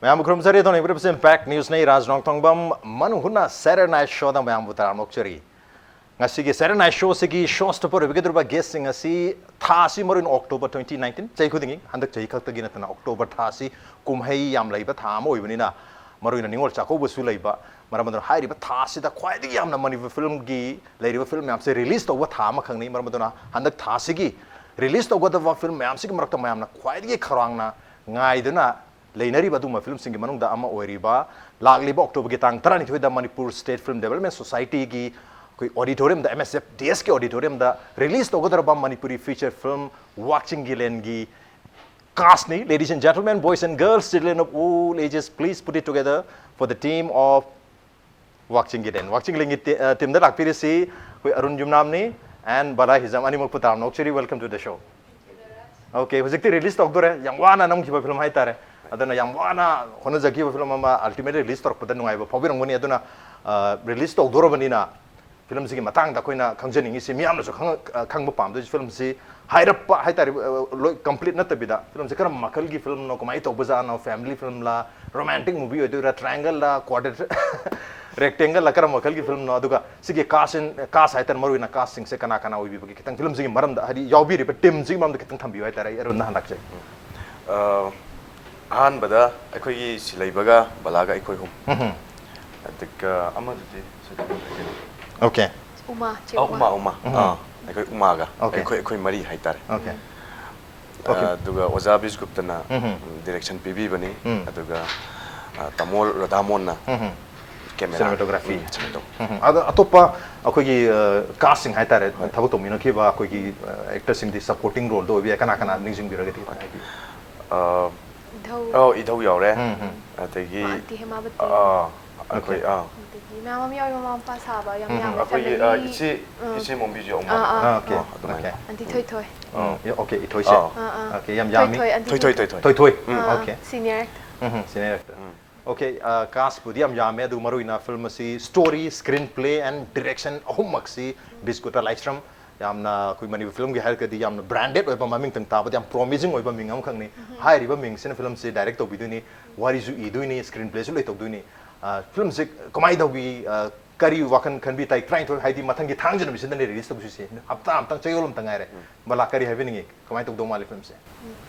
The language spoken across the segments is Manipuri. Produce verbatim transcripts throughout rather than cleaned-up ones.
ꯃꯌꯥꯝꯕꯨ ꯈꯨꯔꯨꯝꯖꯔꯤ꯫ ꯑꯗꯣꯝꯅ ꯌꯦꯡꯕꯤꯔꯤꯕꯁꯤ Impact News ꯅꯤ, ꯔꯥꯖ ꯅꯣꯡꯊꯣꯡꯕꯝ ꯃꯅꯨꯡ ꯍꯨꯠꯅ Saturday Night Show ꯗ ꯃꯌꯥꯝꯕꯨ ꯇꯔꯥꯝꯅ ꯑꯣꯛꯆꯔꯤ꯫ ꯉꯁꯤꯒꯤ Saturday Night Show ꯁꯤꯒꯤ showstopper ꯑꯣꯏꯕꯤꯒꯗꯧꯔꯤꯕ guest ꯁꯤꯡ ꯑꯁꯤ ꯊꯥ ꯑꯁꯤ, ꯃꯔꯨꯑꯣꯏꯅ October twenty nineteen, ꯆꯍꯤ ꯈꯨꯗꯤꯡꯒꯤ, ꯍꯟꯗꯛ ꯆꯍꯤ ꯈꯛꯇꯒꯤ ꯅꯠꯇꯅ October ꯊꯥ ꯑꯁꯤ ꯀꯨꯝꯍꯩ ꯌꯥꯝ ꯂꯩꯕ ꯊꯥ ꯑꯃ ꯑꯣꯏꯕꯅꯤꯅ, ꯃꯔꯨꯑꯣꯏꯅ ꯅꯤꯉꯣꯜ ꯆꯥꯛꯀꯧꯕꯁꯨ ꯂꯩꯕ, ꯃꯔꯝ ꯑꯗꯨꯅ ꯍꯥꯏꯔꯤꯕ ꯊꯥ ꯑꯁꯤꯗ ꯈ꯭ꯋꯥꯏꯗꯒꯤ ꯌꯥꯝꯅ ꯃꯅꯤꯄꯨꯔ film ꯒꯤ ꯂꯩꯔꯤꯕ film ꯃꯌꯥꯝꯁꯦ release ꯇꯧꯕ ꯊꯥ ꯑꯃꯈꯛꯅꯤ꯫ ꯃꯔꯝ ꯑꯗꯨꯅ ꯍꯟꯗꯛ ꯊꯥ ꯑꯁꯤꯒꯤ release ꯇꯧꯒꯗꯕ film ꯃꯌꯥꯝꯁꯤꯒꯤ ꯃꯔꯛꯇ ꯃꯌꯥꯝꯅ ꯈ꯭ꯋꯥꯏꯗꯒꯤ ꯈꯧꯔꯥꯡꯅ ꯉꯥꯏꯗꯨꯅ ꯂꯩꯅꯔꯤꯕ ꯑꯗꯨꯒꯨꯝꯕ film ꯁꯤꯡꯒꯤ ꯃꯅꯨꯡꯗ ꯑꯃ ꯑꯣꯏꯔꯤꯕ, ꯂꯥꯛꯂꯤꯕ October ꯒꯤ ꯇꯥꯡ ꯇꯔꯥꯅꯤꯊꯣꯏꯗ Manipur State Film Development Society ꯒꯤ ꯑꯩꯈꯣꯏ auditorium ꯗ, M S F D S ꯀꯤ auditorium ꯗ release ꯇꯧꯒꯗꯧꯔꯕ ꯃꯅꯤꯄꯨꯔꯤ feature film ꯋꯥꯛꯆꯤꯡꯒꯤ ꯂꯦꯟꯒꯤ cast ꯅꯤ꯫ Ladies and gentlemen, boys and girls, children of all ages, please put it together for the team of ꯋꯥꯛꯆꯤꯡꯒꯤ ꯂꯦꯟ꯫ ꯋꯥꯛꯆꯤꯡ ꯂꯦꯟꯒꯤ ꯇꯤ-, ꯑ, team ꯗ ꯂꯥꯛꯄꯤꯔꯤꯁꯤ ꯑꯩꯈꯣꯏ ꯑꯔꯨꯟ ꯌꯨꯝꯅꯥꯝꯅꯤ and ꯕꯂꯥ ꯍꯤꯖꯝ, ꯑꯅꯤꯃꯛꯄꯨ ꯇꯔꯥꯝꯅ ꯑꯣꯛꯆꯔꯤ꯫ Welcome to the show. Okay, ꯍꯧꯖꯤꯛꯇꯤ release ꯇꯧꯗꯣꯔꯦ꯫ ꯌꯥꯝ ꯋꯥꯅ ꯅꯝꯈꯤꯕ film ꯍꯥꯏꯇꯥꯔꯦ꯫ ꯑꯗꯨꯅ ꯌꯥꯝ ꯋꯥꯅ ꯍꯣꯠꯅꯖꯈꯤꯕ film ꯑꯃ ultimately release ꯇꯧꯔꯛꯄꯗ ꯅꯨꯡꯉꯥꯏꯕ ꯐꯥꯎꯕꯤꯔꯝꯒꯅꯤ꯫ ꯑꯗꯨꯅ, ꯑ, release ꯇꯧꯗꯣꯔꯕꯅꯤꯅ film ꯁꯤꯒꯤ ꯃꯇꯥꯡꯗ ꯑꯩꯈꯣꯏꯅ ꯈꯪꯖꯅꯤꯡꯉꯤꯁꯤ, ꯃꯤꯌꯥꯝꯅꯁꯨ ꯈꯪ-, ꯑ, ꯈꯪꯕ ꯄꯥꯝꯗꯣꯏꯁꯤ, film ꯁꯤ ꯍꯥꯏꯔꯞꯄ ꯍꯥꯏꯇꯥꯔꯦ, ꯑ, ꯂꯣꯏ complete ꯅꯠꯇꯕꯤꯗ, film ꯁꯤ ꯀꯔꯝꯕ ꯃꯈꯜꯒꯤ film ꯅꯣ, ꯀꯃꯥꯏꯅ ꯇꯧꯕꯖꯥꯠꯅꯣ, family film ꯂꯥ, romantic movie ꯑꯣꯏꯗꯣꯏꯔꯥ, triangle ꯂꯥ, quadri-, rectangle ꯂꯥ, ꯀꯔꯝꯕ ꯃꯈꯜꯒꯤ film ꯅꯣ, ꯑꯗꯨꯒ ꯁꯤꯒꯤ cast in, cast ꯍꯥꯏꯇꯥꯔꯦ, ꯃꯔꯨꯑꯣꯏꯅ cast ꯁꯤꯡꯁꯦ ꯀꯅꯥ ꯀꯅꯥ ꯑꯣꯏꯕꯤꯕꯒꯦ, ꯈꯤꯇꯪ film ꯁꯤꯒꯤ ꯃꯔꯝꯗ, ꯍꯥꯏꯗꯤ ꯌꯥꯎꯕꯤꯔꯤꯕ team ꯁꯤꯒꯤ ꯃꯔꯝꯗ ꯈꯤꯇꯪ ꯊꯝꯕꯤꯌꯨ ꯍꯥꯏꯇꯥꯔꯦ꯫ ꯑꯩ ꯑꯔꯨꯟꯗ ꯍꯥꯟꯅ ꯂꯥꯛꯆꯒꯦ꯫ ꯑ, ꯑꯍꯥꯟꯕꯗ ꯑꯩꯈꯣꯏꯒꯤ ꯁꯤꯂꯩꯕꯒ ꯕꯂꯥꯒ ꯑꯩꯈꯣꯏ ꯑꯍꯨꯝ꯫ ꯎꯝꯍꯨꯝ꯫ ꯑꯗꯨꯒ ꯑꯃꯗꯨꯗꯤ ꯁꯤꯗ ꯂꯩꯔꯦ꯫ Okay꯫ ꯎꯃꯥ, ꯆꯦ ꯑ, ꯎꯃꯥ꯫ ꯎꯃꯥ, ꯎꯃꯥ꯫ ꯎꯝꯍꯨꯝ꯫ ꯑꯥ, ꯑꯩꯈꯣꯏ ꯎꯃꯥꯒ꯫ Okay꯫ ꯑꯩꯈꯣꯏ, ꯑꯩꯈꯣꯏ ꯃꯔꯤ ꯍꯥꯏꯇꯥꯔꯦ꯫ Okay꯫ Okay꯫ ꯑ, ꯑꯗꯨꯒ ꯑꯣꯖꯥ ꯕꯤꯁꯒꯨꯞꯇꯅ ꯎꯝꯍꯨꯝ꯫ direction ꯄꯤꯕꯤꯕꯅꯤ꯫ ꯎꯝ꯫ ꯑꯗꯨꯒ, ꯑ, ꯇꯥꯃꯣ ꯔꯥꯙꯥꯃꯣꯍꯟꯅ ꯎꯝꯍꯨꯝ꯫ Camera꯫ Cinematography꯫ ꯎꯝ, cinematography꯫ ꯎꯝꯍꯨꯝ꯫ ꯑꯗꯣ ꯑꯇꯣꯞꯄ ꯑꯩꯈꯣꯏꯒꯤ, ꯑ, cast ꯁꯤꯡ ꯍꯥꯏꯇꯥꯔꯦ, ꯍꯣꯏ꯫ ꯊꯕꯛ ꯇꯧꯃꯤꯟꯅꯈꯤꯕ ꯑꯩꯈꯣꯏꯒꯤ, ꯑ, actor ꯁꯤꯡꯗꯤ supporting role ꯗ ꯑꯣꯏꯕ ꯌꯥꯏ꯫ ꯀꯅꯥ ꯀꯅꯥ ꯅꯤꯡꯁꯤꯡꯕꯤꯔꯒꯗꯤ ꯈꯤꯇꯪ ꯍꯥꯏꯕꯤꯌꯨ꯫ ꯑ, ꯏꯙꯧ꯫ ꯑꯧ, ꯏꯙꯧ ꯌꯥꯎꯔꯦ꯫ ꯎꯝ, ꯎꯝ꯫ ꯑꯗꯒꯤ, ꯃꯥ ꯑꯟꯇꯤ ꯍꯦꯃꯥꯕꯇꯤ꯫ ꯑꯥ, ꯑꯩꯈꯣꯏ, Okay꯫ ꯑꯥ꯫ ꯑꯗꯒꯤ ꯃꯌꯥꯝ ꯑꯃ ꯌꯥꯎꯋꯦ, ꯃꯃꯥ ꯃꯄꯥ ꯁꯥꯕ ꯌꯥꯝ ꯎꯝ, ꯎꯝ꯫ ꯌꯥꯝꯃꯦ, ꯑꯩꯈꯣꯏꯒꯤ, ꯑ, family꯫ ꯏꯆꯦ, ꯎꯝ꯫ ꯏꯆꯦ ꯃꯣꯝꯕꯤꯁꯨ ꯌꯥꯎ ꯑꯥ, ꯃꯥꯜꯂꯦ꯫ ꯑꯥ꯫ ꯑꯥ, okay, ꯑꯥ, ꯑꯗꯨꯃꯥꯏꯅ꯫ Okay꯫ ꯑꯟꯇꯤ ꯊꯣꯏꯊꯣꯏ꯫ ꯎꯝ, ꯌꯥ-, okay, ꯏꯊꯣꯏꯁꯦ꯫ ꯑꯥ꯫ ꯑꯥ, ꯑꯥ꯫ Okay, ꯌꯥꯝ ꯌꯥꯝꯃꯤ꯫ ꯊꯣꯏꯊꯣꯏ, ꯑꯟꯇꯤ ꯊꯣꯏꯊꯣꯏ, ꯊꯣꯏꯊꯣꯏ꯫ ꯊꯣꯏꯊꯣꯏ꯫ ꯎꯝ, ꯑꯥ, okay꯫ Senior actor꯫ ꯎꯝ, ꯎꯝ, senior actor꯫ ꯎꯝ꯫ Okay, ꯑ, cast ꯄꯨꯗꯤ ꯌꯥꯝ ꯌꯥꯝꯃꯦ, ꯑꯗꯨ ꯃꯔꯨꯑꯣꯏꯅ film ꯑꯁꯤ story, screenplay and direction ꯑꯍꯨꯝꯃꯛꯁꯤ ꯕꯤꯁꯀꯨꯇ ꯂꯥꯏꯁ꯭ꯔꯝ ꯌꯥꯝꯅ ꯑꯩꯈꯣꯏ ꯃꯅꯤꯄꯨꯔ ꯐꯤꯂꯝꯒꯤ ꯍꯥꯏꯔꯒꯗꯤ ꯌꯥꯝꯅ ꯕ꯭ꯔꯥꯟꯗꯦꯗ ꯑꯣꯏꯕ, ꯃꯃꯤꯡꯇꯪ ꯇꯥꯕꯗ ꯌꯥꯝ ꯄ꯭ꯔꯣꯃꯤꯁꯤꯡ ꯑꯣꯏꯕ ꯃꯤꯡ ꯑꯃꯈꯛꯅꯤ꯫ ꯍꯥꯏꯔꯤꯕ ꯃꯤꯡꯁꯤꯅ ꯐꯤꯂꯝꯁꯤ ꯗꯥꯏꯔꯦꯛ ꯇꯧꯕꯤꯗꯣꯏꯅꯤ, ꯋꯥꯔꯤꯁꯨ ꯏꯗꯣꯏꯅꯤ, ꯁ꯭ꯀ꯭ꯔꯤꯟ ꯄ꯭ꯂꯦꯁꯨ ꯂꯣꯏ ꯇꯧꯗꯣꯏꯅꯤ꯫ ꯑ, ꯐꯤꯂꯝꯁꯤ ꯀꯃꯥꯏꯅ ꯇꯧꯕꯤ, ꯑ, ꯀꯔꯤ ꯋꯥꯈꯜ ꯈꯟꯕꯤ? ꯇꯥꯔꯤꯛ ꯇꯔꯥꯅꯤꯊꯣꯏ, ꯍꯥꯏꯗꯤ ꯃꯊꯪꯒꯤ ꯊꯥꯡꯖ ꯅꯨꯃꯤꯠꯁꯤꯗꯅꯦ ꯔꯤꯂꯤꯁ ꯇꯧꯗꯣꯏꯁꯦ꯫ ꯍꯞꯇꯥ ꯑꯃꯇꯪ, ꯆꯌꯣꯜ ꯑꯃꯇꯪ ꯉꯥꯏꯔꯦ꯫ ꯕꯂꯥ, ꯀꯔꯤ ꯍꯥꯏꯕꯤꯅꯤꯡꯉꯤ? ꯀꯃꯥꯏꯅ ꯇꯧꯗꯧ ꯃꯥꯜꯂꯤ ꯐꯤꯂꯝꯁꯦ?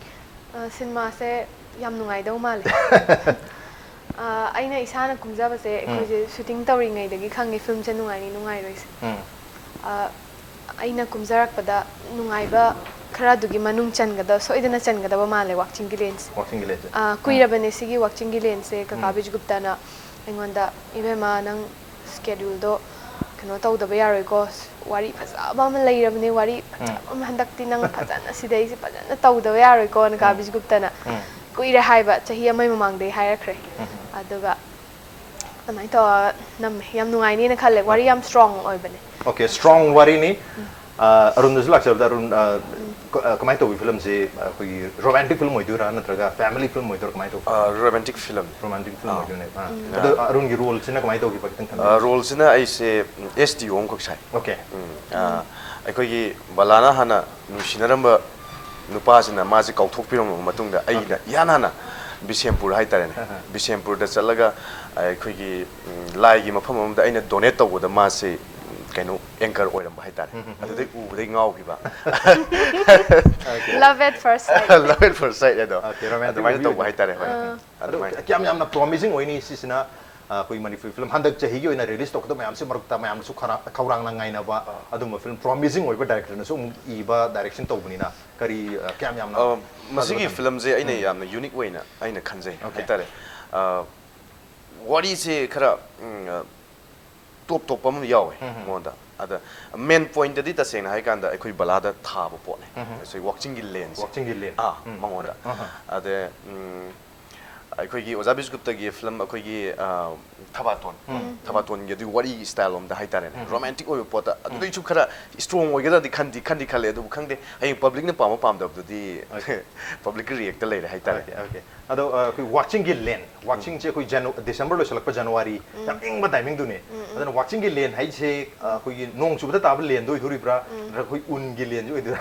ꯑ, ꯁꯤꯅꯦꯃꯥꯁꯦ ꯌꯥꯝ ꯅꯨꯡꯉꯥꯏꯗꯧ ꯃꯥꯜꯂꯦ꯫ ꯑ, ꯑꯩꯅ ꯏꯁꯥꯅ ꯀꯨꯝꯖꯕꯁꯦ, ꯑꯩꯈꯣꯏꯁꯦ ꯁꯨꯇꯤꯡ ꯇꯧꯔꯤꯉꯩꯗꯒꯤ ꯈꯪꯉꯦ ꯐꯤꯂꯝꯁꯦ ꯅꯨꯡꯉꯥꯏꯅꯤ ꯅꯨꯡꯉꯥꯏꯔꯣꯏꯁꯦ꯫ ꯎꯝ꯫ ꯑ, ꯑꯩꯅ ꯀꯨꯝꯖꯔꯛꯄꯗ ꯅꯨꯡꯉꯥꯏꯕ ꯈꯔꯗꯨꯒꯤ ꯃꯅꯨꯡ ꯆꯟꯒꯗ-, ꯁꯣꯏꯗꯅ ꯆꯟꯒꯗꯕ ꯃꯥꯜꯂꯦ ꯋꯥꯛꯆꯤꯡꯒꯤ ꯂꯦꯟꯁꯦ꯫ ꯋꯥꯛꯆꯤꯡꯒꯤ ꯂꯦꯟꯁꯦ꯫ ꯑ, ꯎꯝ꯫ ꯀꯨꯏꯔꯕꯅꯦ ꯁꯤꯒꯤ ꯋꯥꯛꯆꯤꯡꯒꯤ ꯂꯦꯟꯁꯦ꯫ ꯀꯀꯥ ꯎꯝ꯫ ꯕꯤꯖꯨꯒꯨꯞꯇꯅ ꯑꯩꯉꯣꯟꯗ, "ꯏꯕꯦꯝꯃ, ꯅꯪ ꯁ꯭ꯀꯦꯗ꯭ꯌꯨꯜꯗꯣ ꯀꯩꯅꯣ ꯇꯧꯗꯕ ꯌꯥꯔꯣꯏꯀꯣ, ꯋꯥꯔꯤ ꯐꯖꯕ ꯑꯃ ꯂꯩꯔꯕꯅꯦ, ꯋꯥꯔꯤ ꯐꯖꯕ ꯑꯃ ꯍꯟꯗꯛꯇꯤ ꯅꯪ ꯐꯖꯅ ꯁꯤꯗꯩꯁꯤ ꯐꯖꯅ ꯇꯧꯗꯕ ꯌꯥꯔꯣꯏꯀꯣꯅ" ꯀꯥ ꯕꯤꯖꯨꯒꯨꯞꯇꯅ꯫ ꯎꯝ꯫ ꯀꯨꯏꯔꯦ ꯍꯥꯏꯕ, ꯆꯍꯤ ꯑꯃꯒꯤ ꯃꯃꯥꯡꯗꯩ ꯍꯥꯏꯔꯛꯈ꯭ꯔꯦ꯫ ꯎꯝ꯫ ꯑꯗꯨꯒ ꯑꯗꯨꯃꯥꯏꯅ ꯇꯧꯔꯒ ꯅꯝꯃꯦ꯫ ꯌꯥꯝ ꯅꯨꯡꯉꯥꯏꯅꯤꯅ ꯈꯜꯂꯦ, ꯋꯥꯔꯤ ꯌꯥꯝ ꯁ꯭ꯇꯔꯣꯡ ꯑꯣꯏꯕꯅꯦ꯫ ꯑꯣꯀꯦ, ꯁ꯭ꯇꯔꯣꯡ ꯋꯥꯔꯤꯅꯤ꯫ ꯎꯝ꯫ ꯑ, ꯑꯔꯨꯟꯗꯁꯨ ꯂꯥꯛꯆꯕꯗ, ꯑꯔꯨꯟ, ꯑ, ꯎꯝ꯫ ꯀ-, ꯑ, ꯀꯃꯥꯏꯅ ꯇꯧꯕꯤ ꯐꯤꯂꯝꯁꯤ? ꯑꯩꯈꯣꯏꯒꯤ ꯔꯣꯃꯥꯟꯇꯤꯛ ꯐꯤꯂꯝ ꯑꯣꯏꯗꯣꯏꯔꯥ ꯅꯠꯇ꯭ꯔꯒ ꯐꯦꯃꯤꯂꯤ ꯐꯤꯂꯝ ꯑꯣꯏꯗꯣꯏꯔꯥ, ꯀꯃꯥꯏꯅ ꯇꯧꯕ? ꯑ, ꯔꯣꯃꯥꯟꯇꯤꯛ ꯐꯤꯂꯝ꯫ ꯔꯣꯃꯥꯟꯇꯤꯛ ꯐꯤꯂꯝ ꯑꯥ꯫ ꯑꯣꯏꯗꯣꯏꯅꯦ꯫ ꯑꯥ꯫ ꯎꯝ꯫ ꯑꯗꯣ ꯑꯔꯨꯟꯒꯤ ꯔꯣꯜꯁꯤꯅ ꯀꯃꯥꯏꯅ ꯇꯧꯈꯤꯕ ꯈꯤꯇꯪ ꯑ, ꯊꯝꯕꯤꯌꯨ꯫ ꯔꯣꯜꯁꯤꯅ ꯑꯩꯁꯦ, ꯎꯝ, ꯑꯦꯁ ꯗꯤ ꯑꯣ ꯑꯃꯈꯛ ꯁꯥꯏ꯫ ꯑꯣꯀꯦ꯫ ꯎꯝ, ꯑ, ꯑꯩꯈꯣꯏꯒꯤ ꯕꯂꯥꯅ ꯍꯥꯟꯅ ꯅꯨꯡꯁꯤꯅꯔꯝꯕ ꯅꯨꯄꯥꯁꯤꯅ ꯃꯥꯁꯦ ꯀꯥꯎꯊꯣꯛꯄꯤꯔꯝꯃꯕ ꯃꯇꯨꯡꯗ ꯑꯩꯅ ꯏꯍꯥꯟ ꯍꯥꯟꯅ ꯕꯤꯁꯦꯝꯄꯨꯔ ꯍꯥꯏꯇꯥꯔꯦꯅꯦ, ꯑꯍ꯫ ꯕꯤꯁꯦꯝꯄꯨꯔꯗ ꯆꯠꯂꯒ ꯑꯩꯈꯣꯏꯒꯤ, ꯎꯝ, ꯂꯥꯏꯒꯤ ꯃꯐꯝ ꯑꯃꯗ ꯑꯩꯅ ꯗꯣꯅꯦꯠ ꯇꯧꯕꯗ ꯃꯥꯁꯦ, ꯎꯝ, ꯀꯩꯅꯣ, ꯑꯦꯡꯀꯔ ꯑꯣꯏꯔꯝꯕ ꯍꯥꯏꯇꯥꯔꯦ꯫ ꯎꯝ, ꯎꯝ, ꯎꯝ꯫ ꯑꯗꯨꯗꯩ ꯎꯕꯗꯩ ꯉꯥꯎꯈꯤꯕ꯫ Okay. Love at first sight꯫ Love at first sight ꯍꯥꯏꯗꯣ꯫ ꯑꯣꯀꯦ, ꯔꯣꯃꯥꯟꯇꯤꯛ ꯑꯗꯨꯃꯥꯏꯅ ꯃꯨꯚꯤ ꯇꯧꯕ ꯑꯣꯏꯗꯣꯏꯅꯦ꯫ ꯍꯥꯏꯇꯥꯔꯦ, ꯍꯣꯏ꯫ ꯑꯥ꯫ ꯑꯗꯣ ꯑꯗꯨꯃꯥꯏꯅ꯫ ꯀꯌꯥꯝ ꯌꯥꯝꯅ ꯄ꯭ꯔꯣꯃꯤꯁꯤꯡ ꯑꯣꯏꯅꯤ ꯁꯤꯁꯤꯅ, ꯑ, ꯑꯩꯈꯣꯏ ꯃꯅꯤꯄꯨꯔꯤ ꯐꯤꯂꯝ ꯍꯟꯗꯛ ꯆꯍꯤꯒꯤ ꯑꯣꯏꯅ ꯔꯤꯂꯤꯁ ꯇꯧꯒꯗꯕ ꯃꯌꯥꯝꯁꯦ ꯃꯔꯛꯇ ꯃꯌꯥꯝꯅꯁꯨ ꯈꯔ ꯈꯧꯔꯥꯡꯅ ꯉꯥꯏꯅꯕ ꯑꯗꯨꯝꯕ ꯐꯤꯂꯝ ꯄ꯭ꯔꯣꯃꯤꯁꯤꯡ ꯑꯣꯏꯕ ꯗꯥꯏꯔꯦꯛꯇꯔꯅꯁꯨ ꯑꯃꯨꯛ ꯏꯕ, ꯗꯥꯏꯔꯦꯛꯁꯟ ꯇꯧꯕꯅꯤꯅ ꯀꯔꯤ, ꯑ, ꯀꯌꯥꯝ ꯌꯥꯝꯅ ꯑ, ꯃꯁꯤꯒꯤ ꯊꯥꯖꯕ ꯊꯝꯕꯤ? ꯐꯤꯂꯝꯁꯦ ꯑꯩꯅ ꯎꯝ꯫ ꯌꯥꯝꯅ ꯌꯨꯅꯤꯛ ꯑꯣꯏꯅ ꯑꯩꯅ ꯈꯟꯖꯩ ꯑꯣꯀꯦ꯫ ꯍꯥꯏꯇꯥꯔꯦ꯫ ꯑ, ꯋꯥꯔꯤꯁꯦ ꯈꯔ, ꯎꯝ, ꯑ, ꯇꯣꯞ ꯇꯣꯞꯄ ꯑꯃ ꯌꯥꯎꯋꯦ ꯎꯝ, ꯎꯝ꯫ ꯃꯉꯣꯟꯗ꯫ ꯑꯗ ꯃꯦꯟ ꯄꯣꯏꯟꯇꯗꯤ ꯇꯁꯦꯡꯅ ꯍꯥꯏꯀꯥꯟꯗ ꯑꯩꯈꯣꯏ ꯕꯂꯥꯗ ꯊꯥꯕ ꯄꯣꯠꯅꯦ꯫ ꯎꯝ, ꯎꯝ꯫ ꯉꯁꯥꯏ ꯋꯥꯛꯆꯤꯡꯒꯤ ꯂꯦꯟꯁꯦ꯫ ꯋꯥꯛꯆꯤꯡꯒꯤ ꯂꯦꯟ꯫ ꯑꯥ, ꯎꯝ꯫ ꯃꯉꯣꯟꯗ꯫ ꯑꯍ꯫ ꯑꯗ, ꯎꯝ, ꯑꯩꯈꯣꯏꯒꯤ ꯑꯣꯖꯥ ꯕꯤꯁꯒꯨꯞꯇꯒꯤ ꯐꯤꯂꯝ ꯑꯩꯈꯣꯏꯒꯤ ꯑ, ꯊꯕꯥꯇꯣꯟ ꯊꯕꯥꯇꯣꯟꯒꯤ ꯑꯗꯨꯒꯤ ꯋꯥꯔꯤꯒꯤ ꯁ꯭ꯇꯥꯏꯜ ꯂꯣꯝꯗ ꯍꯥꯏꯇꯥꯔꯦꯅꯦ, ꯔꯣꯃꯥꯟꯇꯤꯛ ꯑꯣꯏꯕ ꯄꯣꯠꯇ ꯑꯗꯨꯗꯩꯁꯨ ꯈꯔ ꯁ꯭ꯇ꯭ꯔꯣꯡ ꯑꯣꯏꯒꯗ꯭ꯔꯗꯤ ꯈꯟꯗꯤ ꯈꯟꯗꯤ ꯈꯜꯂꯦ, ꯑꯗꯨꯕꯨ ꯈꯪꯗꯦ, ꯍꯌꯦꯡ ꯄꯕ꯭ꯂꯤꯛꯅ ꯄꯥꯝꯕ ꯄꯥꯝꯗꯕꯗꯨꯗꯤ ꯄꯕ꯭ꯂꯤꯛꯀꯤ ꯔꯤꯌꯦꯛꯇ ꯂꯩꯔꯦ ꯍꯥꯏꯇꯥꯔꯦ꯫ ꯑꯣꯀꯦ ꯑꯣꯀꯦ ꯑꯗꯣ ꯑ, ꯑꯩꯈꯣꯏ ꯋꯥꯛꯆꯤꯡꯒꯤ ꯂꯦꯟ ꯋꯥꯛꯆꯤꯡꯁꯦ ꯑꯩꯈꯣꯏ ꯖꯅꯨ ꯗꯤꯁꯦꯝꯕꯔ ꯂꯣꯏꯁꯤꯜꯂꯛꯄ ꯖꯅꯋꯥꯔꯤ ꯌꯥꯝ ꯏꯪꯕ ꯇꯥꯏꯃꯤꯡꯗꯨꯅꯦ꯫ ꯑꯗꯨꯅ ꯋꯥꯛꯆꯤꯡꯒꯤ ꯂꯦꯟ ꯍꯥꯏꯁꯦ ꯑ, ꯑꯩꯈꯣꯏꯒꯤ ꯅꯣꯡ ꯆꯨꯕꯗ ꯇꯥꯕ ꯂꯦꯟꯗꯣ ꯑꯣꯏꯗꯣꯔꯤꯕ꯭ꯔꯥ ꯅꯠꯇ꯭ꯔꯒ ꯑꯩꯈꯣꯏ ꯎꯟꯒꯤ ꯂꯦꯟꯁꯦ ꯑꯣꯏꯗꯣꯏꯔꯥ?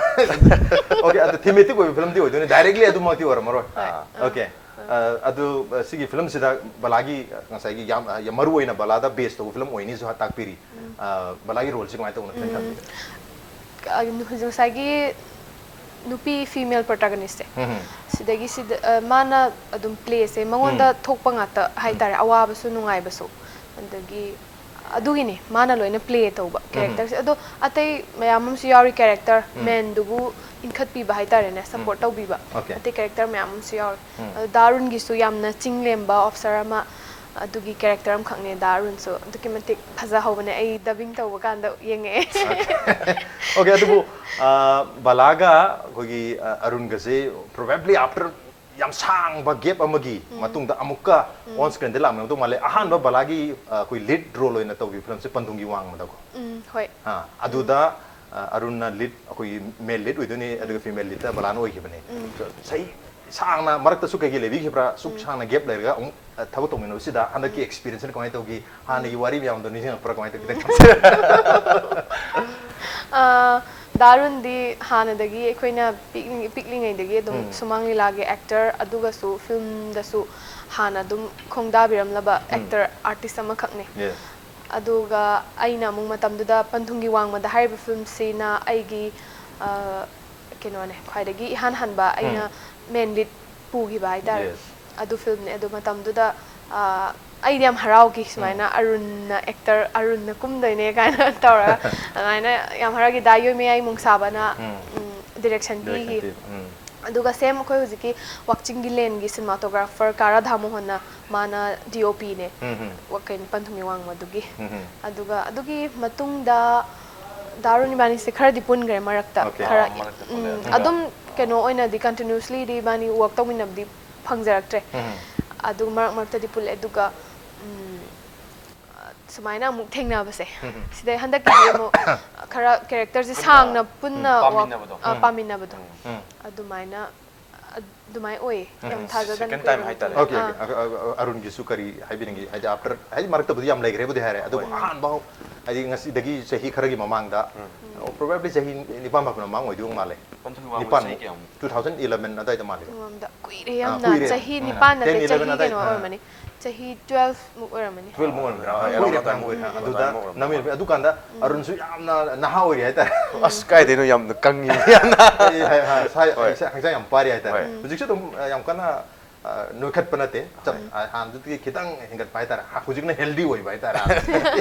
ꯑꯣꯀꯦ ꯑꯗꯣ ꯊꯤꯃꯦꯇꯤꯛ ꯑꯣꯏꯕ ꯐꯤꯂꯝꯗꯤ ꯑꯣꯏꯗꯣꯏꯅꯦ, ꯗꯥꯏꯔꯦꯛꯂꯤ ꯑꯗꯨꯃꯛꯇꯤ ꯑꯣꯏꯔꯝꯃꯔꯣꯏ꯫ ꯑꯣꯀꯦ ꯑ, ꯑꯗꯨ ꯑ, ꯁꯤꯒꯤ ꯐꯤꯂꯝꯁꯤꯗ ꯕꯂꯥꯒꯤ ꯑ, ꯉꯁꯥꯏꯒꯤ ꯌꯥꯝ ꯑ, ꯌꯥꯝ ꯃꯔꯨ ꯑꯣꯏꯅ ꯕꯂꯥꯗ ꯕꯦꯁ ꯇꯧꯕ ꯐꯤꯂꯝ ꯑꯣꯏꯅꯤꯁꯨ ꯍꯥ- ꯇꯥꯛꯄꯤꯔꯤ꯫ ꯑ, ꯕꯂꯥꯒꯤ ꯔꯣꯜꯁꯤ ꯀꯃꯥꯏꯅ ꯇꯧꯕꯅꯣ ꯈꯤꯇꯪ ꯊꯝꯕꯤꯌꯨ꯫ ꯑ, ꯍꯧꯖꯤꯛ ꯉꯁꯥꯏꯒꯤ ꯅꯨꯄꯤ ꯐꯤꯃꯦꯜ ꯄ꯭ꯔꯣꯇꯥꯒꯅꯤꯁꯁꯦ ꯁꯤꯗꯒꯤ ꯁꯤꯗ ꯑ, ꯃꯥꯅ ꯑꯗꯨꯝ ꯄ꯭ꯂꯦꯁꯦ ꯃꯉꯣꯟꯗ ꯊꯣꯛꯄ ꯉꯥꯛꯇ ꯍꯥꯏꯇꯥꯔꯦ, ꯑꯋꯥꯕꯁꯨ ꯅꯨꯡꯉꯥꯏꯕꯁꯨ꯫ ꯑꯗꯒꯤ ꯑꯗꯨꯒꯤꯅꯤ ꯃꯥꯅ ꯂꯣꯏꯅ ꯄ꯭ꯂꯦ ꯇꯧꯕ ꯀꯦꯔꯦꯛꯇꯔꯁꯦ꯫ ꯑꯗꯣ ꯑꯇꯩ ꯃꯌꯥꯝ ꯑꯃꯁꯨ ꯌꯥꯎꯔꯤ, ꯀꯦꯔꯦꯛꯇꯔ ꯃꯦꯟꯗꯨꯕꯨ ꯏꯟꯈꯠꯄꯤꯕ ꯍꯥꯏꯇꯥꯔꯦꯅꯦ, ꯁꯞꯄꯣꯔꯠ ꯇꯧꯕꯤꯕ꯫ Okay. ꯑꯇꯩ ꯀꯦꯔꯦꯛꯇꯔ ꯃꯌꯥꯝ ꯑꯃꯁꯨ ꯌꯥꯎꯔꯤ꯫ ꯑꯗꯣ ꯗꯥ ꯑꯔꯨꯟꯒꯤꯁꯨ ꯌꯥꯝꯅ ꯆꯤꯡ ꯂꯦꯝꯕ ꯑꯣꯐꯤꯁꯔ ꯑꯃ, ꯑꯗꯨꯒꯤ ꯀꯦꯔꯦꯛꯇꯔ ꯑꯃꯈꯛꯅꯦ ꯗꯥ ꯑꯔꯨꯟꯁꯨ꯫ ꯑꯗꯨꯛꯀꯤ ꯃꯇꯤꯛ ꯐꯖꯍꯧꯕꯅꯦ, ꯑꯩ ꯗꯕꯤꯡ ꯇꯧꯕ ꯀꯥꯟꯗ ꯌꯦꯡꯉꯛꯑꯦ꯫ ꯑꯣꯀꯦ ꯑꯗꯨꯕꯨ ꯑ, ꯕꯂꯥꯒ ꯑꯩꯈꯣꯏꯒꯤ ꯑ, ꯑꯔꯨꯟꯒꯁꯦ probably after ꯌꯥꯝ ꯁꯥꯡꯕ ꯒꯦꯞ ꯑꯃꯒꯤ ꯃꯇꯨꯡꯗ ꯑꯃꯨꯛꯀ ꯑꯣꯟ ꯁ꯭ꯀ꯭ꯔꯤꯟꯗ ꯂꯥꯛꯃꯤꯟꯅꯗꯧ ꯃꯥꯜꯂꯦ꯫ ꯑꯍꯥꯟꯕ ꯕꯂꯥꯒꯤ ꯑ, ꯑꯩꯈꯣꯏ ꯂꯤꯗ ꯔꯣꯜ ꯑꯣꯏꯅ ꯇꯧꯈꯤꯕ ꯐꯤꯂꯝꯁꯦ ꯄꯟꯊꯨꯡꯒꯤ ꯋꯥꯡꯃꯗꯀꯣ꯫ ꯎꯝ, ꯍꯣꯏ꯫ ꯑꯥ, ꯑꯗꯨꯗ ꯑ, ꯑꯔꯨꯟꯅ ꯂꯤꯗ ꯑꯩꯈꯣꯏꯒꯤ ꯃꯦꯜ ꯂꯤꯗ ꯑꯣꯏꯗꯣꯏꯅꯤ, ꯑꯗꯨꯒ ꯐꯤꯃꯦꯜ ꯂꯤꯗꯇ ꯕꯂꯥꯅ ꯑꯣꯏꯈꯤꯕꯅꯦ꯫ ꯆꯍꯤ ꯁꯥꯡꯅ ꯃꯔꯛꯇꯁꯨ ꯀꯩꯀꯩ ꯂꯩꯕꯤꯈꯤꯕ꯭ꯔꯥ? ꯁꯨꯛ ꯁꯥꯡꯅ ꯒꯦꯞ ꯂꯩꯔꯒ ꯑꯃꯨꯛ ꯑ, ꯊꯕꯛ ꯇꯧꯃꯤꯟꯅꯕꯁꯤꯗ ꯍꯟꯗꯛꯀꯤ ꯑꯦꯛꯁꯄꯤꯔꯤꯌꯦꯟꯁ ꯀꯃꯥꯏꯅ ꯇꯧꯈꯤ? ꯍꯥꯟꯅꯒꯤ ꯋꯥꯔꯤ ꯃꯌꯥꯝꯗꯣ ꯅꯤꯡꯁꯤꯡꯉꯛꯄ꯭ꯔꯥ? ꯀꯃꯥꯏꯅ ꯇꯧꯈꯤ? ꯈꯤꯇꯪ ꯑ, ꯗꯥ ꯑꯔꯨꯟꯗꯤ ꯍꯥꯟꯅꯗꯒꯤ ꯑꯩꯈꯣꯏꯅ ꯄꯤꯛꯂꯤ- ꯄꯤꯛꯂꯤꯉꯩꯗꯒꯤ ꯑꯗꯨꯝ ꯁꯨꯃꯥꯡ ꯂꯤꯂꯥꯒꯤ ꯑꯦꯛꯇꯔ, ꯑꯗꯨꯒꯁꯨ ꯐꯤꯂꯝꯗꯁꯨ ꯍꯥꯟꯅ ꯑꯗꯨꯝ ꯈꯣꯡꯗꯥꯕꯤꯔꯝꯂꯕ ꯑꯦꯛꯇꯔ ꯑꯥꯔꯇꯤꯁ ꯑꯃꯈꯛꯅꯦ꯫ Yes. ꯑꯗꯨꯒ ꯑꯩꯅ ꯑꯃꯨꯛ ꯃꯇꯝꯗꯨꯗ ꯄꯟꯊꯨꯡꯒꯤ ꯋꯥꯡꯃꯗ ꯍꯥꯏꯔꯤꯕ ꯐꯤꯂꯝꯁꯤꯅ ꯑꯩꯒꯤ ꯑ, ꯀꯩꯅꯣꯅꯦ, ꯈ꯭ꯋꯥꯏꯗꯒꯤ ꯏꯍꯥꯟ ꯍꯥꯟꯕ ꯑꯩꯅ ꯃꯦꯟ ꯂꯤꯗ ꯄꯨꯈꯤꯕ ꯍꯥꯏꯇꯥꯔꯦ꯫ Yes. ꯑꯗꯨ ꯐꯤꯂꯝꯅꯦ꯫ ꯑꯗꯨ ꯃꯇꯝꯗꯨꯗ ꯑ, ꯑꯩꯗꯤ ꯌꯥꯝ ꯍꯔꯥꯎꯈꯤ, ꯁꯨꯃꯥꯏꯅ ꯑꯔꯨꯟꯅ ꯑꯦꯛꯇꯔ ꯑꯔꯨꯟꯅ ꯀꯨꯝꯗꯣꯏꯅꯦ ꯀꯥꯏꯅ ꯇꯧꯔꯒ꯫ ꯑꯗꯨꯃꯥꯏꯅ ꯌꯥꯝ ꯍꯔꯥꯎꯈꯤ꯫ ꯗꯥ ꯌꯣꯏꯃꯌꯥꯏ ꯃꯣꯡꯁꯥꯕꯅ ꯗꯤꯔꯦꯛꯁꯟ ꯄꯤꯈꯤ꯫ ꯎꯝ. ꯑꯗꯨꯒ ꯁꯦꯝ ꯑꯩꯈꯣꯏ ꯍꯧꯖꯤꯛꯀꯤ ꯋꯥꯛꯆꯤꯡꯒꯤ ꯂꯦꯟꯒꯤ ꯁꯤꯅꯦꯃꯥꯇꯣꯒ꯭ꯔꯥꯐꯔ ꯀꯥ ꯔꯥꯙꯥ ꯃꯣꯍꯟꯅ, ꯃꯥꯅ ꯗꯤ ꯑꯣ ꯄꯤꯅꯦ꯫ ꯀꯩꯅꯣ, ꯄꯟꯊꯨꯡꯒꯤ ꯋꯥꯡꯃꯗꯨꯒꯤ꯫ ꯑꯗꯨꯒ ꯑꯗꯨꯒꯤ ꯃꯇꯨꯡꯗ ꯗꯥ ꯑꯔꯨꯟ ꯏꯕꯥꯅꯤꯁꯦ ꯈꯔꯗꯤ ꯄꯨꯟꯈ꯭ꯔꯦ ꯃꯔꯛꯇ꯫ Okay. ꯈꯔ ꯑꯥ, ꯃꯔꯛꯇ ꯎꯝ, ꯄꯨꯜꯂꯦ꯫ ꯑꯗꯨꯝ ꯀꯩꯅꯣ ꯑꯣꯏꯅꯗꯤ ꯀꯟꯇꯤꯅ꯭ꯌꯨꯁꯂꯤꯗꯤ ꯏꯕꯥꯅꯤ ꯋꯥꯛ ꯇꯧꯃꯤꯟꯅꯕꯗꯤ ꯐꯪꯖꯔꯛꯇ꯭ꯔꯦ꯫ ꯑꯗꯨ ꯃꯔꯛ ꯃꯔꯛꯇꯗꯤ ꯄꯨꯜꯂꯦ꯫ ꯑꯗꯨꯒ ꯎꯝ, ꯁꯨꯃꯥꯏꯅ ꯑꯃꯨꯛ ꯊꯦꯡꯅꯕꯁꯦ, ꯁꯤꯗꯩ ꯍꯟꯗꯛꯀꯤꯗꯤ ꯑꯃꯨꯛ ꯈꯔ ꯀꯦꯔꯦꯛꯇꯔꯁꯦ ꯁꯥꯡꯅ ꯄꯨꯟꯅ ꯋꯥꯛ- ꯄꯥꯃꯤꯟꯅꯕꯗꯣ꯫ ꯑ, ꯄꯥꯃꯤꯟꯅꯕꯗꯣ꯫ ꯎꯝ꯫ ꯑꯗꯨꯃꯥꯏꯅ ꯑꯗꯨꯃꯥꯏꯅ ꯑꯣꯏꯌꯦ꯫ ꯌꯥꯝ ꯎꯝ꯫ ꯊꯥꯖꯗꯅ ꯁꯦꯀꯦꯟ ꯇꯥꯏꯝ ꯀꯨꯏꯔꯕ ꯍꯥꯏꯇꯥꯔꯦ꯫ ꯃꯇꯨꯡꯗ꯫ ꯑꯣꯀꯦ, ꯑꯥ꯫ ꯑꯣꯀꯦ꯫ ꯑ-, ꯑ-, ꯑ-, ꯑꯔꯨꯟꯒꯤꯁꯨ ꯀꯔꯤ ꯍꯥꯏꯕꯤꯅꯤꯡꯉꯤ? ꯍꯥꯏꯗꯤ, ꯑꯥꯐꯇꯔ, ꯍꯥꯏꯗꯤ, ꯃꯔꯛꯇꯕꯨꯗꯤ ꯌꯥꯝ ꯂꯩꯈ꯭ꯔꯦꯕꯨꯗꯤ ꯍꯥꯏꯔꯦ, ꯑꯗꯨꯕꯨ ꯍꯣꯏ꯫ ꯑꯍꯥꯟꯕ ꯍꯧ-, ꯍꯥꯏꯗꯤ, ꯉꯁꯤꯗꯒꯤ ꯆꯍꯤ ꯈꯔꯒꯤ ꯃꯃꯥꯡꯗ, ꯎꯝ꯫ ꯑꯣ, ꯄ꯭ꯔꯣꯕꯦꯕ꯭ꯂꯤ ꯆꯍꯤ ꯅꯤꯄꯥꯟ ꯃꯥꯄꯟ ꯃꯃꯥꯡ ꯑꯣꯏꯗꯧ ꯃꯥꯜꯂꯦ꯫ ꯄꯟꯊꯨꯡ ꯋꯥꯡꯃ ꯅꯤꯄꯥꯟ, ꯆꯍꯤ ꯀꯌꯥꯃꯨꯛ? Two thousand eleven ꯑꯗꯥꯏꯗ ꯃꯥꯜꯂꯦ꯫ ꯃꯃꯥꯡꯗ ꯀꯨꯏꯔꯦ ꯑꯥ, ꯌꯥꯝꯅ꯫ ꯀꯨꯏꯔꯦ꯫ ꯆꯍꯤ ꯎꯝ꯫ ꯅꯤꯄꯥꯟ ꯅꯠꯇꯦ, ten, eleven ꯆꯍꯤ ꯑꯗꯥꯏ-, ꯀꯩꯅꯣ ꯑꯥ꯫ ꯑꯣꯏꯔꯝꯃꯅꯤ꯫ ꯆꯍꯤ twelve ꯃꯨꯛ ꯑꯣꯏꯔꯝꯃꯅꯤ꯫ Twelve ꯃꯨꯛ ꯑꯣꯏꯔꯝꯃꯅꯤ꯫ ꯑꯥ, ꯑꯥ, ꯌꯥꯝ ꯀꯨꯏꯔꯦ, ꯑꯗꯨꯃꯥꯏꯅ ꯌꯥꯝ ꯀꯨꯏꯔꯦ꯫ ꯑꯣꯏꯔꯝꯃꯅꯤ꯫ ꯑꯗꯨꯗ ꯑꯗꯨꯃꯥꯏꯅ ꯑꯣꯏꯔꯝꯃꯅꯤ꯫ ꯅꯝꯃꯤꯕ-, ꯑꯗꯨꯀꯥꯟꯗ ꯎꯝ꯫ ꯑꯔꯨꯟꯁꯨ ꯌꯥꯝꯅ ꯅꯍꯥ ꯑꯣꯏꯔꯤ ꯍꯥꯏꯇꯥꯔꯦ꯫ ꯑꯁ, ꯀꯥꯏꯗꯩꯅꯣ, ꯌꯥꯝꯅ ꯀꯪꯉꯤ꯫ ꯌꯥꯝꯅ꯫ ꯑꯩ ꯍꯥꯏ-, ꯍꯥꯏ-, ꯁꯥꯏ-, ꯍꯣꯏ꯫ ꯍꯛꯆꯥꯡ ꯌꯥꯝ ꯄꯥꯔꯤ ꯍꯥꯏꯇꯥꯔꯦ꯫ ꯍꯣꯏ꯫ ꯎꯝ꯫ ꯍꯧꯖꯤꯛꯁꯨ ꯑꯗꯨꯝ, ꯑ, ꯌꯥꯝ ꯀꯟꯅ, ꯑ, ꯅꯣꯏꯈꯠꯄ ꯅꯠꯇꯦ꯫ ꯆꯞ-, ꯍꯣꯏ꯫ ꯑ, ꯍꯥꯟꯅꯗꯨꯗꯒꯤ ꯈꯤꯇꯪ ꯍꯦꯟꯒꯠꯄ ꯍꯥꯏꯇꯥꯔꯦ꯫ ꯍ-, ꯍꯧꯖꯤꯛꯅ ꯍꯦꯜꯗꯤ ꯑꯣꯏꯕ ꯍꯥꯏꯇꯥꯔꯦ꯫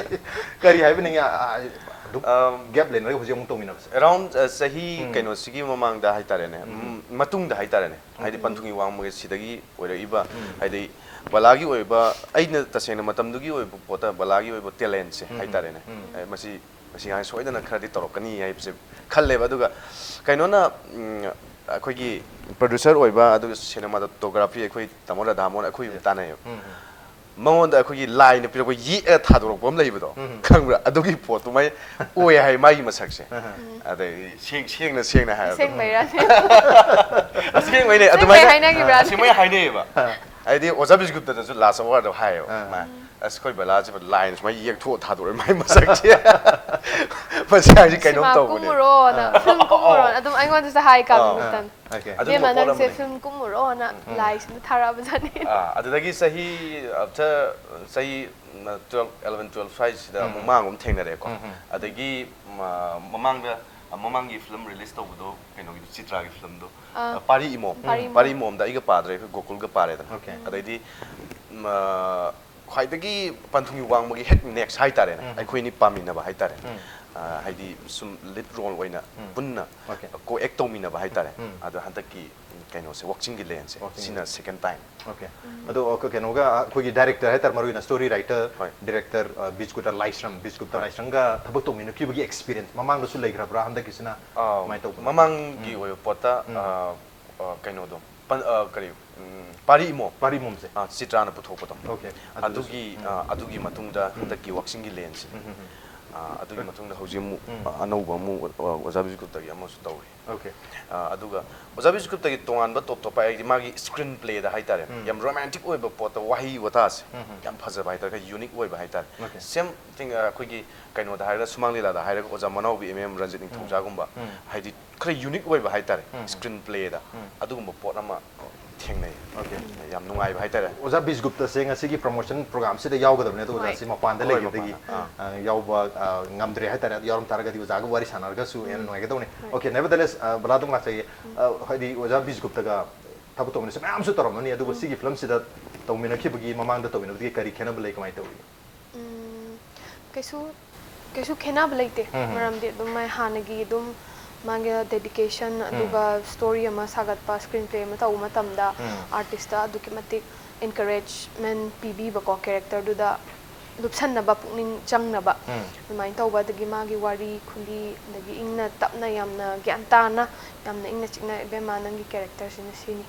ꯀꯔꯤ ꯍꯥꯏꯕ ꯅꯪꯒꯤ, ꯑ, ꯑ, ꯑꯗꯨꯛ ꯑꯝ, ꯒꯦꯞ ꯂꯩꯅꯔꯒ ꯍꯧꯖꯤꯛ ꯑꯃꯨꯛ ꯇꯧꯃꯤꯟꯅꯕꯁꯦ? Around, ꯑ, ꯆꯍꯤ ꯎꯝ꯫ ꯀꯩꯅꯣꯁꯤꯒꯤ ꯃꯃꯥꯡꯗ ꯍꯥꯏꯇꯥꯔꯦꯅꯦ꯫ ꯎꯝ꯫ ꯎꯝ, ꯃꯇꯨꯡꯗ ꯍꯥꯏꯇꯥꯔꯦꯅꯦ꯫ ꯍꯥꯏꯗꯤ ꯎꯝ꯫ ꯄꯟꯊꯨꯡꯒꯤ ꯋꯥꯡꯃꯒꯤ ꯁꯤꯗꯒꯤ ꯑꯣꯏꯔꯛꯏꯕ, ꯎꯝ꯫ ꯍꯥꯏꯗꯤ ꯕꯂꯥꯒꯤ ꯑꯣꯏꯕ, ꯑꯩꯅ ꯇꯁꯦꯡꯅ ꯃꯇꯝꯗꯨꯒꯤ ꯑꯣꯏꯕ ꯄꯣꯠꯇ ꯕꯂꯥꯒꯤ ꯑꯣꯏꯕ ꯇꯦꯂꯦꯟꯁꯦ ꯎꯝ꯫ ꯍꯥꯏꯇꯥꯔꯦꯅꯦ꯫ ꯎꯝ꯫ ꯑꯦ, ꯃꯁꯤ, ꯃꯁꯤ ꯑꯉꯥꯡ ꯁꯣꯏꯗꯅ ꯈꯔꯗꯤ ꯇꯧꯔꯛꯀꯅꯤ ꯍꯥꯏꯕꯁꯦ ꯈꯜꯂꯦꯕ꯫ ꯑꯗꯨꯒ ꯀꯩꯅꯣꯅ, ꯎꯝ, ꯑꯩꯈꯣꯏꯒꯤ ꯄ꯭ꯔꯣꯗ꯭ꯌꯨꯁꯔ ꯑꯣꯏꯕ, ꯑꯗꯨꯒ ꯁꯤꯅꯦꯃꯥꯇꯣꯒ꯭ꯔꯥꯐꯤ ꯑꯩꯈꯣꯏ ꯇꯥꯃꯣ ꯔꯥꯙꯥꯃꯣꯍꯟ ꯑꯩꯈꯣꯏ ꯑꯗꯨꯝ ꯇꯥꯟꯅꯩꯌꯦꯕ꯫ ꯎꯝ, ꯎꯝ꯫ ꯃꯉꯣꯟꯗ ꯑꯩꯈꯣꯏꯒꯤ ꯂꯥꯏꯅ ꯄꯤꯔꯛꯄ ꯌꯦꯛꯑ ꯊꯥꯗꯣꯔꯛꯄ ꯑꯃ ꯂꯩꯕꯗꯣ, ꯎꯝ꯫ ꯈꯪꯕ꯭ꯔꯥ? ꯑꯗꯨꯒꯤ ꯄꯣꯠꯇꯨꯃꯥꯏ ꯑꯣꯏ ꯍꯥꯏ ꯃꯥꯒꯤ ꯃꯁꯛꯁꯦ꯫ ꯑꯍ꯫ ꯎꯝ꯫ ꯑꯗꯩ ꯁꯦꯡ-, ꯁꯦꯡꯅ, ꯁꯦꯡꯅ ꯍꯥꯏꯔꯕꯗ꯫ ꯑꯁꯦꯡꯕꯩꯔꯥꯅꯦ? ꯑꯁꯦꯡꯕꯩꯅꯦ, ꯑꯁꯦꯡꯕꯩ ꯑꯗꯨꯃꯥꯏꯅ ꯍꯥꯏꯅꯈꯤꯕ꯭ꯔꯥꯅꯦ? ꯑꯁꯦꯡꯕꯩ ꯍꯥꯏꯅꯩꯌꯦꯕ꯫ ꯑ꯫ ꯍꯥꯏꯗꯤ ꯑꯣꯖꯥ ꯕꯤꯁꯒꯨꯞꯇꯗꯁꯨ ꯂꯥꯁ ꯑꯋꯥꯔꯗ ꯍꯥꯏꯌꯦꯕ꯫ ꯑ꯫ ꯃꯥ, "ꯑꯁ, ꯑꯩꯈꯣꯏ ꯕꯂꯥꯁꯤꯕꯨ ꯂꯥꯏꯅ ꯁꯨꯃꯥꯏꯅ ꯌꯦꯛꯊꯣꯛꯑ ꯊꯥꯗꯣꯔꯛꯑꯦ ꯃꯥꯏ ꯃꯁꯛꯁꯦ꯫ ꯃꯁꯤ ꯑꯉꯥꯡꯁꯤ ꯀꯩꯅꯣꯝ ꯁꯤꯃꯥ ꯇꯧꯕꯅꯦ"꯫ ꯀꯨꯝꯃꯨꯔꯣꯅ, ꯑ꯫ ꯐꯤꯂꯝ ꯀꯨꯝꯃꯨꯔꯣꯅ ꯑꯗꯨꯝ ꯑꯩꯉꯣꯟꯗꯁꯨ ꯍꯥꯏ ꯀꯥꯕꯤ ꯑ꯫ ꯃꯇꯝ꯫ ꯑꯣꯀꯦ꯫ ꯑꯗꯨꯝꯕ "ꯏꯕꯦꯝꯃ, ꯄꯣꯠ ꯅꯪꯁꯦ ꯑꯃꯅꯤ꯫ ꯐꯤꯂꯝ ꯀꯨꯝꯃꯨꯔꯣꯅ ꯎꯝ꯫ ꯂꯥꯏꯁꯤꯅ ꯊꯥꯔꯛꯑꯕꯖꯥꯠꯅꯤ"꯫ ꯑꯥ, ꯑꯗꯨꯗꯒꯤ ꯆꯍꯤ, ꯑ, ꯆ-, ꯆꯍꯤ, ꯎꯝ, twelve, eleven, twelve ꯁ꯭ꯋꯥꯏꯁꯤꯗ ꯎꯝ꯫ ꯑꯃꯨꯛ ꯃꯥ ꯑꯃꯨꯛ ꯊꯦꯡꯅꯔꯦꯀꯣ꯫ ꯎꯝ, ꯎꯝ꯫ ꯑꯗꯒꯤ, ꯃ-, ꯃꯃꯥꯡꯗ, ꯑ, ꯃꯃꯥꯡꯒꯤ ꯐꯤꯂꯝ ꯔꯤꯂꯤꯁ ꯇꯧꯕꯗꯣ, ꯀꯩꯅꯣꯒꯤꯗꯣ, ꯆꯤꯇ꯭ꯔꯥꯒꯤ ꯐꯤꯂꯝꯗꯣ, ꯑꯥ꯫ ꯑ, ꯄꯥꯔꯤ ꯏꯃꯣꯝ꯫ ꯄꯥꯔꯤ ꯏꯃꯣꯝ꯫ ꯄꯥꯔꯤ ꯏꯃꯣꯝꯗ ꯑꯩꯒ ꯄꯥꯗ꯭ꯔꯦ, ꯑꯩꯈꯣꯏ ꯒꯣꯀꯨꯜꯒ ꯄꯥꯔꯦꯗꯅ꯫ ꯑꯣꯀꯦ꯫ ꯑꯗꯩꯗꯤ, ꯃ-, ꯈ꯭ꯋꯥꯏꯗꯒꯤ ꯄꯟꯊꯨꯡꯒꯤ ꯋꯥꯡꯃꯒꯤ ꯍꯦꯛ ꯅꯦꯛꯁ ꯍꯥꯏꯇꯥꯔꯦꯅꯦ, ꯎꯝ꯫ ꯑꯩꯈꯣꯏ ꯑꯅꯤ ꯄꯥꯃꯤꯟꯅꯕ ꯍꯥꯏꯇꯥꯔꯦ꯫ ꯎꯝ꯫ ꯑ, ꯍꯥꯏꯗꯤ ꯁꯨꯝ ꯂꯤꯗ ꯔꯣꯜ ꯑꯣꯏꯅ ꯎꯝ꯫ ꯄꯨꯟꯅ ꯑꯣꯀꯦ꯫ ꯀꯣ-ꯑꯦꯛ ꯇꯧꯃꯤꯟꯅꯕ ꯍꯥꯏꯇꯥꯔꯦ꯫ ꯎꯝ꯫ ꯑꯗꯣ ꯍꯟꯗꯛꯀꯤ ꯀꯩꯅꯣꯁꯦ, ꯋꯥꯛꯆꯤꯡꯒꯤ ꯂꯦꯟꯁꯦ, ꯋꯥꯛꯆꯤꯡꯒꯤ ꯁꯤꯅ ꯂꯦꯟ꯫ ꯁꯦꯀꯦꯟ ꯇꯥꯏꯝ꯫ ꯑꯣꯀꯦ꯫ ꯎꯝ꯫ ꯑꯗꯣ, ꯑ, ꯀ-, ꯀꯩꯅꯣꯒ, ꯑ, ꯑꯩꯈꯣꯏꯒꯤ ꯗꯥꯏꯔꯦꯛꯇꯔ ꯍꯥꯏꯇꯥꯔꯦ, ꯃꯔꯨꯑꯣꯏꯅ ꯁ꯭ꯇꯣꯔꯤ ꯔꯥꯏꯇꯔ, ꯍꯣꯏ꯫ ꯗꯥꯏꯔꯦꯛꯇꯔ, ꯑ, ꯕꯤꯖꯒꯨꯞꯇ ꯂꯥꯏꯁ꯭ꯔꯝ, ꯕꯤꯖꯒꯨꯞꯇ ꯍꯣꯏ꯫ ꯂꯥꯏꯁ꯭ꯔꯝꯒ ꯊꯕꯛ ꯇꯧꯃꯤꯟꯅꯈꯤꯕꯒꯤ ꯑꯦꯛꯁꯄꯤꯔꯤꯌꯦꯟꯁ ꯃꯃꯥꯡꯗꯁꯨ ꯂꯩꯈ꯭ꯔꯕ꯭ꯔꯥ? ꯍꯟꯗꯛꯀꯤꯁꯤꯅ ꯑꯥ, ꯀꯃꯥꯏꯅ ꯇꯧꯕꯅꯣ? ꯃꯃꯥꯡꯒꯤ ꯎꯝ꯫ ꯑꯣꯏꯕ ꯄꯣꯠꯇ, ꯎꯝ꯫ ꯑ, ꯑ, ꯀꯩꯅꯣꯗꯣ, ꯄꯟ- ꯑ, ꯀꯔꯤ, ꯎꯝ, ꯄꯥꯔꯤ ꯏꯃꯣꯝ꯫ ꯄꯥꯔꯤ ꯏꯃꯣꯝꯁꯦ꯫ ꯑ, ꯆꯤꯇ꯭ꯔꯥꯅ ꯄꯨꯊꯣꯛꯄꯗꯣ꯫ Okay, ꯑꯗꯨꯗꯁꯨ꯫ ꯑꯗꯨꯒꯤ, ꯑ, ꯑꯗꯨꯒꯤ ꯃꯇꯨꯡꯗ ꯍꯟꯗꯛꯀꯤ ꯋꯥꯛꯆꯤꯡꯒꯤ ꯂꯦꯟꯁꯦ꯫ ꯎꯝ, ꯎꯝ, ꯎꯝ꯫ ꯑ, ꯑꯗꯨꯒꯤ ꯃꯇꯨꯡꯗ ꯍꯧꯖꯤꯛ ꯑꯃꯨꯛ, ꯎꯝ꯫ ꯑ, ꯑꯅꯧꯕ ꯑꯃꯨꯛ, ꯑ, ꯑꯣꯖꯥ ꯕꯤꯁꯀꯨꯞꯇꯒꯤ ꯑꯃꯁꯨ ꯇꯧꯔꯤ꯫ Okay꯫ ꯑ, ꯑꯗꯨꯒ ꯑꯣꯖꯥ ꯕꯤꯁꯀꯨꯞꯇꯒꯤ ꯇꯣꯉꯥꯟꯕ ꯇꯣꯞ ꯇꯣꯞꯄ ꯍꯥꯏꯗꯤ ꯃꯥꯒꯤ screen playꯗ ꯍꯥꯏꯇꯥꯔꯦ, ꯎꯝ꯫ ꯌꯥꯝ romantic ꯑꯣꯏꯕ ꯄꯣꯠꯇ ꯋꯥꯍꯩ ꯋꯥꯇꯥꯁꯦ ꯎꯝ, ꯎꯝ꯫ ꯌꯥꯝ ꯐꯖꯕ ꯍꯥꯏꯇꯥꯔꯦ, ꯈꯔ unique ꯑꯣꯏꯕ ꯍꯥꯏꯇꯥꯔꯦ꯫ Okay꯫ Same thing, ꯑ, ꯑꯩꯈꯣꯏꯒꯤ ꯀꯩꯅꯣꯗ ꯍꯥꯏꯔꯒ ꯁꯨꯃꯥꯡ ꯂꯤꯂꯥꯗ ꯍꯥꯏꯔꯒ ꯑꯣꯖꯥ ꯃꯅꯥꯎꯕꯤ ꯑꯦꯝ ꯑꯦꯝ ꯔꯟꯖꯤꯠ ꯅꯤꯡꯊꯧꯖꯥꯒꯨꯝꯕ ꯎꯝ꯫ ꯍꯥꯏꯗꯤ ꯈꯔ unique ꯑꯣꯏꯕ ꯍꯥꯏꯇꯥꯔꯦ, ꯎꯝ꯫ screen playꯗ ꯎꯝ꯫ ꯑꯗꯨꯒꯨꯝꯕ ꯄꯣꯠ ꯑꯃ ꯊꯦꯡꯅꯩ꯫ Okay꯫ ꯌꯥꯝ ꯅꯨꯡꯉꯥꯏꯕ ꯍꯥꯏꯇꯥꯔꯦ꯫ ꯑꯣꯖꯥ ꯕꯤꯁꯒꯨꯞꯇꯁꯦ ꯉꯁꯤꯒꯤ promotion programꯁꯤꯗ ꯌꯥꯎꯒꯗꯕꯅꯦ, ꯑꯗꯣ ꯍꯣꯏ꯫ ꯑꯣꯖꯥꯁꯤ ꯃꯄꯥꯟꯗ ꯍꯣꯏ, ꯂꯩꯈꯤꯕꯗꯒꯤ ꯃꯄꯥꯟꯗ꯫ ꯑꯥ꯫ ꯑ, ꯌꯥꯎꯕ ꯑ, ꯉꯝꯗ꯭ꯔꯦ ꯍꯥꯏꯇꯥꯔꯦ꯫ ꯑꯗꯨ ꯌꯥꯎꯔꯝ ꯇꯥꯔꯒꯗꯤ ꯑꯣꯖꯥꯒ ꯋꯥꯔꯤ ꯁꯥꯟꯅꯔꯒꯁꯨ ꯍꯦꯟꯅ ꯅꯨꯡꯉꯥꯏꯒꯗꯧꯅꯤ꯫ ꯍꯣꯏ꯫ Okay, nevertheless, ꯑ, ꯕꯂꯥ, ꯑꯗꯨꯝ ꯂꯥꯛꯆꯒꯦ꯫ ꯑ, ꯍꯥꯏꯗꯤ ꯑꯣꯖꯥ ꯕꯤꯁꯒꯨꯞꯇꯒ ꯊꯕꯛ ꯇꯧꯃꯤꯟꯅꯁꯦ ꯃꯌꯥꯝꯁꯨ ꯇꯧꯔꯝꯃꯅꯤ, ꯑꯗꯨꯕꯨ ꯁꯤꯒꯤ ꯐꯤꯂꯝꯁꯤꯗ ꯇꯧꯃꯤꯟꯅꯈꯤꯕꯒꯤ, ꯃꯃꯥꯡꯗ ꯇꯧꯃꯤꯟꯅꯕꯗꯒꯤ ꯀꯔꯤ ꯈꯦꯠꯅꯕ ꯂꯩ, ꯀꯃꯥꯏꯅ ꯇꯧꯏ? ꯎꯝ, ꯀꯩꯁꯨ ꯀꯩꯁꯨ ꯈꯦꯠꯅꯕ ꯂꯩꯇꯦ꯫ ꯎꯝ꯫ ꯃꯔꯝꯗꯤ ꯑꯗꯨꯝ ꯃꯥꯏ ꯍꯥꯟꯅꯒꯤ ꯑꯗꯨꯝ ꯃꯥꯒꯤ dedication, ꯑꯗꯨꯒ story ꯑꯃ ꯁꯥꯒꯠꯄ, screen play ꯑꯃ ꯇꯧꯕ ꯃꯇꯝꯗ ꯎꯝ꯫ artistꯇ ꯑꯗꯨꯛꯀꯤ ꯃꯇꯤꯛ encouragement ꯄꯤꯕꯤꯕꯀꯣ, characterꯗꯨꯗ ꯂꯨꯞꯁꯟꯅꯕ, ꯄꯨꯛꯅꯤꯡ ꯆꯪꯅꯕ, ꯎꯝ꯫ ꯑꯗꯨꯃꯥꯏꯅ ꯇꯧꯕ꯫ ꯑꯗꯒꯤ ꯃꯥꯒꯤ ꯋꯥꯔꯤ ꯈꯨꯂꯤ, ꯑꯗꯒꯤ ꯏꯪꯅ ꯇꯞꯅ, ꯌꯥꯝꯅ ꯒ꯭ꯌꯥꯟ ꯇꯥꯅ, ꯌꯥꯝꯅ ꯏꯪꯅ ꯆꯤꯛꯅ, "ꯏꯕꯦꯝꯃ, ꯅꯪꯒꯤ characterꯁꯤꯅ ꯁꯤꯅꯤ,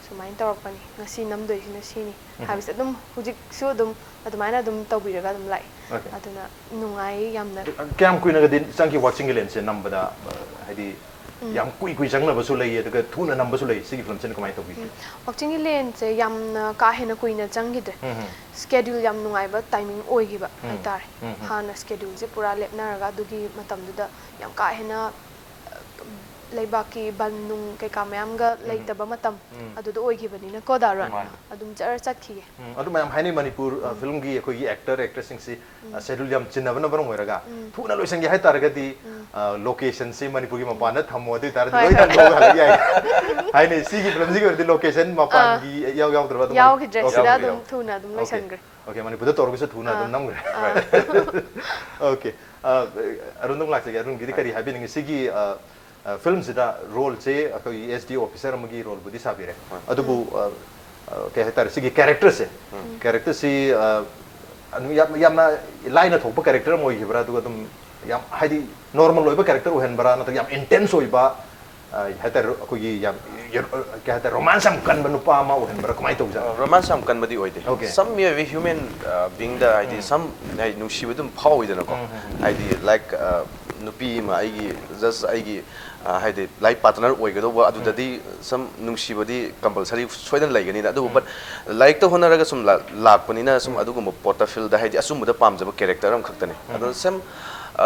ꯁꯨꯃꯥꯏꯅ ꯇꯧꯔꯛꯄꯅꯤ, ꯉꯁꯤ ꯅꯝꯗꯣꯏꯁꯤꯅ ꯁꯤꯅꯤ" ꯍꯥꯏꯕꯁꯦ ꯑꯗꯨꯝ ꯍꯧꯖꯤꯛꯁꯨ ꯑꯗꯨꯝ ꯑꯗꯨꯃꯥꯏꯅ ꯑꯗꯨꯝ ꯇꯧꯕꯤꯔꯒ ꯑꯗꯨꯝ ꯂꯥꯛꯑꯦ꯫ Okay꯫ ꯑꯗꯨꯅ ꯅꯨꯡꯉꯥꯏ ꯌꯥꯝꯅ꯫ ꯀꯌꯥꯝ ꯀꯨꯏꯅꯒꯗꯤ ꯆꯪꯈꯤ ꯋꯥꯛꯆꯤꯡꯒꯤ ꯂꯦꯟꯁꯦ ꯅꯝꯕꯗ? ꯑ, ꯍꯥꯏꯗꯤ ꯌꯥꯝ ꯀꯨꯏ ꯀꯨꯏ ꯆꯪꯅꯕꯁꯨ ꯂꯩ, ꯑꯗꯨꯒ ꯊꯨꯅ ꯅꯝꯕꯁꯨ ꯂꯩ꯫ ꯁꯤꯒꯤ ꯐꯤꯂꯝꯁꯤꯅ ꯀꯃꯥꯏꯅ ꯇꯧꯕꯤꯒꯦ? ꯋꯥꯛꯆꯤꯡꯒꯤ ꯂꯦꯟꯁꯦ ꯌꯥꯝꯅ ꯀꯥ ꯍꯦꯟꯅ ꯀꯨꯏꯅ ꯆꯪꯈꯤꯗ꯭ꯔꯦ꯫ ꯎꯝ, ꯎꯝ꯫ Schedule ꯌꯥꯝ ꯅꯨꯡꯉꯥꯏꯕ timing ꯑꯣꯏꯈꯤꯕ ꯎꯝ, ꯍꯥꯏꯇꯥꯔꯦ꯫ ꯎꯝ, ꯎꯝ꯫ ꯍꯥꯟꯅ scheduleꯁꯦ ꯄꯨꯔꯥ ꯂꯦꯞꯅꯔꯒ ꯑꯗꯨꯒꯤ ꯃꯇꯝꯗꯨꯗ ꯌꯥꯝ ꯀꯥ ꯍꯦꯟꯅ, ꯑ, ꯂꯩꯕꯥꯛꯀꯤ ꯕꯟ ꯅꯨꯡ ꯀꯩꯀꯥ ꯃꯌꯥꯝꯒ ꯂꯩꯇꯕ ꯃꯇꯝ ꯎꯝ꯫ ꯑꯗꯨꯗ ꯑꯣꯏꯈꯤꯕꯅꯤꯅꯀꯣ, ꯗꯥ ꯔꯣꯟ? ꯃꯥꯅꯦ꯫ ꯑꯗꯨꯝ ꯖꯔ ꯆꯠꯈꯤꯌꯦ꯫ ꯎꯝ, ꯑꯗꯨ ꯃꯌꯥꯝ ꯍꯥꯏꯅꯩ ꯃꯅꯤꯄꯨꯔ, ꯑ, ꯐꯤꯂꯝꯒꯤ ꯑꯩꯈꯣꯏꯒꯤ actor actressꯁꯤꯡꯁꯤ, ꯑ, schedule ꯌꯥꯝ ꯆꯤꯟꯅꯕꯅ ꯃꯔꯝ ꯑꯣꯏꯔꯒ ꯊꯨꯅ ꯂꯣꯏꯁꯟꯒꯦ ꯍꯥꯏꯇꯥꯔꯒꯗꯤ, ꯑ, locationꯁꯤ ꯃꯅꯤꯄꯨꯔꯒꯤ ꯃꯄꯥꯟꯗ ꯊꯝꯃꯣ, ꯑꯗꯨ ꯑꯣꯏꯇꯥꯔꯗꯤ ꯍꯣꯏ꯫ ꯂꯣꯏ ꯊꯝꯗꯣꯛꯑꯒ ꯍꯜꯂꯛ ꯌꯥꯏ꯫ ꯍꯥꯏꯅꯩ, ꯁꯤꯒꯤ ꯐꯤꯂꯝꯁꯤꯒꯤ ꯑꯣꯏꯔꯗꯤ location ꯃꯄꯥꯟꯒꯤ ꯏꯌꯥꯎ ꯌꯥꯎꯗ꯭ꯔꯕ? ꯑꯗꯨꯃꯥꯏꯅ? ꯌꯥꯎꯈꯤꯗ꯭ꯔꯦ, ꯁꯤꯗ ꯌꯥꯎꯈꯤꯗ꯭ꯔꯦ, ꯑꯗꯨꯝ ꯌꯥꯎꯈꯤꯗ꯭ꯔꯦ꯫ ꯊꯨꯅ ꯑꯗꯨꯝ Okay꯫ ꯂꯣꯏꯁꯟꯈ꯭ꯔꯦ꯫ Okay, ꯃꯅꯤꯄꯨꯔꯗ ꯇꯧꯔꯒꯁꯨ ꯊꯨꯅ ꯑꯗꯨꯝ ꯑꯥ, ꯅꯝꯈ꯭ꯔꯦ꯫ ꯑꯥ꯫ Okay꯫ ꯑ, ꯑꯔꯨꯟ, ꯑꯗꯨꯝ ꯂꯥꯛꯆꯒꯦ꯫ ꯑꯔꯨꯟꯒꯤꯗꯤ ꯀꯔꯤ ꯍꯥꯏꯕꯤꯅꯤꯡꯉꯤ? ꯁꯤꯒꯤ, ꯑ, ꯑ, ꯐꯤꯂꯝꯁꯤꯗ roleꯁꯦ ꯑꯩꯈꯣꯏꯒꯤ S D O officer ꯑꯃꯒꯤ roleꯕꯨꯗꯤ ꯁꯥꯕꯤꯔꯦ, ꯑꯗꯨꯕꯨ, ꯑ, ꯑ, ꯀꯩ ꯍꯥꯏꯇꯥꯔꯦ, ꯁꯤꯒꯤ characterꯁꯦ, characterꯁꯤ, ꯑ, ꯑꯗꯨꯝ ꯌꯥꯝ, ꯌꯥꯝꯅ ꯂꯥꯏꯅ ꯊꯣꯛꯄ character ꯑꯃ ꯑꯣꯏꯈꯤꯕ꯭ꯔꯥ? ꯑꯗꯨꯒ ꯑꯗꯨꯝ ꯌꯥꯝ, ꯍꯥꯏꯗꯤ, normal ꯑꯣꯏꯕ character ꯑꯣꯏꯍꯟꯕ꯭ꯔꯥ, ꯅꯠꯇ꯭ꯔꯒ ꯌꯥꯝ intense ꯑꯣꯏꯕ, ꯑ, ꯍꯥꯏꯇꯥꯔꯦ, ꯑꯩꯈꯣꯏꯒꯤ ꯌꯥꯝ, ꯌꯥꯝ, ꯀꯩ ꯍꯥꯏꯇꯥꯔꯦ, ꯔꯣꯃꯥꯟꯁ ꯌꯥꯝ ꯀꯟꯕ ꯅꯨꯄꯥ ꯑꯃ ꯑꯣꯏꯍꯟꯕ꯭ꯔꯥ, ꯀꯃꯥꯏꯅ ꯇꯧꯖꯥꯠꯅꯣ? ꯔꯣꯃꯥꯟꯁ ꯌꯥꯝ ꯀꯟꯕꯗꯤ ꯑꯣꯏꯗꯦ꯫ Okay. ꯁꯝ ꯃꯤꯑꯣꯏꯕ ꯍ꯭ꯌꯨꯃꯦꯟ ꯕꯤꯡꯗ ꯍꯥꯏꯗꯤ ꯁꯝ ꯍꯥꯏꯗꯤ ꯅꯨꯡꯁꯤꯕ ꯑꯗꯨꯝ ꯐꯥꯎꯋꯤꯗꯅꯀꯣ꯫ ꯍꯥꯏꯗꯤ ꯂꯥꯏꯛ ꯅꯨꯄꯤ ꯑꯃ ꯑꯩꯒꯤ ꯖꯁ ꯑꯩꯒꯤ ꯑ, ꯍꯥꯏꯗꯤ ꯂꯥꯏꯐ ꯄꯥꯔꯠꯅꯔ ꯑꯣꯏꯒꯗꯧꯕ ꯑꯗꯨꯗꯗꯤ ꯁꯝ ꯅꯨꯡꯁꯤꯕꯗꯤ ꯀꯝꯄꯜꯁꯔꯤ ꯁꯣꯏꯗꯅ ꯂꯩꯒꯅꯤꯗ꯫ ꯑꯗꯨꯕꯨ ꯕꯠ ꯂꯥꯏꯔꯤꯛꯇ ꯍꯣꯠꯅꯔꯒ ꯁꯨꯝ ꯂꯥ- ꯂꯥꯛꯄꯅꯤꯅ ꯁꯨꯝ ꯑꯗꯨꯒꯨꯝꯕ ꯄꯣꯠꯇ ꯐꯤꯜꯗ ꯍꯥꯏꯗꯤ ꯑꯆꯨꯝꯕꯗ ꯄꯥꯝꯖꯕ ꯀꯦꯔꯦꯛꯇꯔ ꯑꯃꯈꯛꯇꯅꯤ꯫ ꯑꯗꯣ ꯁꯦꯝ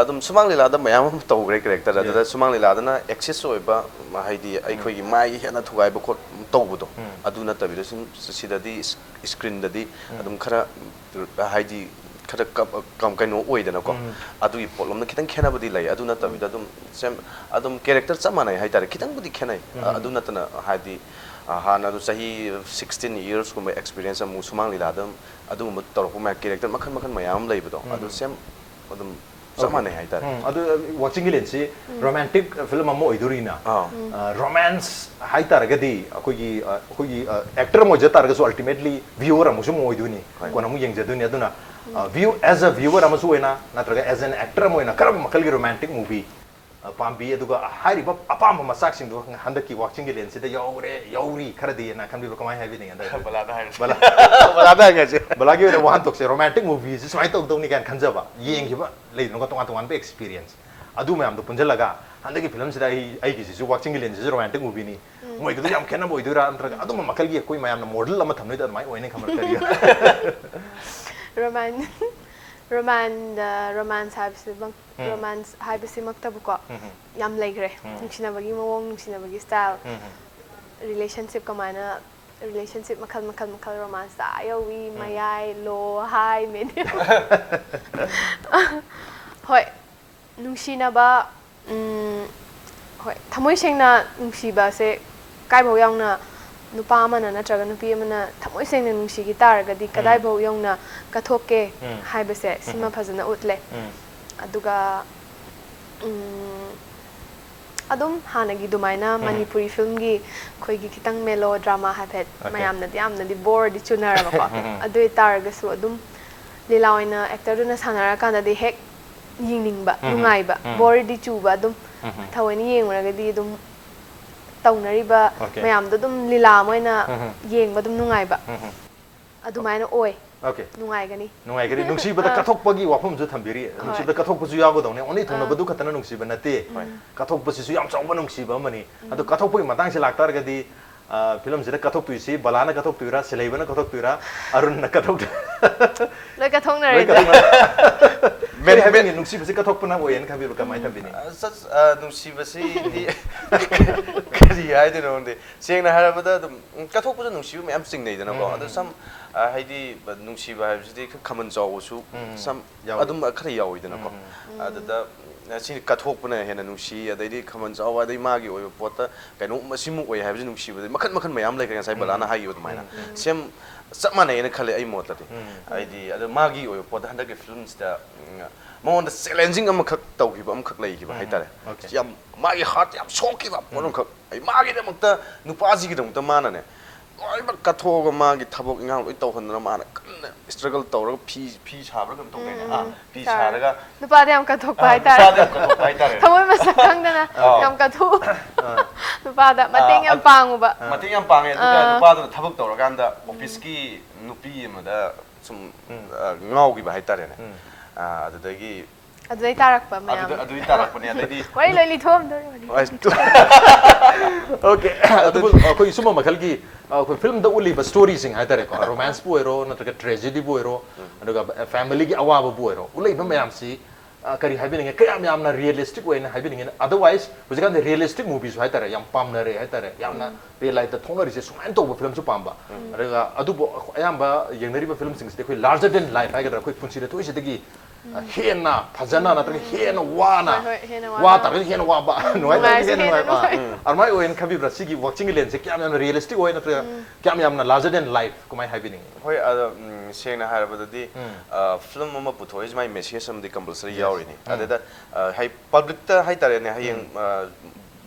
ꯑꯗꯨꯝ ꯁꯨꯃꯥꯡ ꯂꯤꯂꯥꯗ ꯃꯌꯥꯝ ꯑꯃ ꯇꯧꯈ꯭ꯔꯦ ꯀꯦꯔꯦꯛꯇꯔ꯫ ꯑꯗꯨꯗ ꯁꯨꯃꯥꯡ ꯂꯤꯂꯥꯗꯅ ꯑꯦꯛꯁꯤꯁ ꯑꯣꯏꯕ ꯍꯥꯏꯗꯤ ꯑꯩꯈꯣꯏꯒꯤ ꯃꯥꯏ ꯍꯦꯟꯅ ꯊꯨꯒꯥꯏꯕ ꯈꯣꯠ ꯇꯧꯕꯗꯣ꯫ ꯑꯗꯨ ꯅꯠꯇꯕꯤꯗ ꯁꯨꯝ ꯁꯤꯗꯗꯤ ꯏꯁꯀ꯭ꯔꯤꯟꯗꯗꯤ ꯑꯗꯨꯝ ꯈꯔ ꯍꯥꯏꯗꯤ ꯈꯔ ꯀ- ꯀ- ꯀꯩꯅꯣ ꯑꯣꯏꯗꯅꯀꯣ꯫ ꯑꯗꯨꯒꯤ ꯄꯣꯠꯂꯣꯝꯗ ꯈꯤꯇꯪ ꯈꯦꯠꯅꯕꯗꯤ ꯂꯩ꯫ ꯑꯗꯨ ꯅꯠꯇꯕꯤꯗ ꯑꯗꯨꯝ ꯁꯦꯝ ꯑꯗꯨꯝ ꯀꯦꯔꯦꯛꯇꯔ ꯆꯞ ꯃꯥꯟꯅꯩ ꯍꯥꯏꯇꯥꯔꯦ꯫ ꯈꯤꯇꯪꯕꯨꯗꯤ ꯈꯦꯠꯅꯩ꯫ ꯑꯗꯨ ꯅꯠꯇꯅ ꯍꯥꯏꯗꯤ ꯑ, ꯍꯥꯟꯅ ꯑꯗꯨ ꯆꯍꯤ ꯁꯤꯛꯁꯇꯤꯟ ꯏꯌꯔꯁꯀꯨꯝꯕ ꯑꯦꯛꯁꯄꯤꯔꯤꯌꯦꯟꯁ ꯑꯃꯨꯛ ꯁꯨꯃꯥꯡ ꯂꯤꯂꯥꯗ ꯑꯗꯨꯒꯨꯝꯕ ꯇꯧꯔꯛꯄ ꯃꯌꯥꯝ ꯀꯦꯔꯦꯛꯇꯔ ꯃꯈꯜ ꯃꯈꯜ ꯃꯌꯥꯝ ꯑꯃ ꯂꯩꯕꯗꯣ ꯑꯗꯨ ꯁꯦꯝ ꯑꯗꯨꯝ ꯆꯞ ꯃꯥꯟꯅꯩ ꯍꯥꯏꯇꯥꯔꯦ꯫ ꯎꯝ, ꯑꯗꯨ ꯋꯥꯛꯆꯤꯡꯒꯤ ꯂꯦꯟꯁꯤ ꯔꯣꯃꯥꯟꯇꯤꯛ ꯐꯤꯂꯝ ꯑꯃ ꯑꯣꯏꯗꯣꯔꯤꯅ꯫ ꯑꯥ꯫ ꯔꯣꯃꯥꯟꯁ ꯍꯥꯏꯇꯥꯔꯒꯗꯤ ꯑꯩꯈꯣꯏꯒꯤ ꯑ, ꯑꯩꯈꯣꯏꯒꯤ ꯑꯦꯛꯇꯔ ꯑꯃ ꯑꯣꯏꯖ ꯇꯥꯔꯒꯁꯨ ꯑꯜꯇꯤꯃꯦꯠꯂꯤ ꯚ꯭ꯌꯨꯋꯔ ꯑꯃꯁꯨ ꯑꯃꯨꯛ ꯑꯣꯏꯗꯣꯏꯅꯤ꯫ ꯍꯣꯏ꯫ ꯀꯣꯟꯅ ꯑꯃꯨꯛ ꯌꯦꯡꯖꯗꯣꯏꯅꯤ꯫ ꯑꯗꯨꯅ ꯚ꯭ꯌꯨ ꯑꯦꯖ ꯑ ꯚ꯭ꯌꯨꯋꯔ ꯑꯃꯁꯨ ꯑꯣꯏꯅ ꯅꯠꯇ꯭ꯔꯒ ꯑꯦꯖ ꯑꯦꯟ ꯑꯦꯛꯇꯔ ꯑꯃ ꯑꯣꯏꯅ ꯀꯔꯝꯕ ꯃꯈꯜꯒꯤ ꯔꯣꯃꯥꯟꯇꯤꯛ ꯃꯨꯚꯤ ꯄꯥꯝꯕꯤ, ꯑꯗꯨꯒ ꯍꯥꯏꯔꯤꯕ ꯑꯄꯥꯝꯕ ꯃꯆꯥꯛꯁꯤꯡꯗꯣ ꯍꯟꯗꯛꯀꯤ ꯋꯥꯛꯆꯤꯡꯒꯤ ꯂꯦꯟꯁꯤꯗ ꯌꯥꯎꯔꯦ, ꯌꯥꯎꯔꯤ ꯈꯔꯗꯤꯅ ꯈꯟꯕꯤꯕ ꯀꯃꯥꯏꯅ ꯍꯥꯏꯕꯤꯅꯤꯡꯉꯤ ꯍꯟꯗꯛ? ꯕꯂꯥꯗ ꯍꯥꯏꯔꯁꯤ꯫ ꯕꯂꯥ- ꯕꯂꯥꯗ ꯍꯪꯉꯁꯤ꯫ ꯕꯂꯥꯒꯤ ꯑꯣꯏꯅ ꯋꯥꯍꯟꯊꯣꯛꯁꯦ ꯔꯣꯃꯥꯟꯇꯤꯛ ꯃꯨꯚꯤꯁꯦ ꯁꯨꯃꯥꯏꯅ ꯇꯧꯗꯧꯅꯤ ꯀꯥꯏꯅ ꯈꯟꯖꯕ, ꯌꯦꯡꯈꯤꯕ ꯂꯩꯗꯅꯀꯣ, ꯇꯣꯉꯥꯟ ꯇꯣꯉꯥꯟꯕ ꯑꯦꯛꯁꯄꯤꯔꯤꯌꯦꯟꯁ, ꯑꯗꯨ ꯃꯌꯥꯝꯗꯣ ꯄꯨꯟꯁꯤꯜꯂꯒ ꯍꯟꯗꯛꯀꯤ ꯐꯤꯂꯝꯁꯤꯗ ꯑꯩ ꯑꯩꯒꯤꯁꯤꯁꯨ ꯋꯥꯛꯆꯤꯡꯒꯤ ꯂꯦꯟꯁꯤꯁꯨ ꯔꯣꯃꯥꯟꯇꯤꯛ ꯃꯨꯚꯤꯅꯤ, ꯃꯣꯏꯒꯤꯗꯣ ꯌꯥꯝ ꯈꯦꯠꯅꯕ ꯑꯣꯏꯗꯣꯏꯔꯥ ꯅꯠꯇ꯭ꯔꯒ ꯑꯗꯨꯝꯕ ꯃꯈꯜꯒꯤ ꯑꯩꯈꯣꯏ ꯃꯌꯥꯝꯅ ꯃꯣꯗꯦꯜ ꯑꯃ ꯊꯝꯅꯣꯏꯗ ꯑꯗꯨꯃꯥꯏꯅ ꯑꯣꯏꯅꯤ ꯈꯟꯕ ꯀꯔꯤ? ꯔꯣꯃꯥꯟ ꯔꯣꯃꯥꯟꯗ ꯔꯣꯃꯥꯟꯁ ꯍꯥꯏꯕꯁꯤꯃꯛ ꯔꯣꯃꯥꯟꯁ ꯍꯥꯏꯕꯁꯤꯃꯛꯇꯕꯨꯀꯣ ꯌꯥꯝ ꯂꯩꯈ꯭ꯔꯦ꯫ ꯅꯨꯡꯁꯤꯅꯕꯒꯤ ꯃꯑꯣꯡ, ꯅꯨꯡꯁꯤꯅꯕꯒꯤ ꯁ꯭ꯇꯥꯏꯜ, ꯔꯤꯂꯦꯁꯟꯁꯤꯞ ꯀꯃꯥꯏꯅ, ꯔꯤꯂꯦꯁꯟꯁꯤꯞ ꯃꯈꯜ ꯃꯈꯜ ꯃꯈꯜ, ꯔꯣꯃꯥꯟꯁꯇ ꯑꯥ ꯌꯧꯏ, ꯃꯌꯥꯏ, ꯂꯣ, ꯍꯥꯏ, ꯃꯦꯗꯤꯌꯝ꯫ ꯍꯣꯏ, ꯅꯨꯡꯁꯤꯅꯕ, ꯎꯝ, ꯍꯣꯏ, ꯊꯃꯣꯏ ꯁꯦꯡꯅ ꯅꯨꯡꯁꯤꯕꯁꯦ ꯀꯥꯏꯐꯥꯎ ꯌꯥꯎꯅ ꯅꯨꯄꯥ ꯑꯃꯅ ꯅꯠꯇ꯭ꯔꯒ ꯅꯨꯄꯤ ꯑꯃꯅ ꯊꯃꯣꯏ ꯁꯦꯡꯅ ꯅꯨꯡꯁꯤꯈꯤ ꯇꯥꯔꯒꯗꯤ ꯀꯗꯥꯏꯐꯥꯎ ꯌꯧꯅ ꯀꯠꯊꯣꯛꯀꯦ ꯍꯥꯏꯕꯁꯦ ꯁꯤꯃ ꯐꯖꯅ ꯎꯠꯂꯦ꯫ ꯑꯗꯨꯒ, ꯎꯝ, ꯑꯗꯨꯝ ꯍꯥꯟꯅꯒꯤ ꯑꯗꯨꯃꯥꯏꯅ ꯃꯅꯤꯄꯨꯔꯤ ꯐꯤꯂꯝꯒꯤ ꯑꯩꯈꯣꯏꯒꯤ ꯈꯤꯇꯪ ꯃꯦꯂꯣ ꯗ꯭ꯔꯃꯥ ꯍꯥꯏꯐꯦꯠ, Okay. ꯃꯌꯥꯝꯅꯗꯤ ꯌꯥꯝꯅꯗꯤ ꯕꯣꯔꯗꯤ ꯆꯨꯅꯔꯕꯀꯣ꯫ ꯑꯗꯨ ꯑꯣꯏꯇꯥꯔꯒꯁꯨ ꯑꯗꯨꯝ ꯂꯤꯂꯥ ꯑꯣꯏꯅ ꯑꯦꯛꯇꯔꯗꯨꯅ ꯁꯥꯟꯅꯔꯀꯥꯟꯗꯗꯤ ꯍꯦꯛ ꯌꯦꯡꯅꯤꯡꯕ, ꯅꯨꯡꯉꯥꯏꯕ, ꯕꯣꯔꯗꯤ ꯆꯨꯕ ꯑꯗꯨꯝ ꯊꯑꯣꯏꯅ ꯌꯦꯡꯉꯨꯔꯒꯗꯤ ꯑꯗꯨꯝ ꯇꯧꯅꯔꯤꯕ Okay. ꯃꯌꯥꯝꯗꯣ ꯑꯗꯨꯝ ꯂꯤꯂꯥ ꯑꯃ ꯑꯣꯏꯅ ꯎꯝ. ꯌꯦꯡꯕ ꯑꯗꯨꯝ ꯅꯨꯡꯉꯥꯏꯕ ꯎꯝ. ꯑꯗꯨꯃꯥꯏꯅ ꯑꯣꯏ꯫ Okay. ꯅꯨꯡꯉꯥꯏꯒꯅꯤ꯫ ꯅꯨꯡꯉꯥꯏꯒꯅꯤ꯫ ꯅꯨꯡꯁꯤꯕꯗ ꯑꯥ. ꯀꯠꯊꯣꯛꯄꯒꯤ ꯋꯥꯐꯝꯁꯨ ꯊꯝꯕꯤꯔꯤ꯫ ꯍꯣꯏ. ꯅꯨꯡꯁꯤꯕꯗ ꯀꯠꯊꯣꯛꯄꯁꯨ ꯌꯥꯎꯒꯗꯧꯅꯦ꯫ Only ꯊꯨꯡꯅꯕꯗꯨ ꯈꯛꯇꯅ ꯅꯨꯡꯁꯤꯕ ꯅꯠꯇꯦ꯫ ꯍꯣꯏ. ꯀꯠꯊꯣꯛꯄꯁꯤꯁꯨ ꯌꯥꯝ ꯆꯥꯎꯕ ꯅꯨꯡꯁꯤꯕ ꯑꯃꯅꯤ꯫ ꯑꯗꯣ ꯀꯠꯊꯣꯛꯄꯒꯤ ꯃꯇꯥꯡꯁꯤ ꯂꯥꯛꯇꯥꯔꯒꯗꯤ, ꯑ, ꯐꯤꯂꯝꯁꯤꯗ ꯀꯠꯊꯣꯛꯇꯣꯏꯁꯤ ꯕꯂꯥꯅ ꯀꯠꯊꯣꯛꯇꯣꯏꯔꯥ, ꯁꯤꯂꯩꯕꯅ ꯀꯠꯊꯣꯛꯇꯣꯏꯔꯥ, ꯑꯔꯨꯟꯅ ꯀꯠꯊꯣꯛꯇꯣꯏꯔꯥ? ꯂꯣꯏ ꯂꯣꯏ ꯀꯠꯊꯣꯛꯅꯔꯦꯗ꯫ ꯀꯠꯊꯣꯛꯅꯔꯦ꯫ ꯃꯦꯟ- ꯀꯔꯤ ꯍꯥꯏꯕꯤꯅꯤꯡꯉꯤ? ꯃꯦꯟ- ꯅꯨꯡꯁꯤꯕꯁꯤ ꯀꯠꯊꯣꯛꯄꯅ ꯑꯣꯏꯌꯦꯅ ꯈꯟꯕꯤꯕ꯭ꯔꯥ? ꯀꯃꯥꯏꯅ ꯈꯟꯕꯤꯅꯤꯡꯉꯤ? ꯑ, ꯆꯠ- ꯑ, ꯅꯨꯡꯁꯤꯕꯁꯤꯗꯤ ꯀꯔꯤ ꯍꯥꯏꯗꯣꯏꯅꯣ ꯈꯪꯗꯦ꯫ ꯁꯦꯡꯅ ꯍꯥꯏꯔꯕꯗ ꯑꯗꯨꯝ, ꯎꯝ, ꯀꯠꯊꯣꯛꯄꯁꯨ ꯅꯨꯡꯁꯤꯕ ꯃꯌꯥꯝ ꯆꯤꯡꯅꯩꯗꯅꯀꯣ꯫ ꯎꯝ. ꯑꯗꯣ ꯁꯝ, ꯑ, ꯍꯥꯏꯗꯤ, ꯕ-, ꯅꯨꯡꯁꯤꯕ ꯍꯥꯏꯕꯁꯤꯗꯤ ꯈꯔ ꯈꯃꯜ ꯆꯥꯎꯕꯁꯨ ꯎꯝ. ꯁꯝ ꯌꯥꯎꯋꯤ. ꯑꯗꯨꯝ ꯈꯔ ꯌꯥꯎꯋꯤꯗꯅꯀꯣ꯫ ꯎꯝ. ꯎꯝ. ꯑꯗꯨꯗ, ꯑ, ꯁꯤ ꯀꯠꯊꯣꯛꯄꯅ ꯍꯦꯟꯅ ꯅꯨꯡꯁꯤ, ꯑꯗꯩꯗꯤ ꯈꯃꯜ ꯆꯥꯎꯕ, ꯑꯗꯩ ꯃꯥꯒꯤ ꯑꯣꯏꯕ ꯄꯣꯠꯇ ꯀꯩꯅꯣꯝ ꯑꯁꯤꯃꯨꯛ ꯑꯣꯏ ꯍꯥꯏꯕꯁꯤ ꯅꯨꯡꯁꯤꯕꯗꯤ ꯃꯈꯜ ꯃꯈꯜ ꯃꯌꯥꯝ ꯂꯩꯈ꯭ꯔꯦ, ꯉꯁꯥꯏ ꯎꯝ. ꯕꯂꯥꯅ ꯍꯥꯏꯈꯤꯕ ꯑꯗꯨꯃꯥꯏꯅ꯫ ꯎꯝ. ꯎꯝ. ꯁꯦꯝ ꯆꯞ ꯃꯥꯟꯅꯩꯅ ꯈꯜꯂꯦ ꯑꯩ ꯃꯣꯠꯇꯗꯤ꯫ ꯎꯝ. ꯍꯥꯏꯗꯤ ꯑꯗꯣ ꯃꯥꯒꯤ ꯑꯣꯏꯕ ꯄꯣꯠꯇ ꯍꯟꯗꯛꯀꯤ ꯐꯤꯂꯝꯁꯤꯗ, ꯎꯝ, ꯃꯉꯣꯟꯗ ꯆꯦꯂꯦꯟꯖꯤꯡ ꯑꯃꯈꯛ ꯇꯧꯈꯤꯕ ꯑꯃꯈꯛ ꯂꯩꯈꯤꯕ ꯎꯝ. ꯍꯥꯏꯇꯥꯔꯦ꯫ Okay. ꯌꯥꯝ ꯃꯥꯒꯤ ꯍꯥꯔꯠ ꯌꯥꯝ ꯁꯣꯛꯈꯤꯕ ꯄꯣꯠ ꯎꯝ. ꯑꯃꯈꯛ, ꯑꯩ ꯃꯥꯒꯤꯗꯃꯛꯇ, ꯅꯨꯄꯥꯁꯤꯒꯤꯗꯃꯛꯇ ꯃꯥꯅꯅꯦ ꯂꯣꯏꯅꯃꯛ ꯀꯠꯊꯣꯛꯑꯒ ꯃꯥꯒꯤ ꯊꯕꯛ ꯏꯪꯈꯥꯡ ꯂꯣꯏ ꯇꯧꯍꯟꯗꯅ ꯃꯥꯅ ꯀꯟꯅ ꯏꯁꯇ꯭ꯔꯒꯜ ꯇꯧꯔꯒ ꯐꯤ, ꯐꯤ ꯁꯥꯕ꯭ꯔꯥ ꯀꯩꯅꯣꯝ ꯇꯧꯗꯥꯏꯅꯦ? ꯎꯝ, ꯑꯥ, ꯎꯝ. ꯐꯤ ꯁꯥꯔꯦ. ꯁꯥꯔꯒ ꯅꯨꯄꯥꯗ ꯌꯥꯝ ꯀꯠꯊꯣꯛꯄ ꯑꯥ, ꯍꯥꯏꯇꯥꯔꯦ꯫ ꯅꯨꯄꯥꯗ ꯌꯥꯝ ꯀꯠꯊꯣꯛꯄ ꯍꯥꯏꯇꯥꯔꯦ꯫ ꯊꯃꯣꯏ ꯃꯁꯛ ꯈꯪꯗꯅ ꯑꯥ. ꯌꯥꯝ ꯀꯠꯊꯣꯛ꯫ ꯑꯥ. ꯅꯨꯄꯥꯗ ꯃꯇꯦꯡ ꯑꯥ, ꯌꯥꯝ ꯑꯗ- ꯄꯥꯡꯉꯨꯕ꯫ ꯑꯥ. ꯃꯇꯦꯡ ꯌꯥꯝ ꯄꯥꯡꯉꯦ꯫ ꯑꯗꯨꯒ ꯑꯥ. ꯅꯨꯄꯥꯗꯨꯅ ꯊꯕꯛ ꯇꯧꯔꯀꯥꯟꯗ ꯑꯣꯐꯤꯁꯀꯤ ꯅꯨꯄꯤ ꯑꯃꯗ ꯁꯨꯝ, ꯎꯝ. ꯑ, ꯉꯥꯎꯈꯤꯕ ꯍꯥꯏꯇꯥꯔꯦꯅꯦ꯫ ꯎꯝ. ꯑ, ꯑꯗꯨꯗꯒꯤ ꯑꯗꯨꯗꯩ ꯇꯥꯔꯛꯄ ꯃꯌꯥꯝ꯫ ꯑꯗꯨꯗ, ꯑꯗꯨꯗꯩ ꯇꯥꯔꯛꯄꯅꯦ꯫ ꯑꯗꯩꯗꯤ ꯋꯥꯔꯤ ꯂꯣꯏ ꯂꯤꯊꯣꯛꯑꯝꯗꯣꯔꯦ꯫ ꯑꯁ, ꯇꯨ- Okay. ꯑꯗꯨꯕꯨ ꯑꯩꯈꯣꯏ ꯁꯨꯝꯕ ꯃꯈꯜꯒꯤ, ꯑ, ꯑꯩꯈꯣꯏ ꯐꯤꯂꯝꯗ ꯎꯠꯂꯤꯕ ꯁ꯭ꯇꯣꯔꯤꯁꯤꯡ ꯍꯥꯏꯇꯥꯔꯦꯀꯣ, ꯔꯣꯃꯥꯟꯁꯄꯨ ꯑꯣꯏꯔꯣ, ꯅꯠꯇ꯭ꯔꯒ ꯇ꯭ꯔꯦꯖꯦꯗꯤꯕꯨ ꯑꯣꯏꯔꯣ, ꯑꯗꯨꯒ ꯐꯦꯃꯤꯂꯤꯒꯤ ꯑꯋꯥꯕꯕꯨ ꯑꯣꯏꯔꯣ, ꯎꯠꯂꯛꯏꯕ ꯃꯌꯥꯝꯁꯤ, ꯑ, ꯀꯔꯤ ꯍꯥꯏꯕꯤꯅꯤꯡꯉꯤ? ꯀꯌꯥꯝ ꯌꯥꯝꯅ ꯔꯤꯌꯦꯂꯤꯁꯇꯤꯛ ꯑꯣꯏꯅ ꯍꯥꯏꯕꯤꯅꯤꯡꯉꯤ? Otherwise, ꯍꯧꯖꯤꯛꯀꯥꯟꯗꯤ ꯔꯤꯌꯦꯂꯤꯁꯇꯤꯛ ꯃꯨꯚꯤꯁꯨ ꯍꯥꯏꯇꯥꯔꯦ, ꯌꯥꯝ ꯄꯥꯝꯅꯔꯦ ꯍꯥꯏꯇꯥꯔꯦ, ꯌꯥꯝꯅ ꯔꯤꯌꯦꯜ ꯂꯥꯏꯐꯇ ꯊꯣꯛꯅꯔꯤꯁꯦ ꯁꯨꯃꯥꯏꯅ ꯇꯧꯕ ꯐꯤꯂꯝꯁꯨ ꯄꯥꯝꯕ꯫ ꯑꯗꯨꯒ ꯑꯗꯨꯕꯨ ꯑꯌꯥꯝꯕ ꯌꯦꯡꯅꯔꯤꯕ ꯐꯤꯂꯝꯁꯤꯡꯁꯤꯗꯤ ꯑꯩꯈꯣꯏ larger than life ꯍꯥꯏꯒꯗ꯭ꯔꯥ, ꯑꯩꯈꯣꯏ ꯄꯨꯟꯁꯤꯗ ꯊꯣꯛꯏꯁꯤꯗꯒꯤ, ꯑ, ꯍꯦꯟꯅ ꯐꯖꯅ ꯅꯠꯇ꯭ꯔꯒ ꯍꯦꯟꯅ ꯋꯥꯅ, ꯍꯣꯏ, ꯍꯣꯏ, ꯍꯦꯟꯅ ꯋꯥ ꯋꯥꯅ꯫ ꯇꯥꯔꯒꯗꯤ ꯍꯦꯟꯅ ꯋꯥꯕ, ꯅꯨꯡꯉꯥꯏ ꯅꯨꯡꯉꯥꯏꯔꯁꯨ ꯇꯥꯔꯒꯗꯤ ꯍꯦꯟꯅ ꯍꯦꯟꯅ ꯅꯨꯡꯉꯥꯏꯕ, ꯅꯨꯡꯉꯥꯏ꯫ ꯑꯗꯨꯃꯥꯏꯅ ꯑꯣꯏꯅ ꯈꯟꯕꯤꯕ꯭ꯔꯥ? ꯁꯤꯒꯤ ꯋꯥꯛꯆꯤꯡꯒꯤ ꯂꯦꯟꯁꯦ ꯀꯌꯥꯝ ꯌꯥꯝꯅ ꯔꯤꯌꯦꯂꯤꯁꯇꯤꯛ ꯑꯣꯏ ꯅꯠꯇ꯭ꯔꯒ ꯀꯌꯥꯝ ꯌꯥꯝꯅ larger than life ꯀꯃꯥꯏꯅ ꯍꯥꯏꯕꯤꯅꯤꯡꯉꯤ? ꯍꯣꯏ, ꯑꯗꯣ, ꯎꯝ, ꯁꯦꯡꯅ ꯍꯥꯏꯔꯕꯗꯗꯤ, ꯎꯝ. ꯑ, ꯐꯤꯂꯝ ꯑꯃ ꯄꯨꯊꯣꯛꯏꯁꯦ ꯃꯥꯏ ꯃꯦꯁꯦꯖ ꯑꯃꯗꯤ ꯀꯝꯄꯜꯁꯔꯤ Yes. ꯌꯥꯎꯔꯤꯅꯤ꯫ ꯎꯝ. ꯑꯗꯨꯗ, ꯑ, ꯍꯥꯏ, ꯄꯕ꯭ꯂꯤꯛꯇ ꯍꯥꯏꯇꯥꯔꯦꯅꯦ, ꯍꯌꯦꯡ, ꯎꯝ. ꯑ,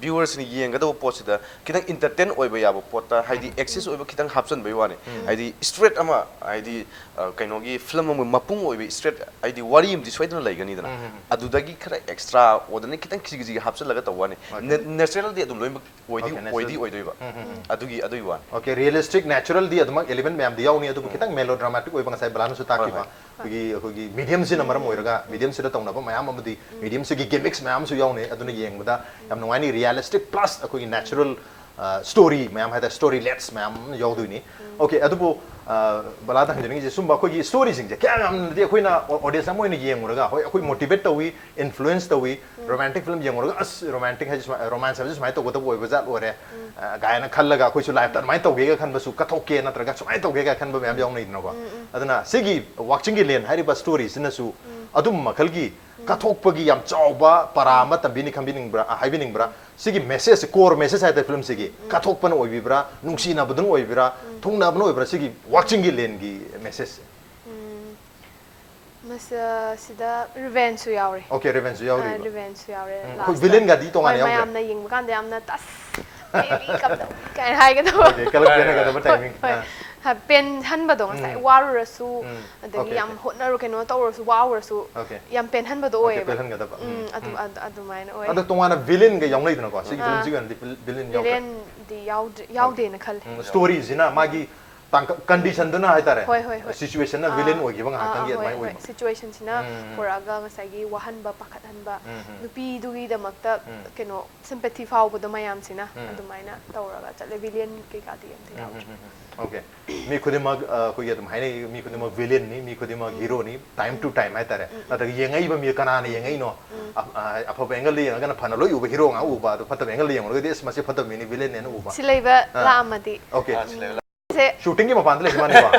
ꯚ꯭ꯌꯨꯋꯔꯁꯤꯅ ꯌꯦꯡꯒꯗꯕ ꯄꯣꯠꯁꯤꯗ ꯈꯤꯇꯪ ꯏꯟꯇꯔꯇꯦꯟ ꯑꯣꯏꯕ ꯌꯥꯕ ꯄꯣꯠꯇ, ꯍꯥꯏꯗꯤ ꯑꯦꯛꯁꯦꯁ ꯑꯣꯏꯕ ꯈꯤꯇꯪ ꯍꯥꯞꯆꯤꯟꯕꯒꯤ ꯋꯥꯅꯤ꯫ ꯍꯥꯏꯗꯤ ꯁ꯭ꯇ꯭ꯔꯦꯠ ꯑꯃ, ꯍꯥꯏꯗꯤ ꯑ, ꯀꯩꯅꯣꯒꯤ ꯐꯤꯂꯝ ꯑꯃꯒꯤ ꯃꯄꯨꯡ ꯑꯣꯏꯕ ꯁ꯭ꯇ꯭ꯔꯦꯠ, ꯍꯥꯏꯗꯤ ꯋꯥꯔꯤ ꯑꯃꯗꯤ ꯁꯣꯏꯗꯅ ꯂꯩꯒꯅꯤꯗꯅ꯫ ꯑꯗꯨꯗꯒꯤ ꯈꯔ ꯑꯦꯛꯁꯇ꯭ꯔꯥ ꯑꯣꯔꯗꯤꯅꯔꯤ ꯈꯤꯇꯪ ꯈꯤꯖꯤꯛ ꯈꯤꯖꯤꯛ ꯍꯥꯞꯆꯤꯜꯂꯒ ꯇꯧꯕ ꯋꯥꯅꯤ꯫ ꯅꯦ-, ꯅꯦꯆꯔꯦꯜꯗꯤ ꯑꯗꯨꯝ ꯂꯣꯏꯅꯃꯛ ꯑꯣꯏꯗꯤ, ꯑꯣꯀꯦ, ꯅꯦꯆꯔꯦꯜ꯫ ꯑꯣꯏꯗꯤ ꯑꯣꯏꯗꯣꯏꯕ꯫ ꯑꯗꯨꯒꯤ, ꯑꯗꯨꯒꯤ ꯋꯥꯅꯤ꯫ ꯑꯣꯀꯦ, ꯔꯤꯌꯦꯂꯤꯁꯇꯤꯛ, ꯅꯦꯆꯔꯦꯜꯗꯤ ꯑꯗꯨꯃꯛ ꯑꯦꯂꯤꯃꯦꯟ ꯃꯌꯥꯝꯗꯤ ꯌꯥꯎꯅꯤ, ꯑꯗꯨꯕꯨ ꯈꯤꯇꯪ ꯃꯦꯂꯣ ꯗ꯭ꯔꯥꯃꯥꯇꯤꯛ ꯑꯣꯏꯕ, ꯉꯁꯥꯏ ꯕꯂꯥꯅꯁꯨ ꯇꯥꯛꯈꯤꯕ꯫ ꯍꯣꯏ꯫ ꯑꯩꯈꯣꯏꯒꯤ, ꯑꯩꯈꯣꯏꯒꯤ ꯃꯤꯗꯤꯌꯝꯁꯤꯅ ꯃꯔꯝ ꯑꯣꯏꯔꯒ, ꯃꯤꯗꯤꯌꯝꯁꯤꯗ ꯇꯧꯅꯕ ꯃꯌꯥꯝ ꯑꯃꯗꯤ, ꯃꯤꯗꯤꯌꯝꯁꯤꯒꯤ ꯒꯤꯃꯤꯛꯁ ꯃꯌꯥꯝ ꯑꯃꯁꯨ ꯌꯥꯎꯅꯤ꯫ ꯑꯗꯨꯅ ꯌꯦꯡꯕꯗ ꯌꯥꯝ ꯅꯨꯡꯉꯥꯏꯅꯤ꯫ ꯔꯤꯌꯦꯂꯤꯁꯇꯤꯛ ꯄ꯭ꯂꯁ ꯑꯩꯈꯣꯏꯒꯤ ꯅꯦꯆꯔꯦꯜ, ꯑ, ꯁ꯭ꯇꯣꯔꯤ ꯃꯌꯥꯝ ꯍꯥꯏꯇꯥꯔꯦ, ꯁ꯭ꯇꯣꯔꯤ ꯂꯦꯠꯁ ꯃꯌꯥꯝ ꯑꯃ ꯌꯥꯎꯗꯣꯏꯅꯤ꯫ ꯑꯣꯀꯦ, ꯑꯗꯨꯕꯨ, ꯑ, ꯕꯂꯥꯗ ꯍꯪꯖꯅꯤꯡꯉꯤꯁꯦ, ꯁꯨꯝꯕ ꯑꯩꯈꯣꯏꯒꯤ ꯁ꯭ꯇꯣꯔꯤꯁꯤꯡꯁꯦ ꯀꯌꯥ ꯌꯥꯝꯅꯗꯤ ꯑꯩꯈꯣꯏꯅ ꯑꯣ-, ꯑꯣꯗꯤꯌꯟꯁ ꯑꯃ ꯑꯣꯏꯅ ꯌꯦꯡꯉꯨꯔꯒ, ꯍꯣꯏ, ꯑꯩꯈꯣꯏ ꯃꯣꯇꯤꯚꯦꯠ ꯇꯧꯏ, ꯏꯟꯐ꯭ꯂꯨꯌꯦꯟꯁ ꯇꯧꯏ꯫ ꯔꯣꯃꯥꯟꯇꯤꯛ ꯐꯤꯂꯝ ꯌꯦꯡꯉꯨꯔꯒ, "ꯑꯁ, ꯔꯣꯃꯥꯟꯇꯤꯛ ꯍꯥꯏꯁꯦ ꯁꯨꯃꯥꯏ-, ꯔꯣꯃꯥꯟꯁ ꯍꯥꯏꯕꯁꯦ ꯁꯨꯃꯥꯏꯅ ꯇꯧꯒꯗꯕ ꯑꯣꯏꯕ ꯖꯥꯠ ꯑꯣꯏꯔꯦ", ꯑ, ꯀꯥꯏꯅ ꯈꯜꯂꯒ ꯑꯩꯈꯣꯏꯁꯨ ꯂꯥꯏꯐꯇ ꯑꯗꯨꯃꯥꯏꯅ ꯇꯧꯒꯦꯒ ꯈꯟꯕꯁꯨ, ꯀꯠꯊꯣꯛꯀꯦ ꯅꯠꯇ꯭ꯔꯒ ꯁꯨꯃꯥꯏꯅ ꯇꯧꯒꯦꯒ ꯈꯟꯕ ꯃꯌꯥꯝ ꯌꯥꯎꯅꯩꯗꯅꯀꯣ꯫ ꯑꯗꯨꯅ ꯁꯤꯒꯤ ꯋꯥꯛꯆꯤꯡꯒꯤ ꯂꯦꯟ ꯍꯥꯏꯔꯤꯕ ꯁ꯭ꯇꯣꯔꯤꯁꯤꯅꯁꯨ ꯑꯗꯨꯝ ꯃꯈꯜꯒꯤ ꯀꯠꯊꯣꯛꯄꯒꯤ ꯌꯥꯝ ꯆꯥꯎꯕ ꯄꯔꯥ ꯑꯃ ꯇꯝꯕꯤꯅꯤ ꯈꯟꯕꯤꯅꯤꯡꯕ꯭ꯔꯥ, ꯑ, ꯍꯥꯏꯕꯤꯅꯤꯡꯕ꯭ꯔꯥ? ꯁꯤꯒꯤ ꯃꯦꯁꯦꯖꯁꯦ, ꯀꯣꯔ ꯃꯦꯁꯦꯖ ꯍꯥꯏꯇꯥꯔꯦ ꯐꯤꯂꯝꯁꯤꯒꯤ, ꯀꯠꯊꯣꯛꯄꯅ ꯑꯣꯏꯕꯤꯕ꯭ꯔꯥ, ꯅꯨꯡꯁꯤꯅꯕꯗꯨꯅ ꯑꯣꯏꯕꯤꯕ꯭ꯔꯥ, ꯊꯨꯡꯅꯕꯅ ꯑꯣꯏꯕ꯭ꯔꯥ, ꯁꯤꯒꯤ ꯋꯥꯛꯆꯤꯡꯒꯤ ꯂꯦꯟꯒꯤ ꯃꯦꯁꯦꯖꯁꯦ? ꯎꯝ, ꯃꯁ-, ꯁꯤꯗ ꯔꯤꯚꯦꯟꯖꯁꯨ ꯌꯥꯎꯔꯦ꯫ ꯑꯣꯀꯦ, ꯔꯤꯚꯦꯟꯖꯁꯨ ꯌꯥꯎꯔꯤ꯫ ꯑꯥ, ꯔꯤꯚꯦꯟꯖꯁꯨ ꯌꯥꯎꯔꯦ, ꯎꯝ, ꯑꯩꯈꯣꯏ ꯂꯥꯁꯇ꯫ ꯚꯤꯂꯦꯟꯒꯗꯤ ꯇꯣꯉꯥꯟꯅ ꯍꯣꯏ, ꯌꯥꯎꯗ꯭ꯔꯦ? ꯃꯌꯥꯝꯅ ꯌꯦꯡꯕ ꯀꯥꯟꯗ ꯌꯥꯝꯅ "ꯇꯁ, baby, ꯀꯝꯗꯧ?" ꯀꯥꯏꯅ ꯍꯥꯏꯒꯗꯕ꯫ ꯑꯣꯀꯦ, ꯀꯂꯛ ꯄꯦꯟꯅꯒꯗꯕ ꯍꯣꯏ, ꯇꯥꯏꯃꯤꯡ꯫ ꯍꯣꯏ꯫ ꯑꯥ꯫ ꯍꯥ, ꯄꯦꯟꯍꯟꯕꯗꯣ ꯉꯁꯥꯏ, ꯎꯝ꯫ ꯋꯥꯔꯨꯔꯁꯨ, ꯎꯝ꯫ ꯑꯗꯒꯤ ꯑꯣꯀꯦ, ꯌꯥꯝ ꯑꯣꯀꯦ꯫ ꯍꯣꯠꯅꯔꯨ-, ꯀꯩꯅꯣ ꯇꯧꯔꯁꯨ, ꯋꯥꯔꯨꯔꯁꯨ ꯑꯣꯀꯦ꯫ ꯌꯥꯝ ꯄꯦꯟꯍꯟꯕꯗꯣ ꯑꯣꯀꯦ, ꯑꯣꯏꯌꯦꯕ꯫ ꯄꯦꯜꯍꯟꯒꯗꯕ꯫ ꯎꯝ, ꯎꯝ, ꯑꯗꯨ-, ꯎꯝ꯫ ꯑꯗꯨ-, ꯑꯗꯨꯃꯥꯏꯅ ꯑꯣꯏ꯫ ꯑꯗꯣ ꯇꯣꯉꯥꯟꯅ ꯚꯤꯂꯦꯟꯒ ꯌꯥꯎꯅꯩꯗꯅꯀꯣ? ꯁꯤꯒꯤ ꯑꯥ꯫ ꯐꯤꯂꯝꯁꯤꯒꯤ ꯑꯣꯏꯅꯗꯤ ꯚꯤꯜ-, ꯚꯤꯂꯦꯟ ꯌꯥꯎꯗ꯭ꯔꯦ? ꯚꯤꯂꯦꯟꯗꯤ ꯌꯥꯎꯗ꯭ꯔꯦ, ꯌꯥꯎꯗꯦꯅ ꯈꯜꯂꯦ꯫ ꯎꯝ, ꯁ꯭ꯇꯣꯔꯤꯁꯤꯅ ꯃꯥꯒꯤ ꯇꯥꯡꯀꯛ, ꯀꯟꯗꯤꯁꯟꯗꯨꯅ ꯍꯥꯏꯇꯥꯔꯦ, ꯍꯣꯏ, ꯍꯣꯏ, ꯍꯣꯏ꯫ ꯁꯤꯆꯨꯋꯦꯁꯟꯅ ꯑꯥ, ꯚꯤꯂꯦꯟ ꯑꯣꯏꯈꯤꯕ ꯑꯥ, ꯉꯥꯏꯍꯥꯛꯇꯪꯒꯤ ꯍꯣꯏ, ꯑꯗꯨꯃꯥꯏꯅ ꯍꯣꯏ꯫ ꯑꯣꯏꯕ꯫ ꯁꯤꯆꯨꯋꯦꯁꯟꯁꯤꯅ ꯎꯝ, ꯎꯝ꯫ ꯄꯨꯔꯛꯑꯒ ꯉꯁꯥꯏꯒꯤ ꯋꯥꯍꯟꯕ, ꯄꯥꯈꯠꯍꯟꯕ, ꯎꯝ, ꯎꯝ꯫ ꯅꯨꯄꯤꯗꯨꯒꯤꯗꯃꯛꯇ ꯎꯝ꯫ ꯀꯩꯅꯣ, ꯁꯤꯝꯄꯦꯊꯤ ꯐꯥꯎꯕꯗꯣ ꯃꯌꯥꯝꯁꯤꯅ ꯎꯝ꯫ ꯑꯗꯨꯃꯥꯏꯅ ꯇꯧꯔꯒ ꯆꯠꯂꯦ꯫ ꯚꯤꯂꯦꯟ ꯀꯩꯀꯥꯗꯤ ꯑꯝꯇ ꯎꯝ, ꯎꯝ, ꯌꯥꯎꯗ꯭ꯔꯦ꯫ ꯎꯝ, ꯎꯝ꯫ ꯑꯣꯀꯦ꯫ ꯃꯤ ꯈꯨꯗꯤꯡꯃꯛ, ꯑ, ꯑꯩꯈꯣꯏꯒꯤ ꯑꯗꯨꯝ ꯍꯥꯏꯅꯩ, ꯃꯤ ꯈꯨꯗꯤꯡꯃꯛ ꯎꯝ꯫ ꯚꯤꯂꯦꯟꯅꯤ, ꯃꯤ ꯈꯨꯗꯤꯡꯃꯛ ꯎꯝ꯫ ꯍꯤꯔꯣꯅꯤ, ꯇꯥꯏꯝ ꯎꯝ꯫ ꯇꯨ ꯇꯥꯏꯝ ꯍꯥꯏꯇꯥꯔꯦ꯫ ꯎꯝ, ꯎꯝ꯫ ꯅꯠꯇ꯭ꯔꯒ ꯌꯦꯡꯉꯛꯏꯕ ꯃꯤ ꯀꯅꯥꯅ ꯌꯦꯡꯉꯛꯏꯅꯣ? ꯎꯝ꯫ ꯑ-, ꯑ-, ꯑꯐꯕ ꯑꯦꯡꯒꯜꯗ ꯌꯦꯡꯉꯒꯅ ꯐꯅ ꯂꯣꯏ ꯎꯕ, ꯍꯤꯔꯣ ꯉꯥꯛ ꯎꯕ, ꯑꯗꯣ ꯐꯠꯇꯕ ꯑꯦꯡꯒꯜꯗ ꯌꯦꯡꯉꯨꯔꯒꯗꯤ, "ꯑꯁ, ꯃꯁꯤ ꯐꯠꯇꯕ ꯃꯤꯅꯤ, ꯚꯤꯂꯦꯟꯅꯦꯅ" ꯎꯕ꯫ ꯁꯤ ꯂꯩꯕ ꯑꯥ꯫ ꯂꯥꯛꯑꯝꯃꯗꯤ꯫ ꯑꯣꯀꯦ꯫ ꯑꯥ, ꯁꯤ ꯂꯩꯕ ꯂꯥꯛ- ꯁꯦ ꯁꯨꯇꯤꯡꯒꯤ ꯃꯄꯥꯟꯗ ꯂꯩꯁꯤ ꯃꯥꯅꯤꯀꯣ?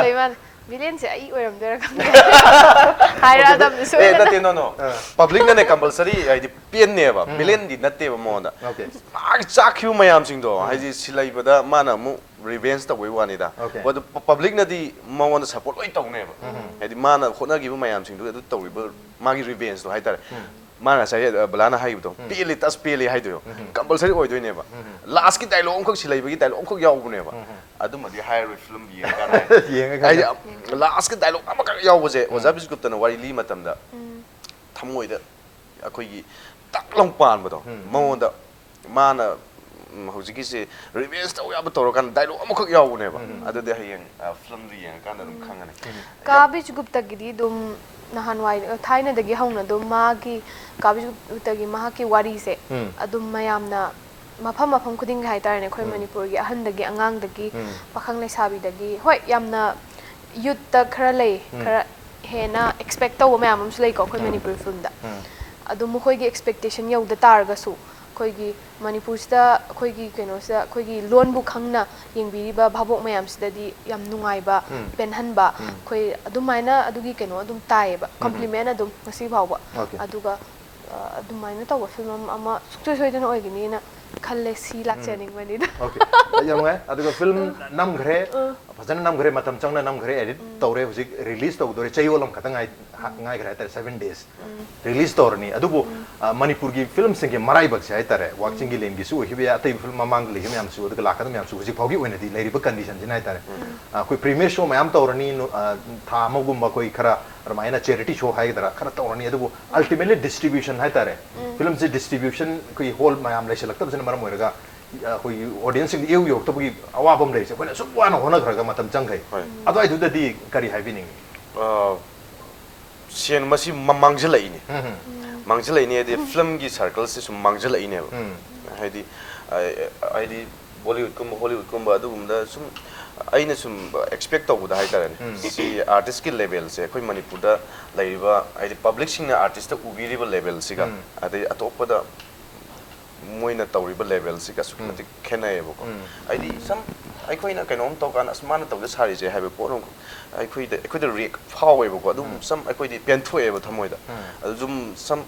ꯂꯩ ꯃꯥꯅꯤ꯫ ꯚꯤꯂꯦꯟꯁꯦ ꯑꯩ ꯑꯣꯏꯔꯝꯗꯣꯏꯔꯥ ꯈꯪꯗꯦ꯫ ꯍꯥꯏꯔꯛꯑꯗꯕꯅꯤ ꯑꯦ, ꯁꯣꯏꯗꯅ꯫ ꯅꯠꯇꯦ, no, no꯫ ꯑꯥ꯫ ꯄꯕ꯭ꯂꯤꯛꯅꯅꯦ ꯀꯝꯄꯜꯁꯔꯤ, ꯍꯥꯏꯗꯤ, ꯄꯦꯟꯅꯦꯕ꯫ ꯎꯝ꯫ ꯚꯤꯂꯦꯟꯗꯤ ꯅꯠꯇꯦꯕ ꯃꯉꯣꯟꯗ꯫ ꯑꯣꯀꯦ꯫ ꯃꯥꯒꯤ ꯆꯥꯛꯈꯤꯕ ꯃꯌꯥꯝꯁꯤꯡꯗꯣ, ꯎꯝ꯫ ꯍꯥꯏꯗꯤ, ꯁꯤꯂꯩꯕꯗ ꯃꯥꯅ ꯑꯃꯨꯛ ꯔꯤꯚꯦꯟꯖ ꯇꯧꯕꯩ ꯋꯥꯅꯤꯗ꯫ ꯑꯣꯀꯦ꯫ ꯑꯗꯣ ꯄ-, ꯄꯕ꯭ꯂꯤꯛꯅꯗꯤ ꯃꯉꯣꯟꯗ ꯁꯄꯣꯔꯠ ꯂꯣꯏ ꯇꯧꯅꯦꯕ꯫ ꯎꯝ꯫ ꯍꯥꯏꯗꯤ, ꯃꯥꯅ ꯍꯣꯠꯅꯈꯤꯕ ꯃꯌꯥꯝꯁꯤꯡꯗꯣ ꯑꯗꯨ ꯇꯧꯔꯤꯕ, ꯃꯥꯒꯤ ꯔꯤꯚꯦꯟꯖꯇꯣ ꯍꯥꯏꯇꯥꯔꯦ꯫ ꯎꯝ꯫ ꯃꯥꯅ ꯉꯁꯥꯏ ꯑ, ꯕꯂꯥꯅ ꯍꯥꯏꯕꯗꯣ, "ꯄꯦꯜꯂꯤ, ꯇꯁ ꯄꯦꯜꯂꯤ" ꯍꯥꯏꯗꯣ ꯌꯦꯡꯉꯣ꯫ ꯀꯝꯄꯜꯁꯔꯤ ꯑꯣꯏꯗꯣꯏꯅꯦꯕ꯫ ꯂꯥꯁꯀꯤ ꯗꯥꯏꯂꯣꯛ ꯑꯃꯈꯛ, ꯁꯤꯂꯩꯕꯒꯤ ꯗꯥꯏꯂꯣꯛ ꯑꯃꯈꯛ ꯌꯥꯎꯕꯅꯦꯕ꯫ ꯑꯗꯨꯃꯗꯤ ꯍꯥꯏꯔꯣꯏ, ꯐꯤꯂꯝ ꯌꯦꯡꯉꯀꯥꯟꯗ꯫ ꯌꯦꯡꯉꯀꯥꯟꯗ꯫ ꯍꯥꯏꯗꯤ, ꯂꯥꯁꯀꯤ ꯗꯥꯏꯂꯣꯛ ꯑꯃꯈꯛ ꯌꯥꯎꯕꯁꯦ, ꯑꯣꯖꯥ ꯕꯤꯁꯀꯨꯞꯇꯅ ꯋꯥꯔꯤ ꯂꯤ ꯃꯇꯝꯗ ꯊꯃꯣꯏꯗ ꯑꯩꯈꯣꯏꯒꯤ ꯇꯛ ꯂꯥꯎ ꯄꯥꯟꯕꯗꯣ, ꯃꯉꯣꯟꯗ ꯃꯥꯅ, ꯎꯝ, ꯍꯧꯖꯤꯛꯀꯤꯁꯦ ꯔꯤꯚꯦꯟꯖ ꯇꯧ ꯌꯥꯕ ꯇꯧꯔꯀꯥꯟꯗ ꯗꯥꯏꯂꯣꯛ ꯑꯃꯈꯛ ꯌꯥꯎꯕꯅꯦꯕ꯫ ꯑꯗꯨꯗꯤ ꯍꯌꯦꯡ, ꯑ, ꯐꯤꯂꯝꯗꯨ ꯌꯦꯡꯉꯀꯥꯟꯗ ꯑꯗꯨꯝ ꯈꯪꯉꯅꯤ꯫ ꯀꯥ ꯕꯤꯁꯒꯨꯞꯇꯒꯤꯗꯤ ꯑꯗꯨꯝ ꯅꯍꯥꯟꯋꯥꯏ, ꯊꯥꯏꯅꯗꯒꯤ ꯍꯧꯅ ꯑꯗꯨꯝ ꯃꯥꯒꯤ, ꯀꯥ ꯕꯤꯁꯒꯨꯞꯇꯒꯤ ꯃꯍꯥꯛꯀꯤ ꯋꯥꯔꯤꯁꯦ ꯎꯝ꯫ ꯑꯗꯨꯝ ꯃꯌꯥꯝꯅ ꯃꯐꯝ ꯃꯐꯝ ꯈꯨꯗꯤꯡꯒꯤ ꯍꯥꯏꯇꯥꯔꯦꯅꯦ, ꯑꯩꯈꯣꯏ ꯎꯝ꯫ ꯃꯅꯤꯄꯨꯔꯒꯤ ꯑꯍꯟꯗꯒꯤ ꯑꯉꯥꯡꯗꯒꯤ, ꯎꯝ꯫ ꯄꯥꯈꯪ ꯂꯩꯁꯥꯕꯤꯗꯒꯤ, ꯍꯣꯏ, ꯌꯥꯝꯅ ꯌꯨꯠꯇ ꯈꯔ ꯂꯩ, ꯎꯝ꯫ ꯈꯔ ꯍꯦꯟꯅ ꯑꯦꯛꯁꯄꯦꯛ ꯇꯧꯕ ꯃꯌꯥꯝ ꯑꯃꯁꯨ ꯂꯩꯀꯣ ꯑꯩꯈꯣꯏ ꯎꯝ꯫ ꯃꯅꯤꯄꯨꯔꯤ ꯐꯤꯂꯝꯗ꯫ ꯎꯝ꯫ ꯑꯗꯣ ꯃꯈꯣꯏꯒꯤ ꯑꯦꯛꯁꯄꯦꯛꯇꯦꯁꯟ ꯌꯧꯗ ꯇꯥꯔꯒꯁꯨ, ꯑꯩꯈꯣꯏꯒꯤ ꯃꯅꯤꯄꯨꯔꯁꯤꯗ, ꯑꯩꯈꯣꯏꯒꯤ ꯀꯩꯅꯣꯁꯤꯗ, ꯑꯩꯈꯣꯏꯒꯤ ꯂꯣꯟꯕꯨ ꯈꯪꯅ ꯌꯦꯡꯕꯤꯔꯤꯕ ꯚꯥꯕꯣꯛ ꯃꯌꯥꯝꯁꯤꯗꯗꯤ ꯌꯥꯝ ꯅꯨꯡꯉꯥꯏꯕ, ꯎꯝ꯫ ꯄꯦꯟꯍꯟꯕ, ꯎꯝ꯫ ꯑꯩꯈꯣꯏ ꯑꯗꯨꯃꯥꯏꯅ ꯑꯗꯨꯒꯤ ꯀꯩꯅꯣ ꯑꯗꯨꯝ ꯇꯥꯏꯌꯦꯕ, ꯎꯝ꯫ ꯀꯝꯄ꯭ꯂꯤꯃꯦꯟ ꯑꯗꯨꯝ ꯉꯁꯤ ꯐꯥꯎꯕ꯫ ꯑꯣꯀꯦ꯫ ꯑꯗꯨꯒ, ꯑ, ꯑꯗꯨꯃꯥꯏꯅ ꯇꯧꯕ ꯐꯤꯂꯝ ꯑꯃ ꯁꯨꯡꯁꯣꯏ ꯁꯣꯏꯗꯅ ꯑꯣꯏꯒꯅꯤꯅ ꯈꯜꯂꯦ, ꯁꯤ ꯎꯝ꯫ ꯂꯥꯛꯆꯅꯤꯡꯕꯅꯤꯗ꯫ ꯑꯣꯀꯦ꯫ ꯌꯥꯝ ꯅꯨꯡꯉꯥꯏ꯫ ꯑꯗꯨꯒ ꯐꯤꯂꯝ ꯎꯝ꯫ ꯅꯝꯈ꯭ꯔꯦ, ꯎꯝ꯫ ꯐꯖꯅ ꯅꯝꯈ꯭ꯔꯦ, ꯃꯇꯝ ꯆꯪꯅ ꯅꯝꯈ꯭ꯔꯦ, ꯑꯦꯗꯤꯠ ꯎꯝ꯫ ꯇꯧꯔꯦ, ꯍꯧꯖꯤꯛ ꯔꯤꯂꯤꯁ ꯇꯧꯗꯣꯔꯦ, ꯆꯌꯣꯜ ꯑꯃꯈꯛꯇ ꯉꯥꯏ-, ꯍꯥ-, ꯎꯝ꯫ ꯉꯥꯏꯈ꯭ꯔꯦ ꯍꯥꯏꯇꯥꯔꯦ, ꯁꯚꯦꯟ ꯗꯦꯖ꯫ ꯎꯝ꯫ ꯔꯤꯂꯤꯁ ꯇꯧꯔꯅꯤ꯫ ꯑꯗꯨꯕꯨ, ꯎꯝ꯫ ꯑ, ꯃꯅꯤꯄꯨꯔꯒꯤ ꯐꯤꯂꯝꯁꯤꯡꯒꯤ ꯃꯔꯥꯏꯕꯛꯁꯦ ꯍꯥꯏꯇꯥꯔꯦ, ꯎꯝ꯫ ꯋꯥꯛꯆꯤꯡꯒꯤ ꯂꯦꯟꯒꯤꯁꯨ ꯑꯣꯏꯈꯤꯕ ꯌꯥꯏ, ꯑꯇꯩ ꯐꯤꯂꯝ ꯃꯃꯥꯡꯗ ꯂꯩꯈꯤꯕ ꯃꯌꯥꯝꯁꯨ, ꯑꯗꯨꯒ ꯂꯥꯛꯀꯗꯕ ꯃꯌꯥꯝꯁꯨ, ꯍꯧꯖꯤꯛ ꯐꯥꯎꯒꯤ ꯑꯣꯏꯅꯗꯤ ꯂꯩꯔꯤꯕ ꯀꯟꯗꯤꯁꯟꯁꯤꯅ ꯍꯥꯏꯇꯥꯔꯦ꯫ ꯎꯝ꯫ ꯑ, ꯑꯩꯈꯣꯏ ꯄ꯭ꯔꯤꯃꯤꯌꯔ ꯁꯣ ꯃꯌꯥꯝ ꯇꯧꯔꯅꯤ, ꯅꯨ-, ꯑ, ꯊꯥ ꯑꯃꯒꯨꯝꯕ ꯑꯩꯈꯣꯏ ꯈꯔ ꯑꯗꯨꯃꯥꯏꯅ ꯆꯦꯔꯤꯇꯤ ꯁꯣ ꯍꯥꯏꯒꯗ꯭ꯔꯥ, ꯈꯔ ꯇꯧꯔꯅꯤ꯫ ꯑꯗꯨꯕꯨ ꯎꯝ꯫ ꯑꯜꯇꯤꯃꯦꯠꯂꯤ ꯗꯤꯁꯇ꯭ꯔꯤꯕ꯭ꯌꯨꯁꯟ ꯍꯥꯏꯇꯥꯔꯦ, ꯎꯝ꯫ ꯐꯤꯂꯝꯁꯦ ꯗꯤꯁꯇ꯭ꯔꯤꯕ꯭ꯌꯨꯁꯟ ꯑꯩꯈꯣꯏ ꯍꯣꯜ ꯃꯌꯥꯝ ꯂꯩꯁꯤꯜꯂꯛꯇꯕꯁꯤꯅ ꯃꯔꯝ ꯑꯣꯏꯔꯒ, ꯑ, ꯑꯩꯈꯣꯏꯒꯤ ꯑꯣꯗꯤꯌꯟꯁꯁꯤꯡꯗ ꯏꯌꯧ ꯌꯧꯔꯛꯇꯕꯒꯤ ꯑꯋꯥꯕ ꯑꯃ ꯂꯩꯔꯤꯁꯦ꯫ ꯑꯩꯈꯣꯏꯅ ꯑꯁꯨꯛ ꯋꯥꯅ ꯍꯣꯠꯅꯈ꯭ꯔꯒ ꯃꯇꯝ ꯆꯪꯈꯩ꯫ ꯍꯣꯏ꯫ ꯑꯗꯨꯋꯥꯏꯗꯨꯗꯗꯤ ꯀꯔꯤ ꯍꯥꯏꯕꯤꯅꯤꯡꯉꯤ? ꯑ, ꯁꯦꯟ ꯃꯁꯤ ꯃ-, ꯃꯥꯡꯁꯤꯜꯂꯛꯏꯅꯦ꯫ ꯎꯝ꯫ ꯃꯥꯡꯁꯤꯜꯂꯛꯏꯅꯦ ꯍꯥꯏꯗꯤ ꯐꯤꯂꯝꯒꯤ ꯁꯥꯔꯀꯜꯁꯦ ꯁꯨꯝ ꯃꯥꯡꯁꯤꯜꯂꯛꯏꯅꯦꯕ꯫ ꯎꯝ꯫ ꯍꯥꯏꯗꯤ, ꯑ, ꯍꯥꯏꯗꯤ ꯕꯣꯂꯤꯋꯨꯗꯀꯨꯝꯕ, ꯍꯣꯂꯤꯋꯨꯗꯀꯨꯝꯕ ꯑꯗꯨꯒꯨꯝꯕꯗ ꯁꯨꯝ ꯑꯩꯅ ꯁꯨꯝ ꯑꯦꯛꯁꯄꯦꯛ ꯇꯧꯕꯗ ꯍꯥꯏꯇꯥꯔꯦꯅꯦ, ꯎꯝ꯫ ꯁꯤ ꯑꯥꯔꯇꯤꯁꯀꯤ ꯂꯦꯚꯦꯜꯁꯦ ꯑꯩꯈꯣꯏ ꯃꯅꯤꯄꯨꯔꯗ ꯂꯩꯔꯤꯕ, ꯍꯥꯏꯗꯤ ꯄꯕ꯭ꯂꯤꯛꯁꯤꯡꯅ ꯑꯥꯔꯇꯤꯁꯇ ꯎꯕꯤꯔꯤꯕ ꯂꯦꯚꯦꯜꯁꯤꯒ, ꯎꯝ꯫ ꯑꯗꯩ ꯑꯇꯣꯞꯄꯗ ꯃꯣꯏꯅ ꯇꯧꯔꯤꯕ ꯂꯦꯚꯦꯜꯁꯤꯒ ꯑꯁꯨꯛꯀꯤ ꯎꯝ꯫ ꯃꯇꯤꯛ ꯈꯦꯠꯅꯩꯌꯦꯕꯀꯣ꯫ ꯎꯝ꯫ ꯍꯥꯏꯗꯤ ꯁꯝ ꯑꯩꯈꯣꯏꯅ ꯀꯩꯅꯣꯝ ꯇꯧꯀꯥꯟꯗ, "ꯑꯁ, ꯃꯥꯅ ꯇꯧꯖ ꯁꯥꯔꯤꯁꯦ" ꯍꯥꯏꯕ ꯄꯣꯠ ꯑꯃꯈꯛ ꯑꯩꯈꯣꯏꯗ, ꯑꯩꯈꯣꯏꯗ ꯔꯤꯌꯦꯛ ꯐꯥꯎꯋꯦꯕꯀꯣ꯫ ꯑꯗꯨꯝ ꯎꯝ꯫ ꯁꯝ ꯑꯩꯈꯣꯏꯗꯤ ꯄꯦꯟꯊꯣꯛꯑꯦꯕ ꯊꯃꯣꯏꯗ꯫ ꯎꯝ꯫ ꯑꯗꯨ ꯁꯨꯝ ꯁꯝ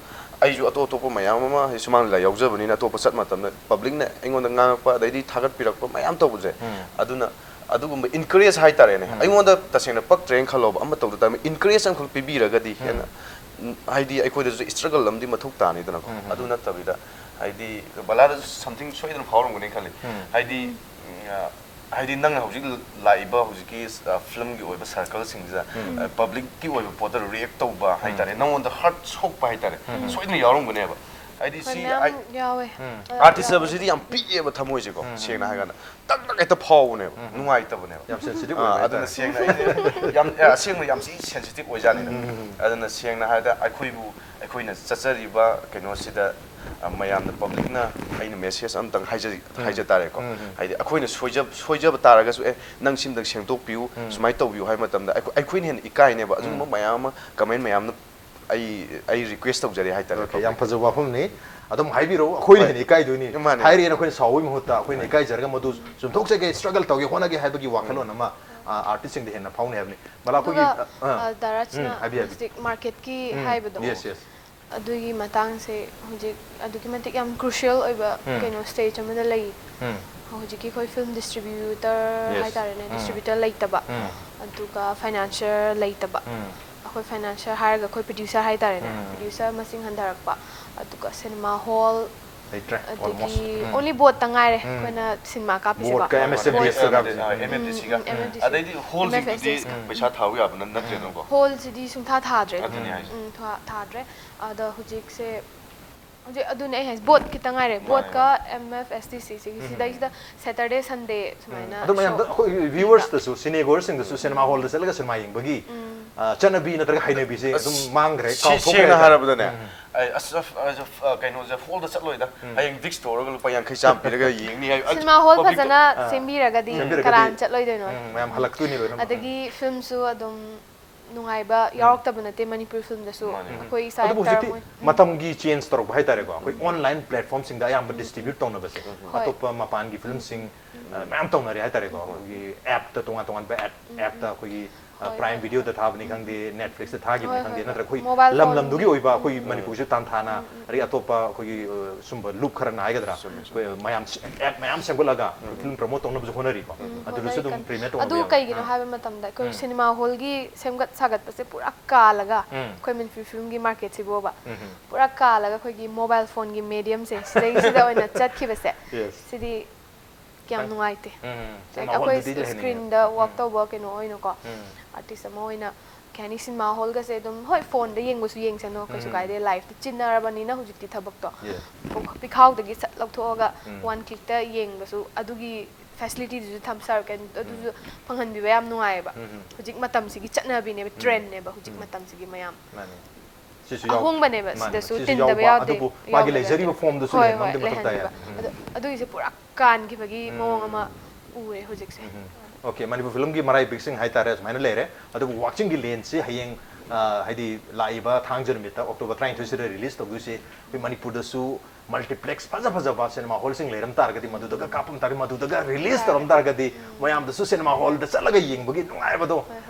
ꯑꯩꯁꯨ ꯑꯇꯣꯞ ꯑꯇꯣꯞꯄ ꯃꯌꯥꯝ ꯑꯃ ꯍꯥꯏꯗꯤ ꯁꯨꯃꯥꯡ ꯂꯤꯂꯥ ꯌꯥꯎꯖꯕꯅꯤꯅ, ꯑꯇꯣꯞꯄ ꯆꯠ ꯃꯇꯝꯗ ꯄꯕ꯭ꯂꯤꯛꯅ ꯑꯩꯉꯣꯟꯗ ꯉꯥꯡꯉꯛꯄ, ꯑꯗꯩꯗꯤ ꯊꯥꯒꯠꯄꯤꯔꯛꯄ ꯃꯌꯥꯝ ꯇꯧꯕꯁꯦ, ꯎꯝ꯫ ꯑꯗꯨꯅ ꯑꯗꯨꯒꯨꯝꯕ ꯏꯟꯀꯔꯦꯖ ꯍꯥꯏꯇꯥꯔꯦꯅꯦ, ꯎꯝ꯫ ꯑꯩꯉꯣꯟꯗ ꯇꯁꯦꯡꯅ ꯄꯛꯇ꯭ꯔꯦꯅ ꯈꯜꯂꯣꯕ, ꯑꯃ ꯇꯧꯗ ꯇꯥꯔꯗꯤ ꯏꯟꯀꯔꯦꯖ ꯑꯃꯈꯛ ꯄꯤꯕꯤꯔꯒꯗꯤ ꯎꯝ꯫ ꯍꯦꯟꯅ ꯍꯥꯏꯗꯤ ꯑꯩꯈꯣꯏꯗꯁꯨ struggle ꯑꯃꯗꯤ ꯃꯊꯧ ꯇꯥꯅꯤꯗꯅꯀꯣ꯫ ꯑꯗꯨ ꯅꯠꯇꯕꯤꯗ ꯍꯥꯏꯗꯤ ꯕꯂꯥꯗꯁꯨ something ꯁꯣꯏꯗꯅ ꯐꯥꯎꯔꯝꯒꯅꯤ ꯈꯜꯂꯤ꯫ ꯍꯥꯏꯗꯤ ꯎꯝ, ꯑ, ꯍꯥꯏꯗꯤ ꯅꯪꯅ ꯍꯧꯖꯤꯛ ꯂꯥꯛꯏꯕ ꯍꯧꯖꯤꯛꯀꯤ ꯑ, filmꯒꯤ ꯑꯣꯏꯕ circleꯁꯤꯡꯁꯤꯗ ꯑ, publicꯀꯤ ꯑꯣꯏꯕ ꯄꯣꯠꯇ react ꯇꯧꯕ ꯍꯥꯏꯇꯥꯔꯦ, ꯅꯪꯉꯣꯟꯗ hurt ꯁꯣꯛꯄ ꯍꯥꯏꯇꯥꯔꯦ, ꯁꯣꯏꯗꯅ ꯌꯥꯎꯔꯝꯒꯅꯦꯕ꯫ ꯍꯥꯏꯗꯤ ꯍꯣꯏ, ꯁꯤ ꯃꯌꯥꯝ ꯌꯥꯎꯋꯦ꯫ Artist ꯍꯥꯏꯕꯁꯤꯗꯤ ꯌꯥꯝ ꯄꯤꯛꯑꯦꯕ ꯊꯃꯣꯏꯁꯦꯀꯣ, ꯁꯦꯡꯅ ꯍꯥꯏꯔꯀꯥꯟꯗ ꯇꯛ ꯇꯛ ꯍꯦꯛꯇ ꯐꯥꯎꯕꯅꯦꯕ꯫ ꯅꯨꯡꯉꯥꯏꯇꯕꯅꯦꯕ꯫ ꯌꯥꯝ sensitive ꯑꯥ, ꯑꯣꯏꯕ ꯑꯗꯨꯅ ꯍꯥꯏꯇꯥꯔꯦ꯫ ꯁꯦꯡꯅ ꯑꯩꯁꯦ ꯌꯥꯝ ꯑꯦ, ꯑꯁꯦꯡꯕ ꯌꯥꯝ ꯊꯤ sensitive ꯑꯣꯏꯖꯥꯠꯅꯤꯗ꯫ ꯑꯗꯨꯅ ꯁꯦꯡꯅ ꯍꯥꯏꯔꯗ ꯑꯩꯈꯣꯏꯕꯨ, ꯑꯩꯈꯣꯏꯅ ꯆꯠꯆꯔꯤꯕ ꯀꯩꯅꯣꯁꯤꯗ ꯑ, ꯃꯌꯥꯝꯅ publicꯅ ꯑꯩꯅ message ꯑꯃꯇꯪ ꯍꯥꯏꯖ ꯍꯥꯏꯖ ꯇꯥꯔꯦꯀꯣ꯫ ꯍꯥꯏꯗꯤ ꯑꯩꯈꯣꯏꯅ ꯁꯣꯏꯖ ꯁꯣꯏꯖꯕ ꯇꯥꯔꯒꯁꯨ, ꯑꯦ, ꯅꯪ ꯁꯤꯃꯇꯪ ꯁꯦꯡꯗꯣꯛꯄꯤꯌꯨ, ꯁꯨꯃꯥꯏꯅ ꯇꯧꯕꯤꯌꯨ ꯍꯥꯏꯕ ꯃꯇꯝꯗ ꯑꯩꯈꯣꯏ ꯑꯩꯈꯣꯏꯅ ꯍꯦꯟꯅ ꯏꯀꯥꯏꯅꯦꯕ꯫ ꯑꯗꯨꯒꯨꯝꯕ ꯃꯌꯥꯝ ꯑꯃ comment ꯃꯌꯥꯝꯅ ꯑꯩ ꯑꯩ request ꯇꯧꯖꯔꯤ ꯍꯥꯏꯇꯥꯔꯦ꯫ Okay, ꯌꯥꯝ ꯐꯖꯕ ꯋꯥꯐꯝꯅꯤ꯫ ꯑꯗꯨꯝ ꯍꯥꯏꯕꯤꯔꯛꯎ, ꯑꯩꯈꯣꯏꯅ ꯍꯣꯏ꯫ ꯍꯦꯟꯅ ꯏꯀꯥꯏꯗꯣꯏꯅꯤ꯫ ꯃꯥꯅꯦ꯫ ꯍꯥꯏꯔꯦꯅ ꯑꯩꯈꯣꯏꯅ ꯁꯥꯎꯕꯒꯤ ꯃꯍꯨꯠꯇ ꯑꯩꯈꯣꯏꯅ ꯏꯀꯥꯏꯖꯔꯒ ꯃꯗꯨ ꯆꯨꯝꯊꯣꯛꯆꯒꯦ, struggle ꯇꯧꯒꯦ, ꯍꯣꯠꯅꯒꯦ ꯍꯥꯏꯕꯒꯤ ꯋꯥꯈꯜꯂꯣꯟ ꯑꯃ ꯑꯥꯔꯇꯤꯁꯁꯤꯡꯗ ꯍꯦꯟꯅ ꯐꯥꯎꯅꯤ ꯍꯥꯏꯕꯅꯤ꯫ ꯕꯂꯥ, ꯑꯩꯈꯣꯏꯒꯤ ꯑꯗꯨꯒ ꯑ, ꯑ, ꯑ, ꯗꯥ ꯔꯥꯖꯅ ꯎꯝ, ꯍꯥꯏꯕꯤꯌꯨ, ꯍꯥꯏꯕꯤꯌꯨ꯫ ꯍꯧꯖꯤꯛ marketꯀꯤ ꯎꯝ, ꯍꯥꯏꯕꯗꯣ, yes, yes. ꯑꯗꯨꯒꯤ ꯃꯇꯥꯡꯁꯦ ꯍꯧꯖꯤꯛ ꯑꯗꯨꯛꯀꯤ ꯃꯇꯤꯛ ꯌꯥꯝ crucial ꯑꯣꯏꯕ ꯎꯝ꯫ ꯀꯩꯅꯣ stage ꯑꯃꯗ ꯂꯩ꯫ ꯎꯝ, ꯍꯧꯖꯤꯛꯀꯤ ꯑꯩꯈꯣꯏ film distributor Yes. ꯍꯥꯏꯇꯥꯔꯦꯅꯦ, ꯎꯝ꯫ Distributor ꯂꯩꯇꯕ, ꯎꯝ꯫ ꯑꯗꯨꯒ financier ꯂꯩꯇꯕ꯫ ꯎꯝ꯫ ꯑꯩꯈꯣꯏ financier ꯍꯥꯏꯔꯒ ꯑꯩꯈꯣꯏ producer ꯍꯥꯏꯇꯥꯔꯦꯅꯦ, ꯎꯝ꯫ Producer ꯃꯁꯤꯡ ꯍꯟꯊꯔꯛꯄ, ꯑꯗꯨꯒ cinema hall, ꯂꯩꯇ꯭ꯔꯦ, ꯑꯗꯒꯤ almost. ꯎꯝ꯫ Only board ꯇ ꯉꯥꯏꯔꯦ ꯑꯩꯈꯣꯏꯅ cinema ꯀꯥꯞꯄꯤꯁꯦꯀꯣ꯫ Board ꯀ M S F D S Board. ꯀ ꯑꯦꯝ ꯑꯦꯐ ꯗꯤ ꯁꯤꯒ꯫ ꯎꯝ, ꯎꯝ, ꯑꯗꯩꯗꯤ hall ꯁꯤꯡꯗꯨꯗꯤ M F S D S ꯀ꯫ ꯄꯩꯁꯥ ꯊꯥꯕ ꯌꯥꯕ ꯅꯠ- ꯅꯠꯇ꯭ꯔꯦꯅꯀꯣ꯫ Hall ꯁꯤꯗꯤ ꯁꯨꯡꯊꯥ ꯊꯥꯗ꯭ꯔꯦ꯫ ꯑꯗꯨꯅꯤ ꯍꯥꯏꯁꯦ꯫ ꯎꯝ, ꯊꯥ- ꯊꯥꯗ꯭ꯔꯦ꯫ ꯑꯗ ꯍꯧꯖꯤꯛꯁꯦ, ꯍꯧꯖꯤꯛ ꯑꯗꯨꯅꯦ ꯑꯩ ꯍꯥꯏꯁꯦ, board ꯈꯤꯇ ꯉꯥꯏꯔꯦ꯫ Board ꯀ M F S D C ꯁꯤꯒꯤ ꯁꯤꯗꯩꯁꯤꯗ Saturday Sunday ꯁꯨꯃꯥꯏꯅ ꯑꯗꯨ ꯃꯌꯥꯝꯗ show꯫ ꯑꯩꯈꯣꯏ viewers ꯇꯁꯨ, ꯁꯤꯅꯦ ꯒꯣꯌꯔꯁꯤꯡꯗꯁꯨ cinema hall ꯗ ꯆꯠꯂꯒ cinema ꯌꯦꯡꯕꯒꯤ ꯑ, ꯆꯠꯅꯕꯤ ꯅꯠꯇ꯭ꯔꯒ ꯍꯩꯅꯕꯤꯁꯦ ꯑꯗꯨꯝ ꯃꯥꯡꯈ꯭ꯔꯦ, ꯁꯤ ꯀꯥꯎꯊꯣꯛꯈ꯭ꯔꯦ ꯁꯦꯡꯅ ꯍꯥꯏꯇꯥꯔꯦ꯫ ꯍꯥꯏꯔꯕꯗꯅꯦ, ꯑꯩ ꯑꯁ, ꯑꯁ, ꯑꯁ, ꯑ, ꯀꯩꯅꯣꯁꯦ, hall ꯗ ꯆꯠꯂꯣꯏꯗ, ꯍꯌꯦꯡ Vicks ꯇꯧꯔꯒ ꯂꯨꯄꯥ ꯌꯥꯡꯈꯩ ꯆꯥꯝꯃ ꯄꯤꯔꯒ ꯌꯦꯡꯅꯤ ꯍꯥꯏ꯫ ꯑꯁ, Cinema hall public ꯐꯖꯅ ꯁꯦꯝꯕꯤꯔꯒꯗꯤ ꯁꯦꯝꯕꯤꯔꯒꯗꯤ, ꯀꯅꯥꯅ ꯆꯠꯂꯣꯏꯗꯣꯏꯅꯣ? ꯎꯝ, ꯃꯌꯥꯝ ꯍꯜꯂꯛꯇꯣꯏꯅꯤ ꯂꯣꯏꯅꯃꯛ꯫ ꯑꯗꯒꯤ film ꯁꯨ ꯑꯗꯨꯝ ꯅꯨꯡꯉꯥꯏꯕ ꯌꯥꯎꯔꯛꯇꯕ ꯅꯠꯇꯦ ꯃꯅꯤꯄꯨꯔꯤ film ꯗꯁꯨ꯫ ꯃꯥꯅꯦ꯫ ꯑꯩꯈꯣꯏ ꯏꯁꯥ ꯑꯗꯨꯕꯨ actor ꯍꯧꯖꯤꯛꯇꯤ ꯃꯣꯏ ꯃꯇꯝꯒꯤ change ꯇꯧꯔꯛꯄ ꯍꯥꯏꯇꯥꯔꯦꯀꯣ, ꯑꯩꯈꯣꯏ online platform ꯁꯤꯡꯗ ꯑꯌꯥꯝꯕ distribute ꯇꯧꯅꯕꯁꯦ꯫ ꯍꯣꯏ꯫ ꯑꯇꯣꯞꯄ ꯃꯄꯥꯟꯒꯤ film ꯁꯤꯡ ꯑ, ꯃꯌꯥꯝ ꯇꯧꯅꯔꯦ ꯍꯥꯏꯇꯥꯔꯦꯀꯣ, ꯑꯩꯈꯣꯏꯒꯤ app ꯇ, ꯇꯣꯉꯥꯟ ꯇꯣꯉꯥꯟꯕ app, app ꯇ ꯑꯩꯈꯣꯏꯒꯤ Prime Video ꯗ ꯊꯥꯕꯅꯤ ꯈꯪꯗꯦ, Netflix ꯇ ꯊꯥꯈꯤꯕꯅꯤ ꯍꯣꯏ, ꯈꯪꯗꯦ, ꯍꯣꯏ, ꯅꯠꯇ꯭ꯔꯒ ꯑꯩꯈꯣꯏ mobile ꯂꯝ phone. ꯂꯝꯗꯨꯒꯤ ꯑꯣꯏꯕ ꯑꯩꯈꯣꯏ ꯃꯅꯤꯄꯨꯔꯁꯨ ꯇꯥꯟꯊꯥꯅ ꯑꯗꯒꯤ ꯑꯇꯣꯞꯄ ꯑꯩꯈꯣꯏꯒꯤ ꯑ, ꯁꯨꯝꯕ ꯂꯨꯞ ꯈꯔ ꯍꯥꯏꯒꯗ꯭ꯔꯥ, ꯑꯩꯈꯣꯏ ꯃꯌꯥꯝ app ꯃꯌꯥꯝ ꯁꯦꯝꯒꯠꯂꯒ ꯐꯤꯂꯝ promote ꯇꯧꯅꯕꯁꯨ ꯍꯣꯠꯅꯔꯤꯀꯣ꯫ ꯑꯗꯨꯗꯁꯨ ꯑꯗꯨꯝ ꯍꯣꯠꯅꯔꯤ ꯀꯟ-, premiere ꯇꯧꯅꯕ ꯑꯗꯨ ꯌꯥꯎꯋꯤ꯫ ꯀꯩꯒꯤꯅꯣ ꯍꯥꯏꯕ ꯃꯇꯝꯗ ꯑꯩꯈꯣꯏ ꯁꯤꯅꯦꯃꯥ ꯍꯣꯜꯒꯤ ꯁꯦꯝꯒꯠ ꯁꯥꯒꯠꯄꯁꯦ ꯄꯨꯔꯥ ꯀꯥꯜꯂꯒ ꯎꯝ. ꯑꯩꯈꯣꯏ ꯃꯅꯤꯄꯨꯔꯤ ꯐꯤꯂꯝꯒꯤ ꯃꯥꯔꯀꯦꯠꯁꯤꯕꯨꯕ ꯎꯝ. ꯄꯨꯔꯥ ꯀꯥꯜꯂꯒ ꯑꯩꯈꯣꯏꯒꯤ mobile phone ꯒꯤ medium ꯁꯦ ꯁꯤꯗꯩꯁꯤꯗ ꯑꯣꯏꯅ ꯆꯠꯈꯤꯕꯁꯦ Yes. ꯁꯤꯗꯤ ꯀꯌꯥꯝ ꯍꯣꯏ. ꯅꯨꯡꯉꯥꯏꯇꯦ꯫ ꯎꯝ. Like, ꯁꯤꯅꯦꯃꯥ ꯑꯩꯈꯣꯏ ꯍꯣꯜꯗꯨꯗꯤ ꯂꯩꯍꯟꯅꯤꯡꯉꯦ꯫ screen ꯗ work ꯇꯧꯕ ꯀꯩꯅꯣ ꯑꯣꯏꯅꯀꯣ, ꯎꯝ. artist ꯑꯃ ꯑꯣꯏꯅ ꯀꯩ ꯍꯥꯏꯅꯤ, ꯁꯤꯅꯦꯃꯥ ꯍꯣꯜꯒꯁꯦ ꯑꯗꯨꯝ, ꯍꯣꯏ, phone ꯗ ꯌꯦꯡꯕꯁꯨ ꯌꯦꯡꯁꯅꯨ, ꯀꯩꯁꯨ ꯎꯝ. ꯀꯥꯏꯗꯦ, live ꯇ ꯆꯤꯟꯅꯔꯕꯅꯤꯅ ꯍꯧꯖꯤꯛꯇꯤ ꯊꯕꯛꯇꯣ꯫ Yes. ꯄꯤꯈꯥꯎꯗꯒꯤ ꯁꯠ ꯂꯧꯊꯣꯛꯑꯒ ꯎꯝ. one click ꯇ ꯌꯦꯡꯕꯁꯨ ꯑꯗꯨꯒꯤ facility ꯗꯨꯁꯨ ꯊꯝ ꯁꯥꯔ ꯀꯩꯅꯣ ꯑꯗꯨꯁꯨ ꯐꯪꯍꯟꯕꯤꯕ ꯌꯥꯝ ꯅꯨꯡꯉꯥꯏꯌꯦꯕ꯫ ꯎꯝ. ꯍꯧꯖꯤꯛ ꯃꯇꯝꯁꯤꯒꯤ ꯆꯠꯅꯕꯤꯅꯦꯕ, trend ꯅꯦꯕ ꯍꯧꯖꯤꯛ ꯃꯇꯝꯁꯤꯒꯤ ꯃꯌꯥꯝ꯫ ꯃꯥꯅꯤ꯫ ꯁꯤꯁꯨ ꯌꯥꯎ-, ꯑꯍꯣꯡꯕꯅꯦꯕ, ꯃꯥꯅꯤ꯫ ꯁꯤꯗꯁꯨ ꯁꯤꯁꯨ ꯇꯤꯟꯗꯕ ꯌꯥꯎ-, ꯌꯥꯗꯦ, ꯑꯗꯨꯕꯨ ꯃꯥꯒꯤ ꯌꯥꯎꯗꯕ ꯂꯩꯖꯔꯤꯕ ꯌꯥꯗꯦ꯫ form ꯗꯨꯁꯨ ꯍꯣꯏ, ꯂꯩꯍꯟꯕ ꯍꯣꯏ, ꯑꯃꯗꯤ ꯃꯊꯧ ꯇꯥꯏ꯫ ꯂꯩꯍꯟꯕꯤꯕ꯫ ꯎꯝ. ꯑꯗꯨ, ꯑꯗꯨꯒꯤꯁꯦ ꯄꯨꯔꯥ ꯀꯥꯟꯈꯤꯕꯒꯤ ꯃꯑꯣꯡ ꯑꯃ ꯎꯔꯦ ꯍꯧꯖꯤꯛꯁꯦ꯫ ꯎꯝ. Okay, ꯃꯅꯤꯄꯨꯔ ꯐꯤꯂꯝꯒꯤ ꯃꯔꯥꯏꯕꯛꯁꯤꯡ ꯍꯥꯏꯇꯥꯔꯦ ꯁꯨꯃꯥꯏꯅ ꯂꯩꯔꯦ꯫ ꯑꯗꯨꯕꯨ ꯋꯥꯛꯆꯤꯡꯒꯤ ꯂꯦꯟꯁꯤ ꯍꯌꯦꯡ, ꯑ, ꯍꯥꯏꯗꯤ ꯂꯥꯛꯏꯕ ꯊꯥꯡꯖ ꯅꯨꯃꯤꯠꯇ, October ꯇꯔꯥꯅꯤꯊꯣꯏꯁꯤꯗ release ꯇꯧꯗꯣꯏꯁꯦ ꯑꯩꯈꯣꯏ ꯃꯅꯤꯄꯨꯔꯗꯁꯨ multiplex ꯐꯖ ꯐꯖꯕ ꯁꯤꯅꯦꯃꯥ ꯍꯣꯜꯁꯤꯡ ꯂꯩꯔꯝ ꯇꯥꯔꯒꯗꯤ ꯃꯗꯨꯗꯒ ꯀꯥꯞꯄꯝ ꯇꯥꯔꯒꯗꯤ, ꯃꯗꯨꯗꯒ release ꯇꯧꯔꯝ ꯇꯥꯔꯒꯗꯤ ꯃꯌꯥꯝꯗꯁꯨ ꯁꯤꯅꯦꯃꯥ ꯍꯣꯜꯗ ꯆꯠꯂꯒ ꯌꯦꯡꯕꯒꯤ ꯅꯨꯡꯉꯥꯏꯕꯗꯣ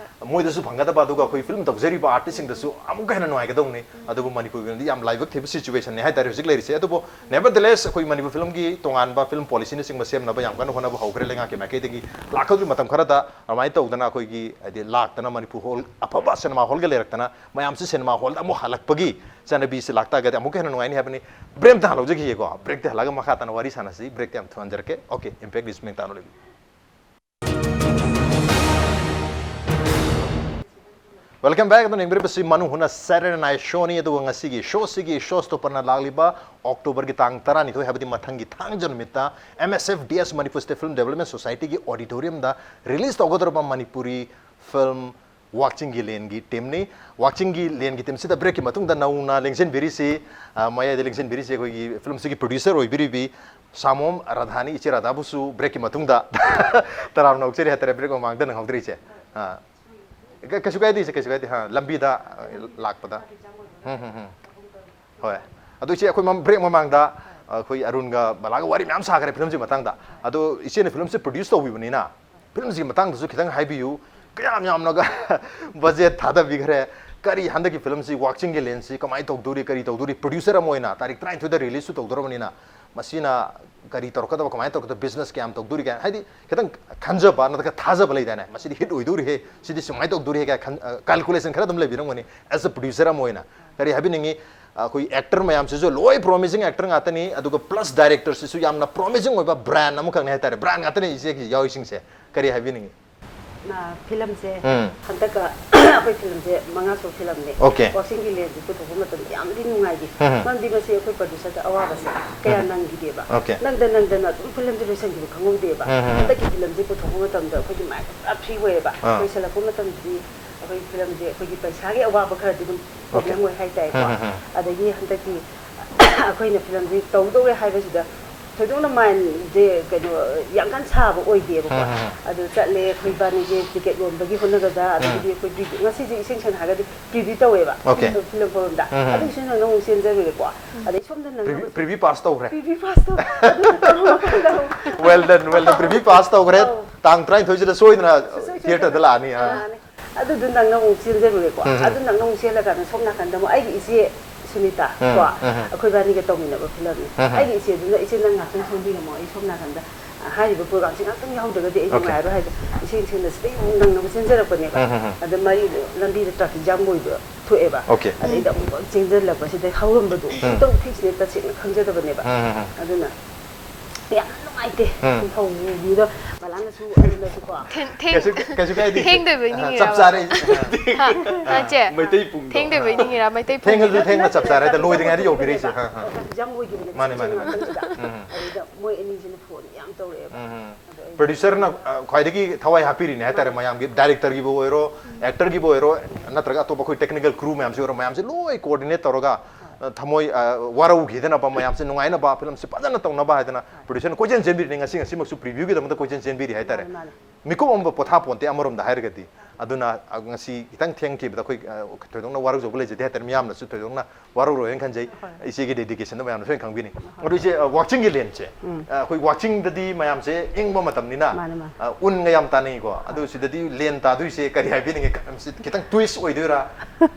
ꯃꯣꯏꯗꯁꯨ ꯐꯪꯒꯗꯕ, ꯑꯗꯨꯒ ꯑꯩꯈꯣꯏ ꯐꯤꯂꯝ ꯇꯧꯖꯔꯤꯕ artist ꯁꯤꯡꯗꯁꯨ ꯑꯃꯨꯛꯀ ꯍꯦꯟꯅ ꯅꯨꯡꯉꯥꯏꯒꯗꯧꯅꯤ꯫ ꯑꯗꯨꯕꯨ ꯃꯅꯤꯄꯨꯔꯒꯤ ꯑꯣꯏꯅꯗꯤ ꯌꯥꯝ ꯂꯥꯏꯕꯛ ꯊꯤꯕ situation ꯅꯤ ꯍꯥꯏꯇꯥꯔꯦ ꯍꯧꯖꯤꯛ ꯂꯩꯔꯤꯁꯦ꯫ ꯑꯗꯨꯕꯨ nevertheless ꯑꯩꯈꯣꯏ ꯃꯅꯤꯄꯨꯔ ꯐꯤꯂꯝꯒꯤ ꯇꯣꯉꯥꯟꯕ ꯐꯤꯂꯝ policy ꯅꯆꯤꯡꯕ ꯁꯦꯝꯅꯕ ꯌꯥꯝ ꯀꯟꯅ ꯍꯣꯠꯅꯕ ꯍꯧꯈ꯭ꯔꯦ ꯂꯩꯉꯥꯛꯀꯤ ꯃꯥꯏꯀꯩꯗꯒꯤ꯫ ꯂꯥꯛꯀꯗꯧꯔꯤꯕ ꯃꯇꯝ ꯈꯔꯗ ꯑꯗꯨꯃꯥꯏꯅ ꯇꯧꯗꯅ ꯑꯩꯈꯣꯏꯒꯤ ꯍꯥꯏꯗꯤ ꯂꯥꯛꯇꯅ ꯃꯅꯤꯄꯨꯔ ꯍꯣꯜ ꯑꯐꯕ ꯁꯤꯅꯦꯃꯥ ꯍꯣꯜꯒ ꯂꯩꯔꯛꯇꯅ ꯃꯌꯥꯝꯁꯤ ꯁꯤꯅꯦꯃꯥ ꯍꯣꯜꯗ ꯑꯃꯨꯛ ꯍꯜꯂꯛꯄꯒꯤ ꯆꯠꯅꯕꯤꯁꯤ ꯂꯥꯛꯇꯥꯔꯒꯗꯤ ꯑꯃꯨꯛꯀ ꯍꯦꯟꯅ ꯅꯨꯡꯉꯥꯏꯅꯤ ꯍꯥꯏꯕꯅꯤ꯫ Break ꯑꯝꯇ ꯍꯜꯍꯧꯖꯈꯤꯒꯦꯀꯣ꯫ Break ꯇꯤ ꯍꯜꯂꯛꯑꯒ ꯃꯈꯥ ꯇꯥꯅ ꯋꯥꯔꯤ ꯁꯥꯟꯅꯁꯤ꯫ Break ꯇꯤ ꯌꯥꯝ ꯊꯨꯍꯟꯖꯔꯛꯀꯦ꯫ Okay, Impact News ꯃꯤꯡ ꯇꯥꯅ ꯂꯩꯕꯤꯌꯨ꯫ Welcome back. ꯑꯗꯨꯅ ꯌꯦꯡꯕꯤꯔꯤꯕꯁꯤ ꯃꯅꯨ ꯍꯨꯅ Saturday Night Show ꯅꯤ꯫ ꯑꯗꯨꯒ ꯉꯁꯤꯒꯤ show ꯁꯤꯒꯤ show stopper ꯅ ꯂꯥꯛꯂꯤꯕ October ꯒꯤ ꯇꯥꯡ ꯇꯔꯥꯅꯤꯊꯣꯏ, ꯍꯥꯏꯕꯗꯤ ꯃꯊꯪꯒꯤ ꯊꯥꯡꯖ ꯅꯨꯃꯤꯠꯇ M S F D S, Manipur State Film Development Society ꯒꯤ auditorium ꯗ release ꯇꯧꯒꯗꯧꯔꯕ ꯃꯅꯤꯄꯨꯔꯤ film ꯋꯥꯛꯆꯤꯡꯒꯤ ꯂꯦꯟꯒꯤ team ꯅꯤ꯫ ꯋꯥꯛꯆꯤꯡꯒꯤ ꯂꯦꯟꯒꯤ team ꯁꯤꯗ break ꯀꯤ ꯃꯇꯨꯡꯗ ꯅꯧꯅ ꯂꯦꯡꯁꯤꯟꯕꯤꯔꯤꯁꯤ, ꯑ, ꯃꯌꯥꯏꯗ ꯂꯦꯡꯁꯤꯟꯕꯤꯔꯤꯁꯤ ꯑꯩꯈꯣꯏꯒꯤ film ꯁꯤꯒꯤ producer ꯑꯣꯏꯕꯤꯔꯤꯕꯤ ꯁꯥꯃꯣꯝ ꯔꯥꯙꯥꯅꯤ꯫ ꯏꯆꯦ ꯔꯥꯙꯥꯕꯨꯁꯨ break ꯀꯤ ꯃꯇꯨꯡꯗ ꯇꯔꯥꯝꯅ ꯑꯣꯛꯆꯔꯤ ꯍꯥꯏꯇꯥꯔꯦ, break ꯃꯃꯥꯡꯗ ꯅꯪꯍꯧꯗ꯭ꯔꯦ ꯏꯆꯦ꯫ ꯑ, ꯀ-, ꯀꯩꯁꯨ ꯀꯥꯏꯗꯦ ꯏꯆꯦ, ꯀꯩꯁꯨ ꯀꯥꯏꯗꯦ꯫ ꯑ, ꯂꯝꯕꯤꯗ, ꯑ, ꯂꯥꯛꯄꯗ꯫ ꯎꯝ, ꯎꯝ, ꯎꯝ꯫ ꯍꯣꯏ꯫ ꯑꯗꯨ ꯏꯆꯦ, ꯑꯩꯈꯣꯏ ꯃꯝ-, break ꯃꯃꯥꯡꯗ ꯑꯩꯈꯣꯏ ꯑꯔꯨꯟꯒ ꯕꯂꯥꯒ ꯋꯥꯔꯤ ꯃꯌꯥꯝ ꯁꯥꯈ꯭ꯔꯦ film ꯁꯤꯒꯤ ꯃꯇꯥꯡꯗ꯫ ꯑꯗꯣ ꯏꯆꯦꯅ film ꯁꯦ produce ꯇꯧꯕꯤꯕꯅꯤꯅ film ꯁꯤꯒꯤ ꯃꯇꯥꯡꯗꯁꯨ ꯈꯤꯇꯪ ꯍꯥꯏꯕꯤꯌꯨ꯫ ꯀꯌꯥꯝ ꯌꯥꯝꯅꯒ ꯕꯖꯦꯠ ꯊꯥꯗꯕꯤꯈ꯭ꯔꯦ? ꯀꯔꯤ ꯍꯟꯗꯛꯀꯤ ꯐꯤꯂꯝꯁꯤ, ꯋꯥꯛꯆꯤꯡꯒꯤ ꯂꯦꯟꯁꯤ ꯀꯃꯥꯏꯅ ꯇꯧꯗꯣꯔꯤ, ꯀꯔꯤ ꯇꯧꯗꯣꯔꯤ? ꯄ꯭ꯔꯣꯗ꯭ꯌꯨꯁꯔ ꯑꯃ ꯑꯣꯏꯅ ꯇꯥꯔꯤꯛ ꯇꯔꯥꯅꯤꯊꯣꯏꯗ ꯔꯤꯂꯤꯁꯁꯨ ꯇꯧꯗꯣꯔꯕꯅꯤꯅ, ꯃꯁꯤꯅ ꯀꯔꯤ ꯇꯧꯔꯛꯀꯗꯕ, ꯀꯃꯥꯏꯅ ꯇꯧꯔꯛꯀꯗꯕ, ꯕꯤꯖꯤꯅꯦꯁ ꯀꯌꯥꯝ ꯇꯧꯗꯣꯔꯤ ꯀꯥꯏꯅ, ꯍꯥꯏꯗꯤ, ꯈꯤꯇꯪ ꯈꯟꯖꯕ ꯅꯠꯇ꯭ꯔꯒ ꯊꯥꯖꯕ ꯂꯩꯗꯥꯏꯅꯦ? ꯃꯁꯤꯗꯤ ꯍꯤꯠ ꯑꯣꯏꯗꯣꯔꯤꯍꯦ, ꯁꯤꯗꯤ ꯁꯨꯃꯥꯏꯅ ꯇꯧꯗꯣꯔꯤꯍꯦ ꯀꯥꯏꯅ ꯈꯟ-, ꯑ, ꯀꯥꯜꯀꯨꯂꯦꯁꯟ ꯈꯔ ꯑꯗꯨꯝ ꯂꯩꯕꯤꯔꯝꯒꯅꯤ꯫ As a producer ꯑꯃ ꯑꯣꯏꯅ ꯀꯔꯤ ꯍꯥꯏꯕꯤꯅꯤꯡꯉꯤ? ꯑꯩꯈꯣꯏ ꯑꯦꯛꯇꯔ ꯃꯌꯥꯝꯁꯤꯁꯨ ꯂꯣꯏ ꯄ꯭ꯔꯣꯃꯤꯁꯤꯡ ꯑꯦꯛꯇꯔ ꯉꯥꯛꯇꯅꯤ, ꯑꯗꯨꯒ ꯄ꯭ꯂꯁ ꯗꯥꯏꯔꯦꯛꯇꯔꯁꯤꯁꯨ ꯌꯥꯝꯅ ꯄ꯭ꯔꯣꯃꯤꯁꯤꯡ ꯑꯣꯏꯕ ꯕ꯭ꯔꯥꯟ ꯑꯃꯈꯛꯅꯤ ꯍꯥꯏꯇꯥꯔꯦ꯫ ꯕ꯭ꯔꯥꯟ ꯉꯥꯛꯇꯅꯤ ꯏꯆꯦꯒꯤ ꯌꯥꯎꯔꯤꯁꯤꯡꯁꯦ꯫ ꯀꯔꯤ ꯍꯥꯏꯕꯤꯅꯤꯡꯉꯤ? ꯃꯥ, ꯐꯤꯂꯝꯁꯦ ꯎꯝ꯫ ꯍꯟꯗꯛꯀ ꯑꯩꯈꯣꯏ ꯐꯤꯂꯝꯁꯦ ꯃꯉꯥ ꯁꯨꯕ ꯐꯤꯂꯝꯅꯦ꯫ Okay꯫ ꯋꯥꯛꯆꯤꯡꯒꯤ ꯂꯦꯟꯁꯦ ꯄꯨꯊꯣꯛꯄ ꯃꯇꯝꯗ ꯌꯥꯝꯗꯤ ꯅꯨꯡꯉꯥꯏꯈꯤ꯫ ꯎꯝ꯫ ꯃꯔꯝꯗꯤ ꯃꯁꯤ ꯑꯩꯈꯣꯏ ꯄ꯭ꯔꯣꯗ꯭ꯌꯨꯁꯔꯗ ꯑꯋꯥꯕꯁꯦ ꯀꯌꯥ ꯎꯝ꯫ ꯅꯪꯈꯤꯗꯦꯕ꯫ Okay꯫ ꯅꯪꯗ ꯅꯪꯗꯅ ꯑꯗꯨꯝ ꯐꯤꯂꯝꯁꯦ ꯂꯣꯏꯁꯤꯟꯈꯤꯕ ꯈꯪꯍꯧꯗꯦꯕ꯫ ꯎꯝ, ꯎꯝ, ꯎꯝ꯫ ꯍꯟꯗꯛꯀꯤ ꯐꯤꯂꯝꯁꯦ ꯄꯨꯊꯣꯛꯄ ꯃꯇꯝꯗ ꯑꯩꯈꯣꯏꯒꯤ ꯃꯥꯏꯟꯗ ꯄꯨꯔꯥ ꯐ꯭ꯔꯤ ꯑꯣꯏꯌꯦꯕ꯫ ꯑꯥ꯫ ꯂꯣꯏꯁꯤꯜꯂꯛꯄ ꯃꯇꯝꯗꯗꯤ ꯑꯩꯈꯣꯏ ꯐꯤꯂꯝꯁꯦ ꯑꯩꯈꯣꯏꯒꯤ ꯄꯩꯁꯥꯒꯤ ꯑꯋꯥꯕ ꯈꯔꯗꯤ ꯑꯗꯨꯝ ꯄ꯭ꯔꯣꯕ꯭ꯂꯦꯝ ꯑꯣꯏ ꯍꯥꯏꯇꯥꯔꯦꯀꯣ꯫ ꯎꯝ, ꯎꯝ, ꯎꯝ꯫ ꯑꯗꯒꯤ ꯍꯟꯗꯛꯀꯤ ꯑꯩꯈꯣꯏꯅ ꯐꯤꯂꯝꯁꯦ ꯇꯧꯗꯧꯔꯦ ꯍꯥꯏꯕꯁꯤꯗ ꯊꯣꯏꯗꯣꯛꯅ ꯃꯥꯏꯟꯁꯦ ꯀꯩꯅꯣ ꯌꯥꯝ ꯀꯟꯅ ꯁꯥꯕ ꯑꯣꯏꯗꯦꯕꯀꯣ꯫ ꯎꯝ, ꯎꯝ, ꯎꯝ꯫ ꯑꯗꯨ ꯆꯠꯂꯦ, ꯑꯩꯈꯣꯏ ꯏꯕꯥꯅꯤꯁꯦ ꯇꯤꯀꯦꯠ ꯌꯣꯟꯕꯒꯤ ꯍꯣꯠꯅꯒꯗ꯭ꯔꯥ, ꯎꯝ꯫ ꯑꯗꯒꯤꯗꯤ ꯑꯩꯈꯣꯏ ꯄ꯭ꯔꯤ-, ꯉꯁꯤꯁꯦ ꯏꯁꯦꯡ ꯁꯦꯡꯅ ꯍꯥꯏꯔꯒꯗꯤ ꯄ꯭ꯔꯤꯚ꯭ꯌꯨ ꯇꯧꯋꯦꯕ꯫ Okay꯫ ꯐꯤꯂꯝ, ꯐꯤꯂꯝ ꯐꯣꯔꯝꯗ꯫ ꯎꯝ, ꯎꯝ꯫ ꯑꯗꯨꯒꯤꯁꯨ ꯅꯪꯅ ꯑꯃꯨꯛ ꯆꯦꯟꯖꯔꯨꯔꯦꯀꯣ꯫ ꯑꯗꯩ ꯁꯣꯝꯗ ꯅꯪꯅ ꯄ꯭ꯔꯤꯚ꯭ꯌꯨ, ꯄ꯭ꯔꯤꯚ꯭ꯌꯨ ꯄꯥꯁ ꯇꯧꯈ꯭ꯔꯦ꯫ ꯄ꯭ꯔꯤꯚ꯭ꯌꯨ ꯄꯥꯁ ꯇꯧ-, ꯑꯗꯨꯅ ꯇꯧꯔꯝꯃꯀꯥꯟꯗ ꯑꯃꯨꯛ Well done, well done꯫ Preview pass ꯇꯧꯈ꯭ꯔꯦ꯫ ꯑꯧ꯫ ꯇꯥꯡ ꯇꯔꯥꯅꯤꯊꯣꯏꯁꯤꯗ ꯁꯣꯏꯗꯅ ꯁꯣꯏ-, ꯁꯣꯏ-, ꯊꯤꯌꯦꯇꯔꯗ ꯂꯥꯛꯑꯅꯤ꯫ ꯑꯥ꯫ ꯂꯥꯛꯑꯅꯤ꯫ ꯑꯗꯨꯗꯨ ꯅꯪꯅ ꯑꯃꯨꯛ ꯆꯦꯟꯖꯔꯨꯔꯦꯀꯣ꯫ ꯎꯝ, ꯎꯝ꯫ ꯑꯗꯨ ꯅꯪꯅ ꯑꯃꯨꯛ ꯆꯦꯜꯂꯀꯥꯟꯗ ꯁꯣꯝ ꯅꯥꯀꯟꯗ ꯑꯃꯨꯛ ꯑꯩꯒꯤ ꯏꯆꯦ ꯁꯨꯅꯤꯇꯥ ꯎꯝ, ꯀꯣ, ꯎꯝ, ꯎꯝ꯫ ꯑꯩꯈꯣꯏ ꯏꯕꯥꯅꯤꯒ ꯇꯧꯃꯤꯟꯅꯕ ꯐꯤꯂꯝꯅꯤ꯫ ꯎꯝ, ꯎꯝ꯫ ꯑꯩꯒꯤ ꯏꯆꯦꯗꯨꯅ, "ꯏꯆꯦ, ꯅꯪ ꯉꯥꯛꯇꯪ ꯁꯣꯝꯕꯤꯔꯝꯃꯣ, ꯑꯩ ꯁꯣꯝ ꯅꯥꯀꯟꯗ, ꯑ, ꯍꯥꯏꯔꯤꯕ ꯄ꯭ꯔꯣꯒ꯭ꯔꯥꯝꯁꯤ ꯉꯥꯛꯇꯪ ꯌꯥꯎꯗ꯭ꯔꯒꯗꯤ ꯑꯩ Okay꯫ ꯅꯨꯡꯉꯥꯏꯔꯣꯏ" ꯍꯥꯏꯗ, ꯏꯁꯦꯡ ꯁꯦꯡꯅ ꯁꯤꯗꯩ ꯑꯃꯨꯛ ꯅꯪꯅꯕ ꯆꯦꯟꯖꯔꯛꯄꯅꯦꯕ꯫ ꯎꯝ, ꯎꯝ, ꯎꯝ꯫ ꯑꯗ ꯃꯔꯤ ꯂꯝꯕꯤꯗ ꯇ꯭ꯔꯥꯐꯤꯛ ꯖꯥꯝ ꯑꯣꯏꯕ ꯊꯣꯛꯑꯦꯕ꯫ Okay꯫ ꯑꯗꯩꯗ ꯑꯃꯨꯛ ꯆꯦꯟꯖꯜꯂꯛꯄꯁꯤꯗ ꯍꯧꯔꯝꯕꯗꯣ ꯎꯝ꯫ ꯑꯃꯨꯛꯇꯪ ꯐꯤꯛꯁꯅꯦ ꯇꯁꯦꯡꯅ ꯈꯪꯖꯗꯕꯅꯦꯕ꯫ ꯎꯝ, ꯎꯝ, ꯎꯝ꯫ ꯑꯗꯨꯅ ꯌꯥꯝꯅ ꯅꯨꯡꯉꯥꯏꯇꯦ꯫ ꯎꯝ꯫ ꯍꯧꯕꯗꯣ ꯃꯂꯥꯅꯁꯨ ꯑꯗꯨꯅꯁꯨꯀꯣ꯫ ꯊꯦꯡ-, ꯊꯦꯡ-, ꯀꯩꯁꯨ, ꯀꯩꯁꯨ ꯀꯥꯏꯗꯦ꯫ ꯊꯦꯡꯗꯕꯩ ꯑ, ꯅꯤꯡꯉꯤꯔꯕ? ꯆꯞ ꯆꯥꯔꯦ꯫ ꯍꯥ? ꯍꯥ, ꯆꯦ? ꯃꯩꯇꯩ ꯄꯨꯡꯗꯣ꯫ ꯊꯦꯡꯗꯕꯩ ꯅꯤꯡꯉꯤꯔꯥ? ꯃꯩꯇꯩ ꯄꯨꯡ ꯊꯦꯡꯉꯁꯨ ꯅꯤꯡꯉꯤꯔꯥ? ꯊꯦꯡꯅ ꯆꯞ ꯆꯥꯔꯦ꯫ ꯑꯗ ꯂꯣꯏꯗ꯭ꯔꯤꯉꯩꯗ ꯌꯧꯕꯤꯔꯛꯏꯁꯦ꯫ ꯍꯥ, ꯍꯥ꯫ ꯖꯥꯝ ꯑꯣꯏꯈꯤꯕꯅꯦ, ꯃꯥꯅꯦ, ꯃꯥꯅꯦ, ꯆꯦꯟ ꯃꯥꯅꯦ꯫ ꯉꯥꯛꯇꯪꯁꯤꯗ꯫ ꯎꯝ꯫ ꯑꯗꯩꯗ ꯃꯣꯏ ꯑꯅꯤꯁꯤꯅ ꯐꯣꯟ ꯌꯥꯝ ꯇꯧꯔꯛꯑꯦꯕ꯫ ꯎꯝ꯫ ꯑꯗꯣ ꯑꯩꯅ ꯄ꯭ꯔꯣꯗ꯭ꯌꯨꯁꯔꯅ, ꯑ, ꯈ꯭ꯋꯥꯏꯗꯒꯤ ꯊꯋꯥꯏ ꯍꯥꯞꯄꯤꯔꯤꯅꯦ ꯍꯥꯏꯇꯥꯔꯦ ꯃꯥꯅꯦ꯫ ꯃꯌꯥꯝꯒꯤ, ꯗꯥꯏꯔꯦꯛꯇꯔꯒꯤꯕꯨ ꯑꯣꯏꯔꯣ, ꯑꯦꯛꯇꯔꯒꯤꯕꯨ ꯑꯣꯏꯔꯣ, ꯅꯠꯇ꯭ꯔꯒ ꯑꯇꯣꯞꯄ ꯑꯩꯈꯣꯏ ꯇꯦꯛꯅꯤꯀꯦꯜ ꯀ꯭ꯔꯨ ꯃꯌꯥꯝꯁꯤ ꯑꯣꯏꯔꯣ, ꯃꯌꯥꯝꯁꯦ ꯂꯣꯏ ꯀꯣꯑꯣꯔꯗꯤꯅꯦꯠ ꯇꯧꯔꯒ, ꯑ, ꯊꯃꯣꯏ, ꯑ, ꯋꯥꯔꯧꯈꯤꯗꯅꯕ, ꯃꯌꯥꯝꯁꯦ ꯅꯨꯡꯉꯥꯏꯅꯕ, ꯐꯤꯂꯝꯁꯦ ꯐꯖꯅ ꯇꯧꯅꯕ ꯍꯥꯏꯗꯅ ꯄ꯭ꯔꯣꯗ꯭ꯌꯨꯁꯔꯅ ꯀꯣꯏꯆꯦꯟ ꯆꯦꯟꯕꯤꯔꯤꯅꯦ꯫ ꯉꯁꯤ, ꯉꯁꯤꯃꯛꯁꯨ ꯄ꯭ꯔꯤꯚ꯭ꯌꯨꯒꯤꯗꯃꯛꯇ ꯀꯣꯏꯆꯦꯟ ꯆꯦꯟꯕꯤꯔꯤ ꯍꯥꯏꯇꯥꯔꯦ꯫ ꯃꯥꯅꯦ, ꯃꯥꯅꯦ꯫ ꯃꯤꯀꯨꯞ ꯑꯃꯕꯨ ꯄꯣꯊꯥ ꯄꯣꯟꯇꯦ ꯑꯃꯔꯣꯝꯗ ꯍꯥꯏꯔꯒꯗꯤ꯫ ꯑꯗꯨꯅ, ꯑ, ꯉꯁꯤ ꯈꯤꯇꯪ ꯊꯦꯡꯈꯤꯕꯗ ꯑꯩꯈꯣꯏ, ꯑ, ꯊꯣꯏꯗꯣꯛꯅ ꯋꯥꯔꯧꯖꯧꯕ ꯂꯩꯖꯗꯦ ꯍꯥꯏꯇꯥꯔꯦ, ꯃꯤꯌꯥꯝꯅꯁꯨ ꯊꯣꯏꯗꯣꯛꯅ ꯋꯥꯔꯧꯔꯣꯏꯅ ꯈꯟꯖꯩ꯫ ꯍꯣꯏ꯫ ꯏꯆꯦꯒꯤ dedication ꯗꯣ ꯃꯌꯥꯝꯅ ꯁꯣꯏꯅ ꯈꯪꯕꯤꯅꯤ꯫ ꯑꯗꯣ ꯏꯆꯦ, ꯑ, ꯋꯥꯛꯆꯤꯡꯒꯤ ꯂꯦꯟꯁꯦ, ꯎꯝ꯫ ꯑ, ꯑꯩꯈꯣꯏ ꯋꯥꯛꯆꯤꯡꯗꯗꯤ ꯃꯌꯥꯝꯁꯦ ꯏꯪꯕ ꯃꯇꯝꯅꯤꯅ, ꯃꯥꯅꯦ, ꯃꯥꯅꯦ꯫ ꯑ, ꯎꯟꯒ ꯌꯥꯝ ꯇꯥꯅꯩꯀꯣ꯫ ꯑꯗꯨ ꯁꯤꯗꯗꯤ ꯂꯦꯟ ꯇꯥꯗꯣꯏꯁꯦ ꯀꯔꯤ ꯍꯥꯏꯕꯤꯅꯤꯡꯉꯤ? ꯈ-, ꯁꯤ ꯈꯤꯇꯪ twist ꯑꯣꯏꯗꯣꯏꯔꯥ?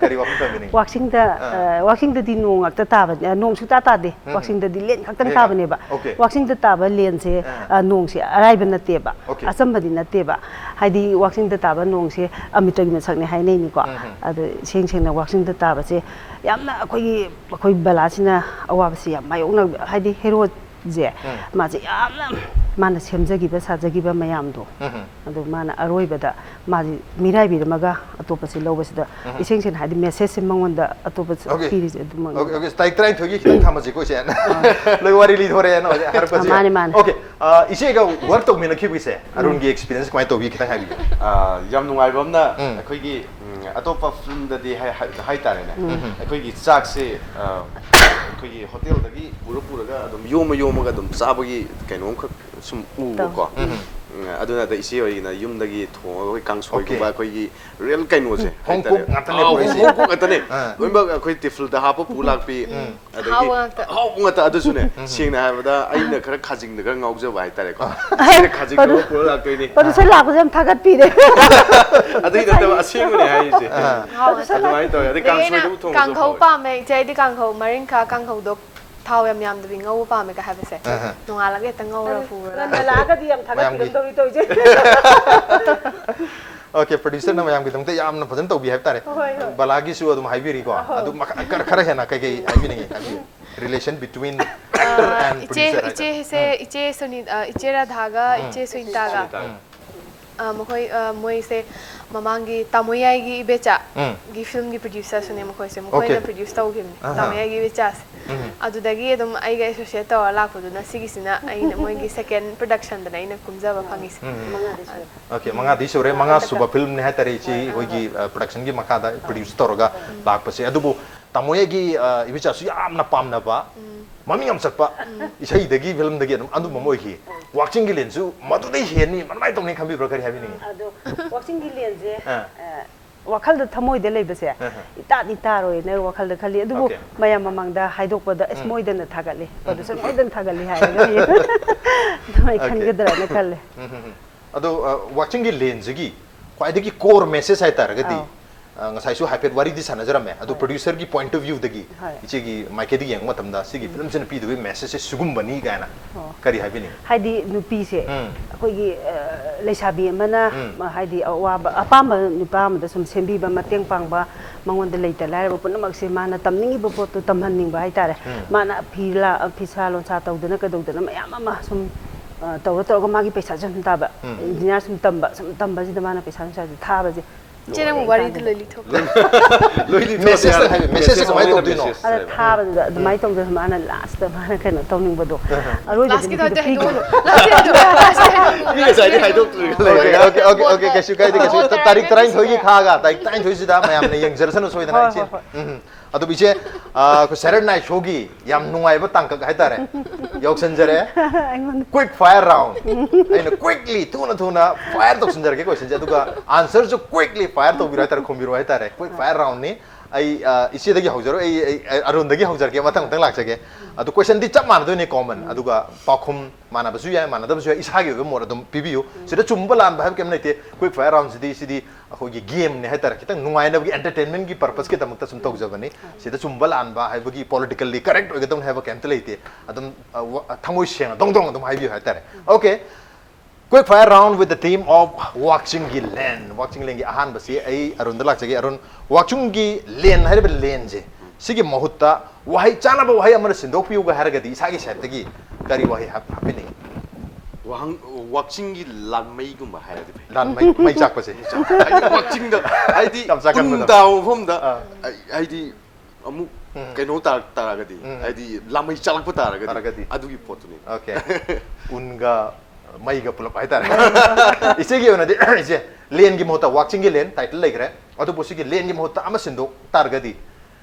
ꯀꯔꯤ ꯋꯥꯈꯜ ꯊꯝꯕꯤꯅꯤꯡꯉꯤ? ꯋꯥꯛꯆꯤꯡꯗ, ꯑꯥ꯫ ꯑ, ꯋꯥꯛꯆꯤꯡꯗꯗꯤ ꯅꯣꯡ ꯉꯥꯛꯇ ꯇꯥꯕꯅꯦ, ꯑ, ꯅꯣꯡ ꯁꯨꯛꯇꯥ ꯇꯥꯗꯦ꯫ ꯎꯝ꯫ ꯋꯥꯛꯆꯤꯡꯗꯗꯤ ꯂꯦꯟ ꯈꯛꯇꯪ ꯂꯦꯟ ꯈꯛ-, ꯇꯥꯕꯅꯦꯕ꯫ Okay꯫ ꯋꯥꯛꯆꯤꯡꯗ ꯇꯥꯕ ꯂꯦꯟꯁꯦ, ꯑꯥ꯫ ꯑ, ꯅꯣꯡꯁꯦ ꯑꯔꯥꯏꯕ ꯅꯠꯇꯦꯕ, Okay꯫ ꯑꯆꯝꯕꯗꯤ ꯅꯠꯇꯦꯕ꯫ ꯍꯥꯏꯗꯤ ꯋꯥꯛꯆꯤꯡꯗ ꯇꯥꯕ ꯅꯣꯡꯁꯦ ꯑꯃꯤꯇꯒꯤ ꯃꯁꯛꯅꯤ ꯍꯥꯏꯅꯩꯅꯤꯀꯣ꯫ ꯎꯝ, ꯎꯝ꯫ ꯑꯗꯣ ꯏꯁꯦꯡ ꯁꯦꯡꯅ ꯋꯥꯛꯆꯤꯡꯗ ꯇꯥꯕꯁꯦ ꯌꯥꯝꯅ ꯑꯩꯈꯣꯏꯒꯤ, ꯑꯩꯈꯣꯏ ꯕꯂꯥꯁꯤꯅ ꯑꯋꯥꯕꯁꯤ ꯌꯥꯝ ꯃꯥꯌꯣꯛꯅ, ꯍꯥꯏꯗꯤ ꯍꯦꯔꯣꯁꯦ, ꯎꯝ꯫ ꯃꯥꯁꯦ ꯌꯥꯝꯅ, ꯃꯥꯅ ꯁꯦꯝꯖꯈꯤꯕ ꯁꯥꯖꯈꯤꯕ ꯃꯌꯥꯝꯗꯣ, ꯎꯝ, ꯎꯝ꯫ ꯑꯗꯨ ꯃꯥꯅ ꯑꯔꯣꯏꯕꯗ ꯃꯥꯁꯤ ꯃꯤꯔꯥꯏꯕꯤꯔꯝꯃꯒ ꯑꯇꯣꯞꯄꯁꯤ ꯂꯧꯕꯁꯤꯗ, ꯎꯝ꯫ ꯏꯁꯦꯡ ꯁꯦꯡꯅ ꯍꯥꯏꯗꯤ message ꯁꯦ ꯃꯉꯣꯟꯗ ꯑꯇꯣꯞꯄ Okay꯫ ꯄꯤꯔꯤꯁꯦ ꯑꯗꯨꯃꯛꯅꯤ꯫ Okay, okay꯫ ꯇꯥꯔꯤꯛ ꯇꯔꯥꯅꯤꯊꯣꯏꯒꯤ ꯈꯤꯇꯪ ꯊꯝꯃꯁꯤꯀꯣ, ꯏꯆꯦ꯫ ꯑꯥ꯫ ꯂꯣꯏ ꯋꯥꯔꯤ ꯂꯤꯊꯣꯔꯛꯑꯦꯅ ꯍꯧꯖꯤꯛ ꯍꯥꯏꯔꯛꯄꯁꯦ꯫ ꯑꯥ, ꯃꯥꯅꯦ, ꯃꯥꯅꯦ꯫ Okay꯫ ꯑꯥ, ꯏꯆꯦꯒ work ꯇꯧꯃꯤꯟꯅꯈꯤꯕꯒꯤꯁꯦ, ꯎꯝ꯫ ꯑꯔꯨꯟꯒꯤ experience ꯀꯃꯥꯏꯅ ꯇꯧꯈꯤ ꯈꯤꯇꯪ ꯍꯥꯏꯕꯤꯌꯨ꯫ ꯑꯥ, ꯌꯥꯝ ꯅꯨꯡꯉꯥꯏꯕ ꯑꯃꯅ ꯎꯝ꯫ ꯑꯩꯈꯣꯏꯒꯤ, ꯎꯝ, ꯑꯇꯣꯞꯄ film ꯗꯗꯤ ꯍꯥꯏ-, ꯍꯥꯏ-, ꯍꯥꯏꯇꯥꯔꯦꯅꯦ꯫ ꯎꯝ꯫ ꯑꯩꯈꯣꯏꯒꯤ ꯆꯥꯛꯁꯦ, ꯑꯥ, ꯑꯩꯈꯣꯏꯒꯤ hotel ꯗꯒꯤ ꯄꯨꯔ ꯄꯨꯔꯒ ꯑꯗꯨꯝ ꯌꯣꯝꯃ ꯌꯣꯝꯃꯒ ꯑꯗꯨꯝ ꯆꯥꯕꯒꯤ ꯀꯩꯅꯣꯝꯈꯛ ꯁꯨꯝ ꯎꯕꯀꯣ꯫ ꯎꯝ꯫ ꯎꯝ, ꯑꯗꯨꯅ ꯑꯗ ꯏꯆꯦ ꯍꯣꯏꯒꯤꯅ ꯌꯨꯝꯗꯒꯤ ꯊꯣꯡꯉꯒ ꯑꯩꯈꯣꯏ ꯀꯥꯡꯁꯣꯏꯒꯨꯝꯕ Okay꯫ ꯑꯩꯈꯣꯏꯒꯤ real ꯀꯩꯅꯣꯁꯦ ꯍꯣꯡ ꯍꯥꯏꯇꯥꯔꯦ꯫ ꯀꯨꯛ ꯉꯥꯛꯇꯅꯦ ꯑꯥ, ꯄꯨꯔꯛꯏꯁꯦ꯫ ꯍꯣꯡ ꯀꯨꯛ ꯉꯥꯛꯇꯅꯦ꯫ ꯑꯥ꯫ ꯂꯣꯏꯅꯃꯛ ꯑꯩꯈꯣꯏ ꯇꯤꯐꯤꯜꯗ ꯍꯥꯞꯄ ꯄꯨ ꯂꯥꯛꯄꯤ꯫ ꯎꯝ꯫ ꯑꯗꯒꯤ ꯑꯍꯥꯎꯕ ꯉꯥꯛꯇ꯫ ꯑꯍꯥꯎꯕ ꯉꯥꯛꯇ꯫ ꯑꯗꯨꯁꯨꯅꯦ, ꯎꯝ꯫ ꯁꯦꯡꯅ ꯍꯥꯏꯔꯕꯗ ꯑꯩꯅ ꯈꯔ ꯈꯥꯖꯤꯡꯗ ꯈꯔ ꯉꯥꯎꯖꯕ ꯍꯥꯏꯇꯥꯔꯦꯀꯣ꯫ ꯑꯥ꯫ ꯏꯆꯦꯅ ꯈꯥꯖꯤꯡ ꯄ꯭ꯔꯣꯗ꯭ꯌꯨ-, ꯈꯔ ꯄꯨꯔ ꯂꯥꯛꯇꯣꯏꯅꯤ꯫ ꯄ꯭ꯔꯣꯗ꯭ꯌꯨꯁꯔ ꯂꯥꯛꯄꯁꯦ ꯌꯥꯝ ꯊꯥꯒꯠꯄꯤꯔꯦ꯫ ꯑꯗꯨꯒꯤ ꯅꯠꯇꯕ ꯑꯁꯦꯡꯕꯅꯦ ꯍꯥꯏꯔꯤꯁꯦ꯫ ꯑꯥ꯫ ꯑꯗꯨꯃꯥꯏꯅ ꯇꯧꯋꯦ꯫ ꯑꯗꯩ ꯑꯗꯒꯤ ꯑꯩꯅ ꯀꯥꯡꯁꯣꯏꯗꯨꯕꯨ ꯊꯣꯡꯕꯁꯨ ꯀꯥꯡꯍꯧ ꯍꯥꯎꯋꯦ꯫ ꯄꯥꯝꯃꯦ꯫ ꯏꯆꯦ, ꯑꯩꯗꯤ ꯀꯥꯡꯍꯧ ꯃꯔꯤꯡꯈꯥ ꯀꯥꯡꯍꯧꯗꯣ ꯊꯥꯎ ꯌꯥꯝ ꯌꯥꯝꯗꯕꯤ ꯉꯧꯕ ꯄꯥꯝꯃꯦꯒ ꯍꯥꯏꯕꯁꯦ꯫ ꯑꯍꯥ꯫ ꯅꯣꯡꯉꯥꯜꯂꯒ ꯍꯦꯛꯇ ꯉꯧꯔ ꯑꯗꯨ ꯄꯨꯔꯒ ꯉꯟꯅ ꯂꯥꯛꯑꯒꯗꯤ ꯌꯥꯝ ꯃꯌꯥꯝꯒꯤ ꯊꯥꯒꯠꯄꯤꯔꯝꯗꯧꯔꯤ ꯇꯧꯔꯤꯁꯦ꯫ Okay, producer ꯅ ꯃꯌꯥꯝꯒꯤꯗꯃꯛꯇ ꯌꯥꯝꯅ ꯐꯖꯅ ꯇꯧꯕꯤ ꯍꯥꯏꯕ ꯇꯥꯔꯦ꯫ ꯍꯣꯏ, ꯍꯣꯏ꯫ ꯕꯂꯥꯒꯤꯁꯨ ꯑꯗꯨꯝ ꯍꯥꯏꯕꯤꯔꯤꯀꯣ꯫ ꯑꯍꯣꯏ꯫ ꯑꯗꯨ ꯃꯈꯥ-, ꯈꯔ, ꯈꯔ ꯍꯦꯟꯅ ꯀꯩꯀꯩ ꯍꯥꯏꯕꯤꯅꯤꯡꯉꯤ? ꯍꯥꯏꯕꯤꯌꯨ꯫ Relation between ꯑ, actor and ꯏꯆꯦ, producer ꯍꯥꯏꯇꯥꯔꯦ꯫ ꯏꯆꯦꯁꯦ, ꯎꯝ꯫ ꯏꯆꯦ ꯁꯨꯅꯤ-, ꯑ, ꯏꯆꯦ ꯔꯥꯙꯥꯒ ꯎꯝ꯫ ꯏꯆꯦ ꯁꯨꯅꯤꯇꯥꯒ꯫ ꯎꯝ꯫ ꯑ, ꯃꯈꯣꯏ, ꯑ, ꯃꯣꯏꯁꯦ ꯃꯃꯥꯡꯒꯤ ꯇꯥꯃꯣꯌꯥꯏꯒꯤ ꯏꯕꯦꯆꯥ ꯎꯝ꯫ ꯒꯤ film ꯒꯤ producer ꯁꯨꯅꯦ ꯃꯈꯣꯏꯁꯦ꯫ ꯃꯈꯣꯏꯅ Okay꯫ Produce ꯇꯧꯈꯤꯕꯅꯦ ꯑꯍꯥ꯫ ꯇꯥꯃꯣꯌꯥꯏꯒꯤ ꯏꯕꯦꯆꯥꯁꯦ꯫ ꯎꯝ꯫ ꯑꯗꯨꯗꯒꯤ ꯑꯗꯨꯝ ꯑꯩꯒ associate ꯇꯧꯔ ꯂꯥꯛꯄꯗꯨꯅ ꯁꯤꯒꯤꯁꯤꯅ ꯑꯩꯅ ꯃꯣꯏꯒꯤ second production ꯗꯅꯦ ꯑꯩꯅ ꯀꯨꯝꯖꯕ ꯐꯪꯉꯤꯁꯦ꯫ ꯎꯝ꯫ Okay, ꯃꯉꯥꯗꯤ ꯁꯨꯔꯦ꯫ ꯃꯉꯥ ꯁꯨꯕ film ꯅꯦ ꯍꯥꯏꯇꯥꯔꯦ, ꯏꯆꯦ ꯍꯣꯏ, ꯍꯣꯏ꯫ ꯍꯣꯏꯒꯤ, ꯑ, production ꯒꯤ ꯃꯈꯥꯗ produce ꯇꯧꯔꯒ ꯎꯝ꯫ ꯂꯥꯛꯄꯁꯦ꯫ ꯑꯗꯨꯕꯨ ꯇꯥꯃꯣꯒꯤ ꯏꯕꯤꯆꯥꯁꯨ ꯌꯥꯝꯅ ꯄꯥꯝꯅꯕ, ꯃꯃꯤꯡ ꯌꯥꯝ ꯆꯠꯄ ꯏꯁꯩꯗꯒꯤ, ꯐꯤꯂꯝꯗꯒꯤ ꯑꯗꯨꯝ ꯑꯗꯨꯝꯕ ꯑꯃ ꯑꯣꯏꯈꯤ꯫ ꯋꯥꯛꯆꯤꯡꯒꯤ ꯂꯦꯟꯁꯨ ꯃꯗꯨꯗꯩ ꯍꯦꯟꯅꯤ, ꯃꯗꯨꯃꯥꯏꯅ ꯇꯧꯅꯤ ꯈꯟꯕꯤꯕ꯭ꯔꯥ? ꯀꯔꯤ ꯍꯥꯏꯕꯤꯅꯤꯡꯉꯤ? ꯑꯗꯣ ꯋꯥꯛꯆꯤꯡꯒꯤ ꯂꯦꯟꯁꯦ ꯑꯥ꯫ ꯑ, ꯋꯥꯈꯜꯗ, ꯊꯃꯣꯏꯗ ꯂꯩꯕꯁꯦ ꯑꯥ꯫ ꯏꯇꯥꯗꯤ ꯇꯥꯔꯣꯏꯅ ꯋꯥꯈꯜꯗ ꯈꯜꯂꯤ꯫ ꯑꯗꯨꯕꯨ Okay. ꯃꯌꯥꯝ ꯃꯃꯥꯡꯗ ꯍꯥꯏꯗꯣꯛꯄꯗ ꯑꯁ, ꯎꯝ꯫ ꯃꯣꯏꯗꯅ ꯊꯥꯒꯠꯂꯤ, ꯎꯝ꯫ ꯄ꯭ꯔꯣꯗ꯭ꯌꯨꯁꯔ ꯃꯣꯏꯗꯅ ꯊꯥꯒꯠꯂꯤ ꯍꯥꯏꯔꯒꯗꯤ ꯑꯗꯨꯃꯥꯏꯅ Okay. ꯈꯟꯒꯗ꯭ꯔꯅ ꯈꯜꯂꯦ꯫ ꯎꯝ, ꯎꯝ, ꯎꯝ꯫ ꯑꯗꯣ ꯑ, ꯋꯥꯛꯆꯤꯡꯒꯤ ꯂꯦꯟꯁꯤꯒꯤ ꯈ꯭ꯋꯥꯏꯗꯒꯤ core message ꯍꯥꯏꯇꯥꯔꯒꯗꯤ, ꯑꯥꯎ꯫ ꯑ, ꯉꯁꯥꯏꯁꯨ ꯍꯥꯏꯐꯦꯠ ꯋꯥꯔꯤꯗꯤ ꯁꯥꯟꯅꯖꯔꯝꯃꯦ, ꯑꯗꯣ ꯍꯣꯏ꯫ producer ꯒꯤ point of view ꯗꯒꯤ ꯍꯣꯏ꯫ ꯏꯆꯦꯒꯤ ꯃꯥꯏꯀꯩꯗꯒꯤ ꯌꯦꯡꯕ ꯃꯇꯝꯗ ꯁꯤꯒꯤ film ꯁꯤꯅ ꯄꯤꯗꯣꯏꯕ message ꯁꯦ ꯁꯤꯒꯨꯝꯕꯅꯤ ꯀꯥꯏꯅ ꯑꯣ꯫ ꯀꯔꯤ ꯍꯥꯏꯕꯤꯅꯤꯡꯉꯤ? ꯍꯥꯏꯗꯤ ꯅꯨꯄꯤꯁꯦ ꯎꯝ꯫ ꯑꯩꯈꯣꯏꯒꯤ, ꯑ, ꯂꯩꯁꯥꯕꯤ ꯑꯃꯅ, ꯎꯝ꯫ ꯃ-, ꯍꯥꯏꯗꯤ ꯑꯋꯥꯕ, ꯑꯄꯥꯝꯕ ꯅꯨꯄꯥ ꯑꯃꯗ ꯁꯨꯝ ꯁꯦꯝꯕꯤꯕ, ꯃꯇꯦꯡ ꯄꯥꯡꯕ, ꯃꯉꯣꯟꯗ ꯂꯩꯇ ꯂꯥꯏꯔꯕ ꯄꯨꯝꯅꯃꯛꯁꯦ ꯃꯥꯅ ꯇꯝꯅꯤꯡꯉꯤꯕ ꯄꯣꯠꯇꯣ ꯇꯝꯍꯟꯅꯤꯡꯕ ꯍꯥꯏꯇꯥꯔꯦ꯫ ꯎꯝ꯫ ꯃꯥꯅ ꯐꯤꯂꯥ-, ꯐꯤꯁꯥ ꯂꯣꯟꯁꯥ ꯇꯧꯗꯅ ꯀꯩꯗꯧꯗꯅ ꯃꯌꯥꯝ ꯑꯃ ꯁꯨꯝ, ꯑ, ꯇꯧꯔ ꯇꯧꯔꯒ ꯃꯥꯒꯤ ꯄꯩꯁꯥꯁꯦ ꯁꯨꯝ ꯇꯥꯕ꯫ ꯎꯝ꯫ ꯏꯟꯖꯤꯅꯤꯌꯥꯔ ꯁꯨꯝ ꯇꯝꯕ, ꯁꯨꯝ ꯇꯝꯕꯁꯤꯗ ꯃꯥꯅ ꯄꯩꯁꯥ ꯅꯨꯡꯁꯥꯁꯦ ꯊꯥꯕꯁꯦ ꯏꯆꯦ, ꯅꯪ ꯋꯥꯔꯤꯗꯨ ꯂꯣꯏ ꯂꯤꯊꯣꯛꯈ꯭ꯔꯣ꯫ ꯂꯣꯏ ꯂꯤꯊꯣꯛꯑꯁꯦ ꯃꯦꯁꯦꯖꯇ ꯍꯥꯏꯕ, ꯃꯦꯁꯦꯖ ꯀꯃꯥꯏꯅ ꯇꯧꯗꯣꯏꯅꯣ? ꯑꯗ ꯊꯥꯕꯗꯨꯗ ꯑꯗꯨꯃꯥꯏꯅ ꯇꯧꯗꯅ ꯃꯥꯅ ꯂꯥꯁꯇ ꯃꯥꯅ ꯀꯩꯅꯣ ꯇꯧꯅꯤꯡꯕꯗꯣ, ꯑꯔꯣꯏꯕꯗꯤ ꯂꯥꯁꯀꯤꯗꯣ ꯅꯨꯄꯤꯗꯣ ꯑꯝꯇ ꯍꯥꯏꯗꯣꯛꯑꯣ꯫ ꯄꯤꯈꯤꯕ꯫ ꯂꯥꯁꯀꯤꯗꯣ ꯍꯥꯏꯗꯣꯛꯑꯣ꯫ ꯂꯥꯁꯀꯤꯗꯣ ꯍꯥꯏꯗꯣꯛꯑꯣ꯫ Okay, okay, okay, okay, ꯀꯩꯁꯨ ꯀꯥꯏꯗꯦ, ꯀꯩꯁꯨ ꯀꯥꯏꯗꯦ꯫ ꯇꯥꯔꯤꯛ ꯇꯔꯥꯅꯤꯊꯣꯏꯒꯤ ꯊꯥꯒ, ꯇꯥꯔꯤꯛ ꯇꯔꯥꯅꯤꯊꯣꯏꯁꯤꯗ ꯃꯌꯥꯝꯅ ꯌꯦꯡꯖꯔꯁꯅꯨ, ꯁꯣꯏꯗꯅ ꯍꯣꯏ, ꯏꯆꯦ꯫ ꯍꯣꯏ, ꯍꯣꯏ꯫ ꯎꯝ꯫ ꯑꯗꯨꯕꯨ ꯏꯆꯦ, ꯑ, ꯑꯩꯈꯣꯏ Saturday Night Show ꯒꯤ ꯌꯥꯝ ꯅꯨꯡꯉꯥꯏꯕ ꯇꯥꯡꯀꯛ ꯍꯥꯏꯇꯥꯔꯦ, ꯌꯧꯁꯟꯖꯔꯦ꯫ ꯑꯩꯉꯣꯟꯗ Quick fire round꯫ ꯑꯩꯅ quickly, ꯊꯨꯅ ꯊꯨꯅ fire ꯇꯧꯁꯤꯟꯖꯔꯒꯦ question ꯁꯦ, ꯑꯗꯨꯒ answer ꯁꯨ quickly fire ꯇꯧꯕꯤꯔꯣ ꯍꯥꯏꯇꯥꯔꯦ, ꯈꯨꯝꯕꯤꯔꯣ ꯍꯥꯏꯇꯥꯔꯦ꯫ Quick fire round ꯅꯤ꯫ ꯑꯩ, ꯑ, ꯏꯆꯦꯗꯒꯤ ꯍꯧꯖꯔꯣꯏ, ꯑꯩ, ꯑꯩ, ꯑꯩ ꯑꯔꯨꯟꯗꯒꯤ ꯍꯧꯖꯔꯛꯀꯦ, ꯃꯊꯪ ꯃꯊꯪ ꯂꯥꯛꯆꯒꯦ꯫ ꯑꯗꯨ question ꯗꯤ ꯆꯞ ꯃꯥꯟꯅꯗꯣꯏꯅꯤ, common꯫ ꯑꯗꯨꯒ ꯄꯥꯎꯈꯨꯝ ꯃꯥꯟꯅꯕꯁꯨ ꯌꯥꯏ, ꯃꯥꯟꯅꯗꯕꯁꯨ ꯌꯥꯏ, ꯏꯁꯥꯒꯤ ꯑꯣꯏꯕ ꯃꯣꯠ ꯑꯗꯨꯝ ꯄꯤꯕꯤꯌꯨ꯫ ꯁꯤꯗ ꯆꯨꯝꯕ ꯂꯥꯟꯕ ꯍꯥꯏꯕ ꯀꯩꯝ ꯂꯩꯇꯦ꯫ Quick fire round ꯁꯤꯗꯤ, ꯁꯤꯗꯤ ꯑꯩꯈꯣꯏꯒꯤ game ꯅꯦ ꯍꯥꯏꯇꯥꯔꯦ, ꯈꯤꯇꯪ ꯅꯨꯡꯉꯥꯏꯅꯕꯒꯤ, entertainment ꯀꯤ purpose ꯀꯤꯗꯃꯛꯇ ꯁꯨꯝ ꯇꯧꯖꯕꯅꯤ꯫ ꯁꯤꯗ ꯆꯨꯝꯕ ꯂꯥꯟꯕ ꯍꯥꯏꯕꯒꯤ, politically correct ꯑꯣꯏꯒꯗꯕꯅꯤ ꯍꯥꯏꯕ ꯀꯩꯝꯇ ꯂꯩꯇꯦ꯫ ꯑꯗꯨꯝ, ꯑ, ꯋꯥ-, ꯊꯃꯣꯏ ꯁꯦꯡꯅ ꯗꯣꯡ ꯗꯣꯡ ꯑꯗꯨꯝ ꯍꯥꯏꯕꯤꯌꯨ ꯍꯥꯏꯇꯥꯔꯦ꯫ Okay, quick fire round with the theme of ꯋꯥꯛꯆꯤꯡꯒꯤ ꯂꯦꯟ꯫ ꯋꯥꯛꯆꯤꯡ ꯂꯦꯟꯒꯤ ꯑꯍꯥꯟꯕꯁꯤ ꯑꯩ ꯑꯔꯨꯟꯗ ꯂꯥꯛꯆꯒꯦ꯫ ꯑꯔꯨꯟ, ꯋꯥꯛꯆꯤꯡꯒꯤ ꯂꯦꯟ ꯍꯥꯏꯔꯤꯕ ꯂꯦꯟꯁꯦ, ꯁꯤꯒꯤ ꯃꯍꯨꯠꯇ ꯋꯥꯍꯩ, ꯆꯥꯅꯕ ꯋꯥꯍꯩ ꯑꯃꯅ ꯁꯤꯟꯗꯣꯛꯄꯤꯌꯨꯒ ꯍꯥꯏꯔꯒꯗꯤ ꯏꯁꯥꯒꯤ side ꯇꯒꯤ ꯀꯔꯤ ꯋꯥꯍꯩ ꯍꯥꯞ-, ꯍꯥꯞꯄꯤꯅꯤꯡꯉꯤ? ꯋꯥꯍꯪ, ꯋꯥꯛꯆꯤꯡꯒꯤ ꯂꯥꯟꯃꯩꯒꯨꯝꯕ ꯍꯥꯏꯔꯗꯤ ꯐꯩ꯫ ꯂꯥꯟꯃꯩ, ꯃꯩ ꯆꯥꯛꯄꯁꯦ꯫ ꯍꯥꯏꯗꯤ ꯋꯥꯛꯆꯤꯡꯗ, ꯍꯥꯏꯗꯤ ꯌꯥꯝ ꯆꯥꯛꯀꯟꯕꯗꯣ꯫ ꯎꯟ ꯇꯥꯕ ꯃꯐꯝꯗ, ꯑꯥ꯫ ꯍꯥꯏꯗꯤ ꯑꯃꯨꯛ ꯎꯝ꯫ ꯀꯩꯅꯣ ꯇꯥꯔꯛ ꯇꯥꯔꯒꯗꯤ, ꯎꯝ꯫ ꯍꯥꯏꯗꯤ ꯂꯥꯟꯃꯩ ꯆꯥꯛꯂꯛꯄ ꯇꯥꯔꯒꯗꯤ, ꯇꯥꯔꯒꯗꯤ꯫ ꯑꯗꯨꯒꯤ ꯄꯣꯠꯇꯨꯅꯤ꯫ Okay꯫ ꯎꯟꯒ ꯃꯩꯒ ꯄꯨꯂꯞ ꯍꯥꯏꯇꯥꯔꯦ꯫ ꯏꯆꯦꯒꯤ ꯑꯣꯏꯅꯗꯤ, ꯏꯆꯦ, ꯂꯦꯟꯒꯤ ꯃꯍꯨꯠꯇ, ꯋꯥꯛꯆꯤꯡꯒꯤ ꯂꯦꯟ title ꯂꯩꯈ꯭ꯔꯦ, ꯑꯗꯨꯕꯨ ꯁꯤꯒꯤ ꯂꯦꯟꯒꯤ ꯃꯍꯨꯠꯇ ꯑꯃ ꯁꯤꯟꯗꯣꯛ ꯇꯥꯔꯒꯗꯤ,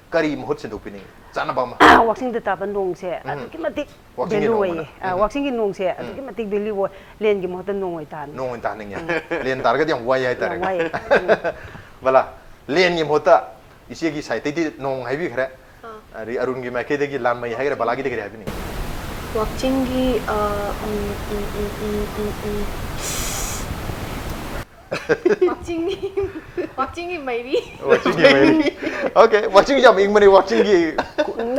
ꯀꯔꯤ ꯃꯍꯨꯠ ꯁꯤꯟꯗꯣꯛꯄꯤꯅꯤꯡꯉꯤ? ꯆꯥꯅꯕ ꯑꯃ꯫ ꯋꯥꯛꯆꯤꯡꯗ ꯇꯥꯕ ꯅꯣꯡꯁꯦ ꯑꯗꯨꯛꯀꯤ ꯃꯇꯤꯛ ꯋꯥꯛꯆꯤꯡꯒꯤ ꯚꯦꯂꯨ ꯅꯣꯡ ꯑꯣꯏꯌꯦ꯫ ꯑꯅ- ꯑ, ꯎꯝ꯫ ꯋꯥꯛꯆꯤꯡꯒꯤ ꯅꯣꯡꯁꯦ ꯑꯗꯨꯛꯀꯤ ꯃꯇꯤꯛ ꯚꯦꯂꯨ ꯑꯣꯏ꯫ ꯂꯦꯟꯒꯤ ꯃꯍꯨꯠꯇ ꯅꯣꯡ ꯑꯣꯏ ꯇꯥꯔꯅꯤ꯫ ꯅꯣꯡ ꯑꯣꯏꯅ ꯇꯥꯍꯟꯅꯤꯡꯉꯦ꯫ ꯂꯦꯟ ꯇꯥꯔꯒꯗꯤ ꯌꯥꯝ ꯋꯥꯏ ꯍꯥꯏꯇꯥꯔꯦ꯫ ꯌꯥꯝ ꯋꯥꯏ꯫ ꯕꯂꯥ, ꯂꯦꯟꯒꯤ ꯃꯍꯨꯠꯇ ꯏꯆꯦꯒꯤ ꯁꯥꯏꯠꯇꯩꯗꯤ ꯅꯣꯡ ꯍꯥꯏꯕꯤꯈ꯭ꯔꯦ꯫ ꯑꯗꯩ ꯑꯔꯨꯟꯒꯤ ꯃꯥꯏꯀꯩꯗꯒꯤ ꯂꯥꯟꯃꯩ ꯍꯥꯏꯒꯦꯔꯥ, ꯕꯂꯥꯒꯤꯗꯤ ꯀꯔꯤ ꯍꯥꯏꯕꯤꯅꯤꯡꯉꯤ? ꯋꯥꯛꯆꯤꯡꯒꯤ ꯑ, ꯎꯝ, ꯎꯝ, ꯎꯝ, ꯎꯝ, ꯎꯝ, ꯎꯝ꯫ ꯋꯥꯛꯆꯤꯡꯒꯤ ꯋꯥꯛꯆꯤꯡꯒꯤ ꯃꯩꯔꯤ꯫ ꯋꯥꯛꯆꯤꯡꯒꯤ ꯃꯩꯔꯤ꯫ Okay, ꯋꯥꯛꯆꯤꯡꯁꯦ ꯌꯥꯝ ꯏꯪꯕꯅꯤ, ꯋꯥꯛꯆꯤꯡꯒꯤ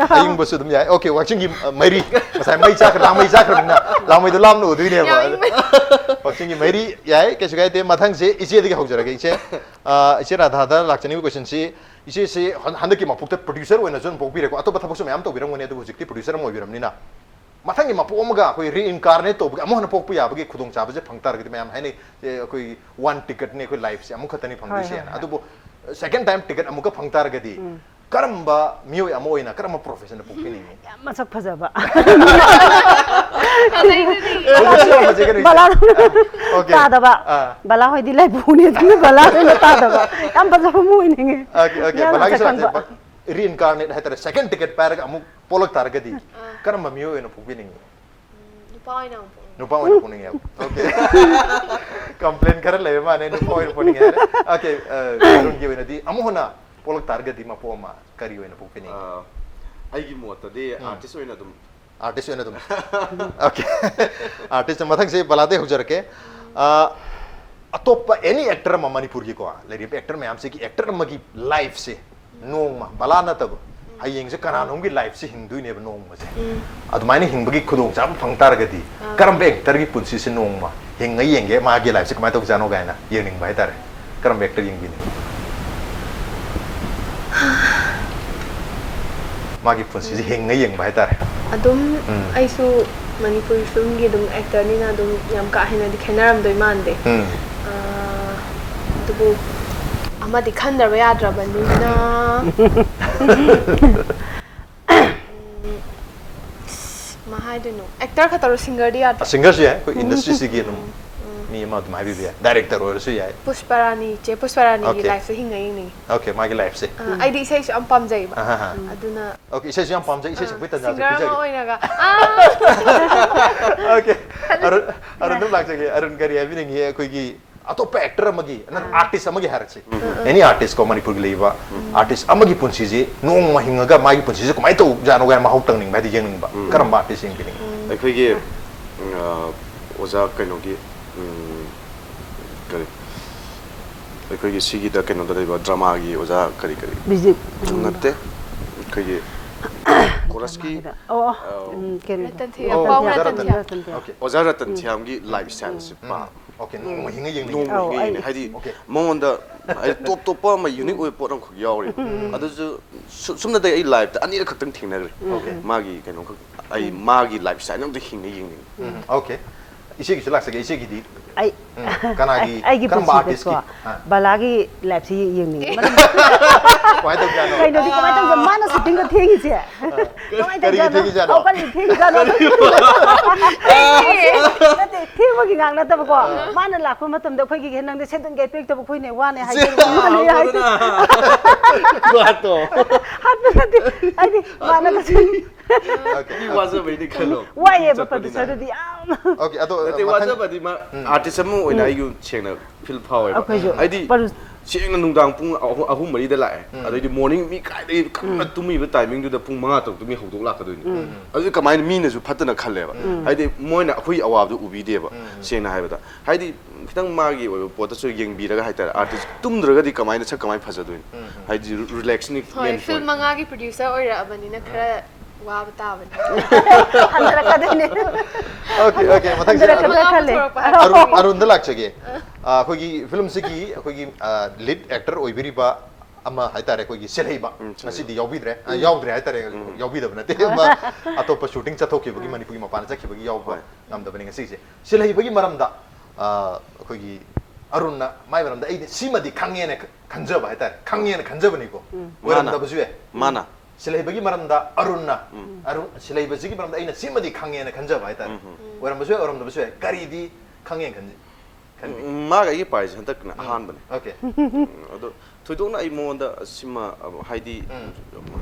ꯑꯌꯤꯡꯕꯁꯨ ꯑꯗꯨꯝ ꯌꯥꯏ꯫ Okay, ꯋꯥꯛꯆꯤꯡꯒꯤ, ꯑ, ꯃꯩꯔꯤ꯫ ꯉꯁꯥꯏ ꯃꯩ ꯆꯥꯈ꯭ꯔ, ꯂꯥꯡꯃꯩ ꯆꯥꯈ꯭ꯔꯕꯅꯤꯅ ꯂꯥꯡꯃꯩꯗꯣ ꯂꯥꯞꯅ ꯎꯗꯣꯏꯅꯦꯕ꯫ ꯌꯥꯝ ꯏꯪꯕꯅꯤ꯫ ꯋꯥꯛꯆꯤꯡꯒꯤ ꯃꯩꯔꯤ ꯌꯥꯏ, ꯀꯩꯁꯨ ꯀꯥꯏꯗꯦ꯫ ꯃꯊꯪꯁꯦ ꯏꯆꯦꯗꯒꯤ ꯍꯧꯖꯔꯒꯦ꯫ ꯏꯆꯦ, ꯑ, ꯏꯆꯦ ꯔꯥꯙꯥꯗ ꯂꯥꯛꯆꯅꯤꯡꯕ question ꯁꯤ, ꯏꯆꯦꯁꯤ ꯍꯟ-, ꯍꯟꯗꯛꯀꯤ ꯃꯄꯣꯛꯇ producer ꯑꯣꯏꯅꯁꯨ ꯑꯗꯨꯝ ꯄꯣꯛꯄꯤꯔꯦꯀꯣ, ꯑꯇꯣꯞꯄ ꯊꯕꯛꯁꯨ ꯃꯌꯥꯝ ꯇꯧꯕꯤꯔꯝꯒꯅꯤ, ꯑꯗꯨꯕꯨ ꯍꯧꯖꯤꯛꯇꯤ producer ꯑꯃ ꯑꯣꯏꯕꯤꯔꯕꯅꯤꯅ ꯃꯊꯪꯒꯤ ꯃꯄꯣꯛ ꯑꯃꯒ ꯑꯩꯈꯣꯏ reincarnate ꯇꯧꯕꯒꯤ, ꯑꯃꯨꯛ ꯍꯟꯅ ꯄꯣꯛꯄ ꯌꯥꯕꯒꯤ ꯈꯨꯗꯣꯡꯆꯥꯕꯁꯦ ꯐꯪ ꯇꯥꯔꯒꯗꯤ, ꯃꯌꯥꯝ ꯍꯥꯏꯅꯩ, "ꯑꯦ, ꯑꯩꯈꯣꯏ one ticket ꯅꯦ ꯑꯩꯈꯣꯏ life ꯁꯦ, ꯑꯃꯨꯛ ꯈꯛꯇꯅꯤ ꯐꯪꯗꯣꯏꯁꯦꯅ"꯫ ꯍꯣꯏ, ꯍꯣꯏ꯫ ꯑꯗꯨꯕꯨ second time ticket ꯑꯃꯨꯛꯀ ꯐꯪ ꯇꯥꯔꯒꯗꯤ ꯀꯔꯝꯕ ꯃꯤꯑꯣꯏ ꯑꯃ ꯑꯣꯏꯅ, ꯀꯔꯝꯕ profession ꯗ ꯄꯣꯛꯄꯤꯅꯤꯡꯉꯤ? ꯌꯥꯝ ꯃꯁꯛ ꯐꯖꯕ꯫ ꯑꯗꯩꯗꯨꯗꯤ ꯍꯧꯖꯤꯛꯁꯨ ꯌꯥꯝ ꯐꯖꯩ ꯀꯩꯅꯣ ꯏꯆꯦ꯫ ꯕꯂꯥ Okay. ꯇꯥꯗꯕ꯫ ꯑꯥ꯫ ꯕꯂꯥ ꯍꯣꯏꯗꯤ ꯂꯥꯏꯕꯨꯅꯦ, ꯑꯗꯨꯅ ꯕꯂꯥ ꯑꯣꯏꯅ ꯇꯥꯗꯕ꯫ ꯌꯥꯝ ꯐꯖꯕ ꯑꯃ ꯑꯣꯏꯅꯤꯡꯉꯦ꯫ Okay, okay. ꯌꯥꯝ ꯕꯂꯥꯒꯤ ꯃꯁꯛ ꯁꯔꯥꯁꯦ ꯈꯪꯕ꯫ Reincarnate ꯍꯥꯏꯇꯥꯔꯦ, second ticket ꯄꯥꯏꯔꯒ ꯑꯃꯨꯛ ꯄꯣꯛꯂꯛ ꯇꯥꯔꯒꯗꯤ ꯀꯔꯝꯕ ꯃꯤꯑꯣꯏ ꯑꯣꯏꯅ ꯄꯣꯛꯄꯤꯅꯤꯡꯉꯤ? ꯅꯨꯄꯥ ꯑꯣꯏꯅ ꯑꯃꯨꯛ ꯄꯣꯛꯅꯤꯡꯉꯦ꯫ ꯅꯨꯄꯥ ꯑꯣꯏꯅ ꯄꯣꯛꯅꯤꯡꯉꯦꯕ꯫ Okay. Complain ꯈꯔ ꯂꯩꯕ ꯃꯥꯜꯂꯦ, ꯅꯨꯄꯥ ꯑꯣꯏꯅ ꯄꯣꯛꯅꯤꯡꯉꯦ ꯍꯥꯏꯔꯦ꯫ Okay, ꯑ, ꯑꯔꯨꯟꯒꯤ ꯑꯣꯏꯅꯗꯤ ꯑꯃꯨꯛ ꯍꯟꯅ ꯄꯣꯛꯂꯛ ꯇꯥꯔꯒꯗꯤ ꯃꯄꯣꯛ ꯑꯃ ꯀꯔꯤ ꯑꯣꯏꯅ ꯄꯣꯛꯄꯤꯅꯤꯡꯉꯤ? ꯑ, ꯑꯩꯒꯤ ꯃꯣꯠꯇꯗꯤ artist ꯑꯣꯏꯅ ꯑꯗꯨꯝ Artist ꯑꯣꯏꯅ ꯑꯗꯨꯝ꯫ Okay. Artist, ꯃꯊꯪꯁꯦ ꯕꯂꯥꯗꯩ ꯍꯧꯖꯔꯛꯀꯦ꯫ ꯑ, ꯑꯇꯣꯞꯄ any actor ꯑꯃ, ꯃꯅꯤꯄꯨꯔꯒꯤꯀꯣ ꯂꯩꯔꯤꯕ actor ꯃꯌꯥꯝꯁꯤꯒꯤ actor ꯑꯃꯒꯤ life ꯁꯦ ꯅꯣꯡꯃ, ꯕꯂꯥ ꯅꯠꯇꯕ, ꯍꯌꯦꯡꯁꯦ ꯀꯅꯥꯅꯣꯝꯒꯤ life ꯁꯦ ꯍꯤꯡꯗꯣꯏꯅꯦꯕ ꯅꯣꯡꯃꯁꯦ꯫ ꯑꯗꯨꯃꯥꯏꯅ ꯍꯤꯡꯕꯒꯤ ꯈꯨꯗꯣꯡꯆꯥꯕ ꯐꯪ ꯇꯥꯔꯒꯗꯤ ꯀꯔꯝꯕ actor ꯒꯤ ꯄꯨꯟꯁꯤꯁꯦ ꯅꯣꯡꯃ ꯍꯤꯡꯉ ꯌꯦꯡꯒꯦ, ꯃꯥꯒꯤ life ꯁꯦ ꯀꯃꯥꯏꯅ ꯇꯧꯖꯥꯠꯅꯣ ꯀꯥꯏꯅ ꯌꯦꯡꯅꯤꯡꯕ ꯍꯥꯏꯇꯥꯔꯦ꯫ ꯀꯔꯝꯕ actor ꯌꯦꯡꯕꯤꯅꯤꯡꯉꯤ? ꯃꯥꯒꯤ ꯄꯨꯟꯁꯤꯁꯦ ꯍꯤꯡꯉ ꯌꯦꯡꯕ ꯍꯥꯏꯇꯥꯔꯦ꯫ ꯑꯗꯨꯝ ꯎꯝ꯫ ꯑꯩꯁꯨ ꯃꯅꯤꯄꯨꯔꯤ film ꯒꯤ ꯑꯗꯨꯝ actor ꯅꯤꯅ ꯑꯗꯨꯝ ꯌꯥꯝ ꯀꯥ ꯍꯦꯟꯅꯗꯤ ꯈꯦꯠꯅꯔꯝꯗꯣꯏ ꯃꯥꯟꯗꯦ꯫ ꯎꯝ꯫ ꯑ, ꯑꯗꯨꯕꯨ ꯑꯃꯗꯤ ꯈꯟꯗꯕ ꯌꯥꯗ꯭ꯔꯕꯅꯤꯅ꯫ ꯎꯝ, ꯀꯃꯥꯏ ꯍꯥꯏꯗꯣꯏꯅꯣ? Actor ꯈꯛꯇꯔꯣ, singer ꯗꯤ ꯌꯥꯗ꯭ꯔꯣ? Singer ꯁꯨ ꯌꯥꯏ, ꯑꯩꯈꯣꯏ industry ꯁꯤꯒꯤ ꯑꯗꯨꯝ꯫ ꯎꯝ, ꯃꯤ ꯑꯃ ꯑꯗꯨꯝ ꯍꯥꯏꯕꯤꯕ ꯌꯥꯏ, ꯗꯥꯏꯔꯦꯛꯇꯔ ꯑꯣꯏꯔꯁꯨ ꯌꯥꯏ꯫ ꯄꯨꯁꯄꯔꯥꯅꯤ, ꯆꯦ ꯄꯨꯁꯄꯔꯥꯅꯤꯒꯤ Okay. ꯂꯥꯏꯐꯁꯦ ꯍꯤꯡꯅ ꯌꯦꯡꯅꯤꯡꯉꯤ꯫ Okay, ꯃꯥꯒꯤ ꯂꯥꯏꯐꯁꯦ꯫ ꯑꯥ, ꯑꯩꯗꯤ ꯏꯁꯩꯁꯨ ꯌꯥꯝ ꯄꯥꯝꯖꯩꯕ꯫ ꯑꯍꯥ, ꯑꯍꯥ꯫ ꯑꯗꯨꯅ Okay, ꯏꯁꯩꯁꯨ ꯌꯥꯝ ꯄꯥꯝꯖꯩ, ꯏꯁꯩ ꯑꯥ, ꯁꯛꯄꯒꯤ ꯇꯥꯟꯖꯥꯁꯨ ꯁꯤꯡꯒꯔ ꯑꯃ ꯄꯤꯖꯒꯦ꯫ ꯑꯣꯏꯅꯒ ꯑꯥ! Okay, ꯑꯔꯨꯟ, ꯑꯔꯨꯟꯗ ꯂꯥꯛꯆꯒꯦ꯫ ꯑꯔꯨꯟ, ꯀꯔꯤ ꯍꯥꯏꯕꯤꯅꯤꯡꯉꯤ? ꯑꯩꯈꯣꯏꯒꯤ ꯑꯇꯣꯞꯄ ꯑꯦꯛꯇꯔ ꯑꯃꯒꯤ, ꯅꯠꯇ꯭ꯔ ꯑꯥ꯫ ꯑꯥꯔꯇꯤꯁ ꯑꯃꯒꯤ ꯍꯥꯏꯔꯁꯤ꯫ ꯑꯥ, ꯑꯥ꯫ Any artist ꯀꯣ, ꯃꯅꯤꯄꯨꯔꯒꯤ ꯂꯩꯕ ꯎꯝ꯫ ꯑꯥꯔꯇꯤꯁ ꯑꯃꯒꯤ ꯄꯨꯟꯁꯤꯁꯤ ꯅꯣꯡꯃ ꯍꯤꯡꯉꯒ ꯃꯥꯒꯤ ꯄꯨꯟꯁꯤꯁꯤ ꯀꯃꯥꯏꯅ ꯇꯧꯖꯥꯠꯅꯣ ꯀꯥꯏꯅ ꯃꯍꯥꯎ ꯇꯪꯅꯤꯡꯕ, ꯍꯥꯏꯗꯤ ꯌꯦꯡꯅꯤꯡꯕ꯫ ꯎꯝ꯫ ꯀꯔꯝꯕ ꯑꯥꯔꯇꯤꯁ ꯌꯦꯡꯕꯤꯅꯤꯡꯉꯤ? ꯎꯝ꯫ ꯑꯩꯈꯣꯏꯒꯤ, ꯎꯝ, ꯑ, ꯑꯣꯖꯥ ꯀꯩꯅꯣꯒꯤ, ꯎꯝ, ꯀꯔꯤ, ꯑꯩꯈꯣꯏꯒꯤ ꯁꯤꯒꯤꯗ ꯀꯩꯅꯣꯗ ꯂꯩꯕ ꯗ꯭ꯔꯃꯥꯒꯤ ꯑꯣꯖꯥ ꯀꯔꯤ ꯀꯔꯤ? ꯕꯤꯖꯤꯠ꯫ ꯎꯝ꯫ ꯅꯠꯇꯦ꯫ ꯑꯩꯈꯣꯏꯒꯤ ꯀꯣꯔꯁꯀꯤ, ꯗ꯭ꯔꯃꯥꯒꯤꯗ꯫ ꯑꯣ, ꯑꯣ꯫ ꯑ, ꯎꯝ, ꯀꯩꯅꯣꯗꯣ꯫ ꯔꯇꯟ ꯊꯤꯌꯥꯝ꯫ ꯑꯣ, ꯄꯥꯎ ꯑꯣꯖꯥ ꯔꯇꯟ ꯔꯇꯟ ꯊꯤꯌꯥꯝ꯫ ꯊꯤꯌꯥꯝ꯫ Okay꯫ ꯑꯣꯖꯥ ꯔꯇꯟ ꯎꯝ꯫ ꯊꯤꯌꯥꯝꯒꯤ ꯎꯝ꯫ ꯂꯥꯏꯐ ꯁ꯭ꯇꯥꯏꯜꯁꯦ ꯎꯝ꯫ ꯄꯥꯝꯃꯦ꯫ Okay, ꯅꯣꯡꯃ ꯍꯤꯡꯉ ꯌꯦꯡꯅꯤꯡꯉꯤ꯫ ꯅꯣꯡꯃ ꯑꯧ, ꯍꯤꯡꯉ ꯑꯩ ꯌꯦꯡꯅꯤꯡꯉꯤ꯫ ꯍꯥꯏꯗꯤ Okay꯫ ꯃꯉꯣꯟꯗ, ꯍꯥꯏꯗꯤ ꯇꯣꯞ ꯇꯣꯞꯄ ꯑꯃ ꯌꯨꯅꯤꯛ ꯑꯣꯏꯕ ꯄꯣꯠ ꯑꯃꯈꯛ ꯌꯥꯎꯔꯤ꯫ ꯎꯝ꯫ ꯑꯗꯨꯁꯨ ꯁꯨ-, ꯁꯨꯞꯅꯇꯒꯤ ꯑꯩ ꯂꯥꯏꯐꯇ ꯑꯅꯤꯔꯛ ꯈꯛꯇꯪ ꯊꯦꯡꯅꯈ꯭ꯔꯦ꯫ ꯎꯝ꯫ Okay꯫ ꯃꯥꯒꯤ ꯀꯩꯅꯣꯈꯛ, ꯑꯩ ꯎꯝ꯫ ꯃꯥꯒꯤ ꯂꯥꯏꯐ ꯁ꯭ꯇꯥꯏꯜ ꯑꯝꯇ ꯍꯤꯡꯉ ꯌꯦꯡꯅꯤꯡꯉꯤ꯫ ꯎꯝ, okay꯫ ꯏꯆꯦꯒꯤꯁꯨ ꯂꯥꯛꯆꯒꯦ, ꯏꯆꯦꯒꯤꯗꯤ꯫ ꯑꯩ, ꯎꯝ, ꯀꯅꯥꯒꯤ, ꯑꯩ, ꯑꯩꯒꯤ ꯀꯔꯝꯕ ꯄꯨꯟꯁꯤꯗꯀꯣ artist ꯀꯤ? ꯑꯥ꯫ ꯕꯂꯥꯒꯤ ꯂꯥꯏꯐꯁꯤ ꯌꯦꯡꯅꯤꯡꯉꯤ꯫ ꯃꯔꯝꯗꯤ ꯀꯃꯥꯏꯅ ꯇꯧꯖꯥꯠꯅꯣ? ꯀꯩꯅꯣꯗꯤ ꯀꯃꯥꯏꯅ ꯇꯧꯖꯥꯠꯅꯣ? ꯃꯥꯅ shooting ꯒ ꯊꯦꯡꯉꯤꯁꯦ꯫ ꯑꯥ꯫ ꯀꯃꯥꯏꯅ ꯀꯔꯤꯒꯤ ꯇꯧꯖꯥꯠꯅꯣ? ꯊꯦꯡꯉꯤꯖꯥꯠꯅꯣ? ꯑꯧ, ꯀꯔꯤꯒꯤ ꯊꯦꯡꯉꯤꯖꯥꯠꯅꯣ? ꯅꯠꯇꯦ, ꯊꯦꯡꯕꯒꯤ ꯉꯥꯡ ꯅꯠꯇꯕꯀꯣ꯫ ꯑꯥ꯫ ꯃꯥꯅ ꯂꯥꯛꯄ ꯃꯇꯝꯗ ꯑꯩꯈꯣꯏꯒꯤ ꯅꯪꯗꯤ ꯁꯦꯟꯗꯣꯟ ꯀꯌꯥ ꯄꯤꯔꯛꯇꯕ ꯑꯩꯈꯣꯏꯅ ꯋꯥꯅꯦ ꯍꯥꯏꯖꯔꯤꯕ꯫ ꯆꯦ-, ꯃꯥꯅ ꯂꯩ ꯍꯥꯏꯁꯦ꯫ ꯃꯥꯗꯣ꯫ ꯍꯥꯠꯄ ꯅꯠꯇꯦ꯫ ꯍꯥꯏꯗꯤ, ꯃꯥꯅ ꯀꯩꯁꯨ Okay, ꯃꯤ okay꯫ ꯋꯥꯖꯕꯩꯅꯤ ꯈꯜꯂꯣ꯫ ꯋꯥꯏꯌꯦꯕ ꯆꯠꯄꯅꯤꯅ꯫ Producer ꯗꯨꯗꯤ ꯌꯥꯝ꯫ Okay, ꯑꯗꯣ, ꯅꯠꯇꯦ, ꯃꯊꯪ ꯋꯥꯖꯕꯗꯤ ꯃꯥ ꯎꯝ꯫ Artist ꯑꯃ ꯑꯣꯏꯅ ꯎꯝ꯫ ꯑꯩꯒꯤ ꯁꯦꯡꯅ feel ꯐꯥꯎꯋꯦꯕ꯫ ꯑꯩꯈꯣꯏꯁꯨ ꯍꯥꯏꯗꯤ, ꯄꯔꯨ- ꯁꯦꯡꯅ ꯅꯨꯡꯗꯥꯡ ꯄꯨꯡ ꯑꯍꯨꯝ, ꯑꯍꯨꯝ ꯃꯔꯤꯗ ꯂꯥꯛꯑꯦ꯫ ꯎꯝ꯫ ꯑꯗꯩꯗꯤ morning ꯃꯤ ꯀꯥꯏꯗꯒꯤ ꯀꯟꯅ ꯎꯝ꯫ ꯇꯨꯝꯃꯤꯕ timing ꯗꯨꯗ ꯄꯨꯡ ꯃꯉꯥ ꯇꯔꯨꯛꯇ ꯃꯤ ꯍꯧꯗꯣꯛ ꯂꯥꯛꯀꯗꯣꯏꯅꯤ꯫ ꯎꯝ꯫ ꯑꯗꯨꯗꯤ ꯀꯃꯥꯏꯅ ꯃꯤꯅꯁꯨ ꯐꯠꯇꯅ ꯈꯜꯂꯦꯕ꯫ ꯎꯝ꯫ ꯍꯥꯏꯗꯤ, ꯃꯣꯏꯅ ꯑꯩꯈꯣꯏꯒꯤ ꯑꯋꯥꯕꯗꯨ ꯎꯕꯤꯗꯦꯕ, ꯎꯝ꯫ ꯁꯦꯡꯅ ꯍꯥꯏꯕꯗ꯫ ꯍꯥꯏꯗꯤ, ꯈꯤꯇꯪ ꯃꯥꯒꯤ ꯑꯣꯏꯕ ꯄꯣꯠꯇꯁꯨ ꯌꯦꯡꯕꯤꯔꯒ ꯍꯥꯏꯇꯥꯔꯦ, artist ꯇꯨꯝꯗ꯭ꯔꯒꯗꯤ ꯀꯃꯥꯏꯅ ꯁꯛ ꯀꯃꯥꯏꯅ ꯐꯖꯗꯣꯏꯅꯣ? ꯎꯝ, ꯎꯝ꯫ ꯍꯥꯏꯗꯤ, relax ꯅꯤ ꯍꯣꯏ, main film point꯫ ꯃꯉꯥꯒꯤ producer ꯑꯣꯏꯔꯛꯑꯕꯅꯤꯅ ꯈꯔ ꯎꯝ꯫ ꯋꯥꯕ ꯇꯥꯕꯅꯤ꯫ ꯍꯟꯊꯔꯛꯀꯗꯣꯏꯅꯦ꯫ Okay, okay, ꯃꯊꯪꯁꯦ ꯍꯟꯊꯔꯛꯀꯗ꯭ꯔꯥ ꯈꯜꯂꯦ꯫ ꯃꯉꯥ ꯄꯨꯊꯣꯔꯛꯄ ꯍꯥꯏꯕ꯫ ꯑꯔꯨꯟ, ꯑꯔꯨꯟꯗ ꯂꯥꯛꯆꯒꯦ꯫ ꯑ꯫ ꯑ, ꯑꯩꯈꯣꯏꯒꯤ film ꯁꯤꯒꯤ ꯑꯩꯈꯣꯏꯒꯤ, ꯑ, lead actor ꯑꯣꯏꯕꯤꯔꯤꯕ ꯑꯃ ꯍꯥꯏꯇꯥꯔꯦ, ꯑꯩꯈꯣꯏꯒꯤ ꯁꯦꯜꯍꯩꯕ꯫ ꯎꯝ, ꯁꯦꯜꯍꯩꯕ꯫ ꯉꯁꯤꯗꯤ ꯌꯥꯎꯕꯤꯗ꯭ꯔꯦ꯫ ꯑ, ꯎꯝ꯫ ꯌꯥꯎꯗ꯭ꯔꯦ ꯍꯥꯏꯇꯥꯔꯦ, ꯎꯝ꯫ ꯌꯥꯎꯕꯤꯗꯕ ꯅꯠꯇꯦ꯫ ꯑꯃ ꯑꯇꯣꯞꯄ shooting ꯆꯠꯊꯣꯛꯈꯤꯕꯒꯤ, ꯎꯝ꯫ ꯃꯅꯤꯄꯨꯔꯒꯤ ꯃꯄꯥꯟꯗ ꯆꯠꯈꯤꯕꯒꯤ ꯌꯥꯎꯕ ꯍꯣꯏ꯫ ꯉꯝꯗꯕꯅꯤ ꯉꯁꯤꯁꯦ꯫ ꯁꯦꯜꯍꯩꯕꯒꯤ ꯃꯔꯝꯗ, ꯑ, ꯑꯩꯈꯣꯏꯒꯤ ꯑꯔꯨꯟꯅ ꯃꯥꯏ ꯃꯔꯝꯗ ꯑꯩꯗꯤ ꯁꯤꯃꯗꯤ ꯈꯪꯉꯦꯅ ꯈ-, ꯈꯟꯖꯕ ꯍꯥꯏꯇꯥꯔꯦ, ꯈꯪꯉꯦꯅ ꯈꯟꯖꯕꯅꯤꯀꯣ꯫ ꯎꯝ꯫ ꯃꯥꯅ꯫ ꯑꯣꯏꯔꯝꯗꯕꯁꯨ ꯌꯥꯏ꯫ ꯃꯥꯅ꯫ ꯁꯦꯜꯍꯩꯕꯒꯤ ꯃꯔꯝꯗ ꯑꯔꯨꯟꯅ, ꯎꯝ꯫ ꯑꯔꯨꯟ, ꯁꯦꯜꯍꯩꯕꯁꯤꯒꯤ ꯃꯔꯝꯗ ꯑꯩꯅ ꯁꯤꯃꯗꯤ ꯈꯪꯉꯦꯅ ꯈꯟꯖꯕ ꯍꯥꯏꯇꯥꯔꯦ꯫ ꯎꯝ, ꯎꯝ꯫ ꯎꯝ꯫ ꯑꯣꯏꯔꯝꯕꯁꯨ ꯌꯥꯏ, ꯑꯣꯏꯔꯝꯗꯕꯁꯨ ꯌꯥꯏ꯫ ꯀꯔꯤꯗꯤ ꯈꯪꯉꯦꯅ ꯈꯟꯖꯩ? ꯎꯝ, ꯃꯥꯒ ꯑꯩꯒꯤ ꯄꯥꯏꯁꯦ ꯍꯟꯗꯛꯅ ꯑꯍꯥꯟꯕꯅꯦ꯫ Okay. ꯎꯝ, ꯑꯗꯣ ꯊꯣꯏꯗꯣꯛꯅ ꯑꯩ ꯃꯉꯣꯟꯗ ꯁꯤꯃ, ꯑ, ꯍꯥꯏꯗꯤ, ꯎꯝ.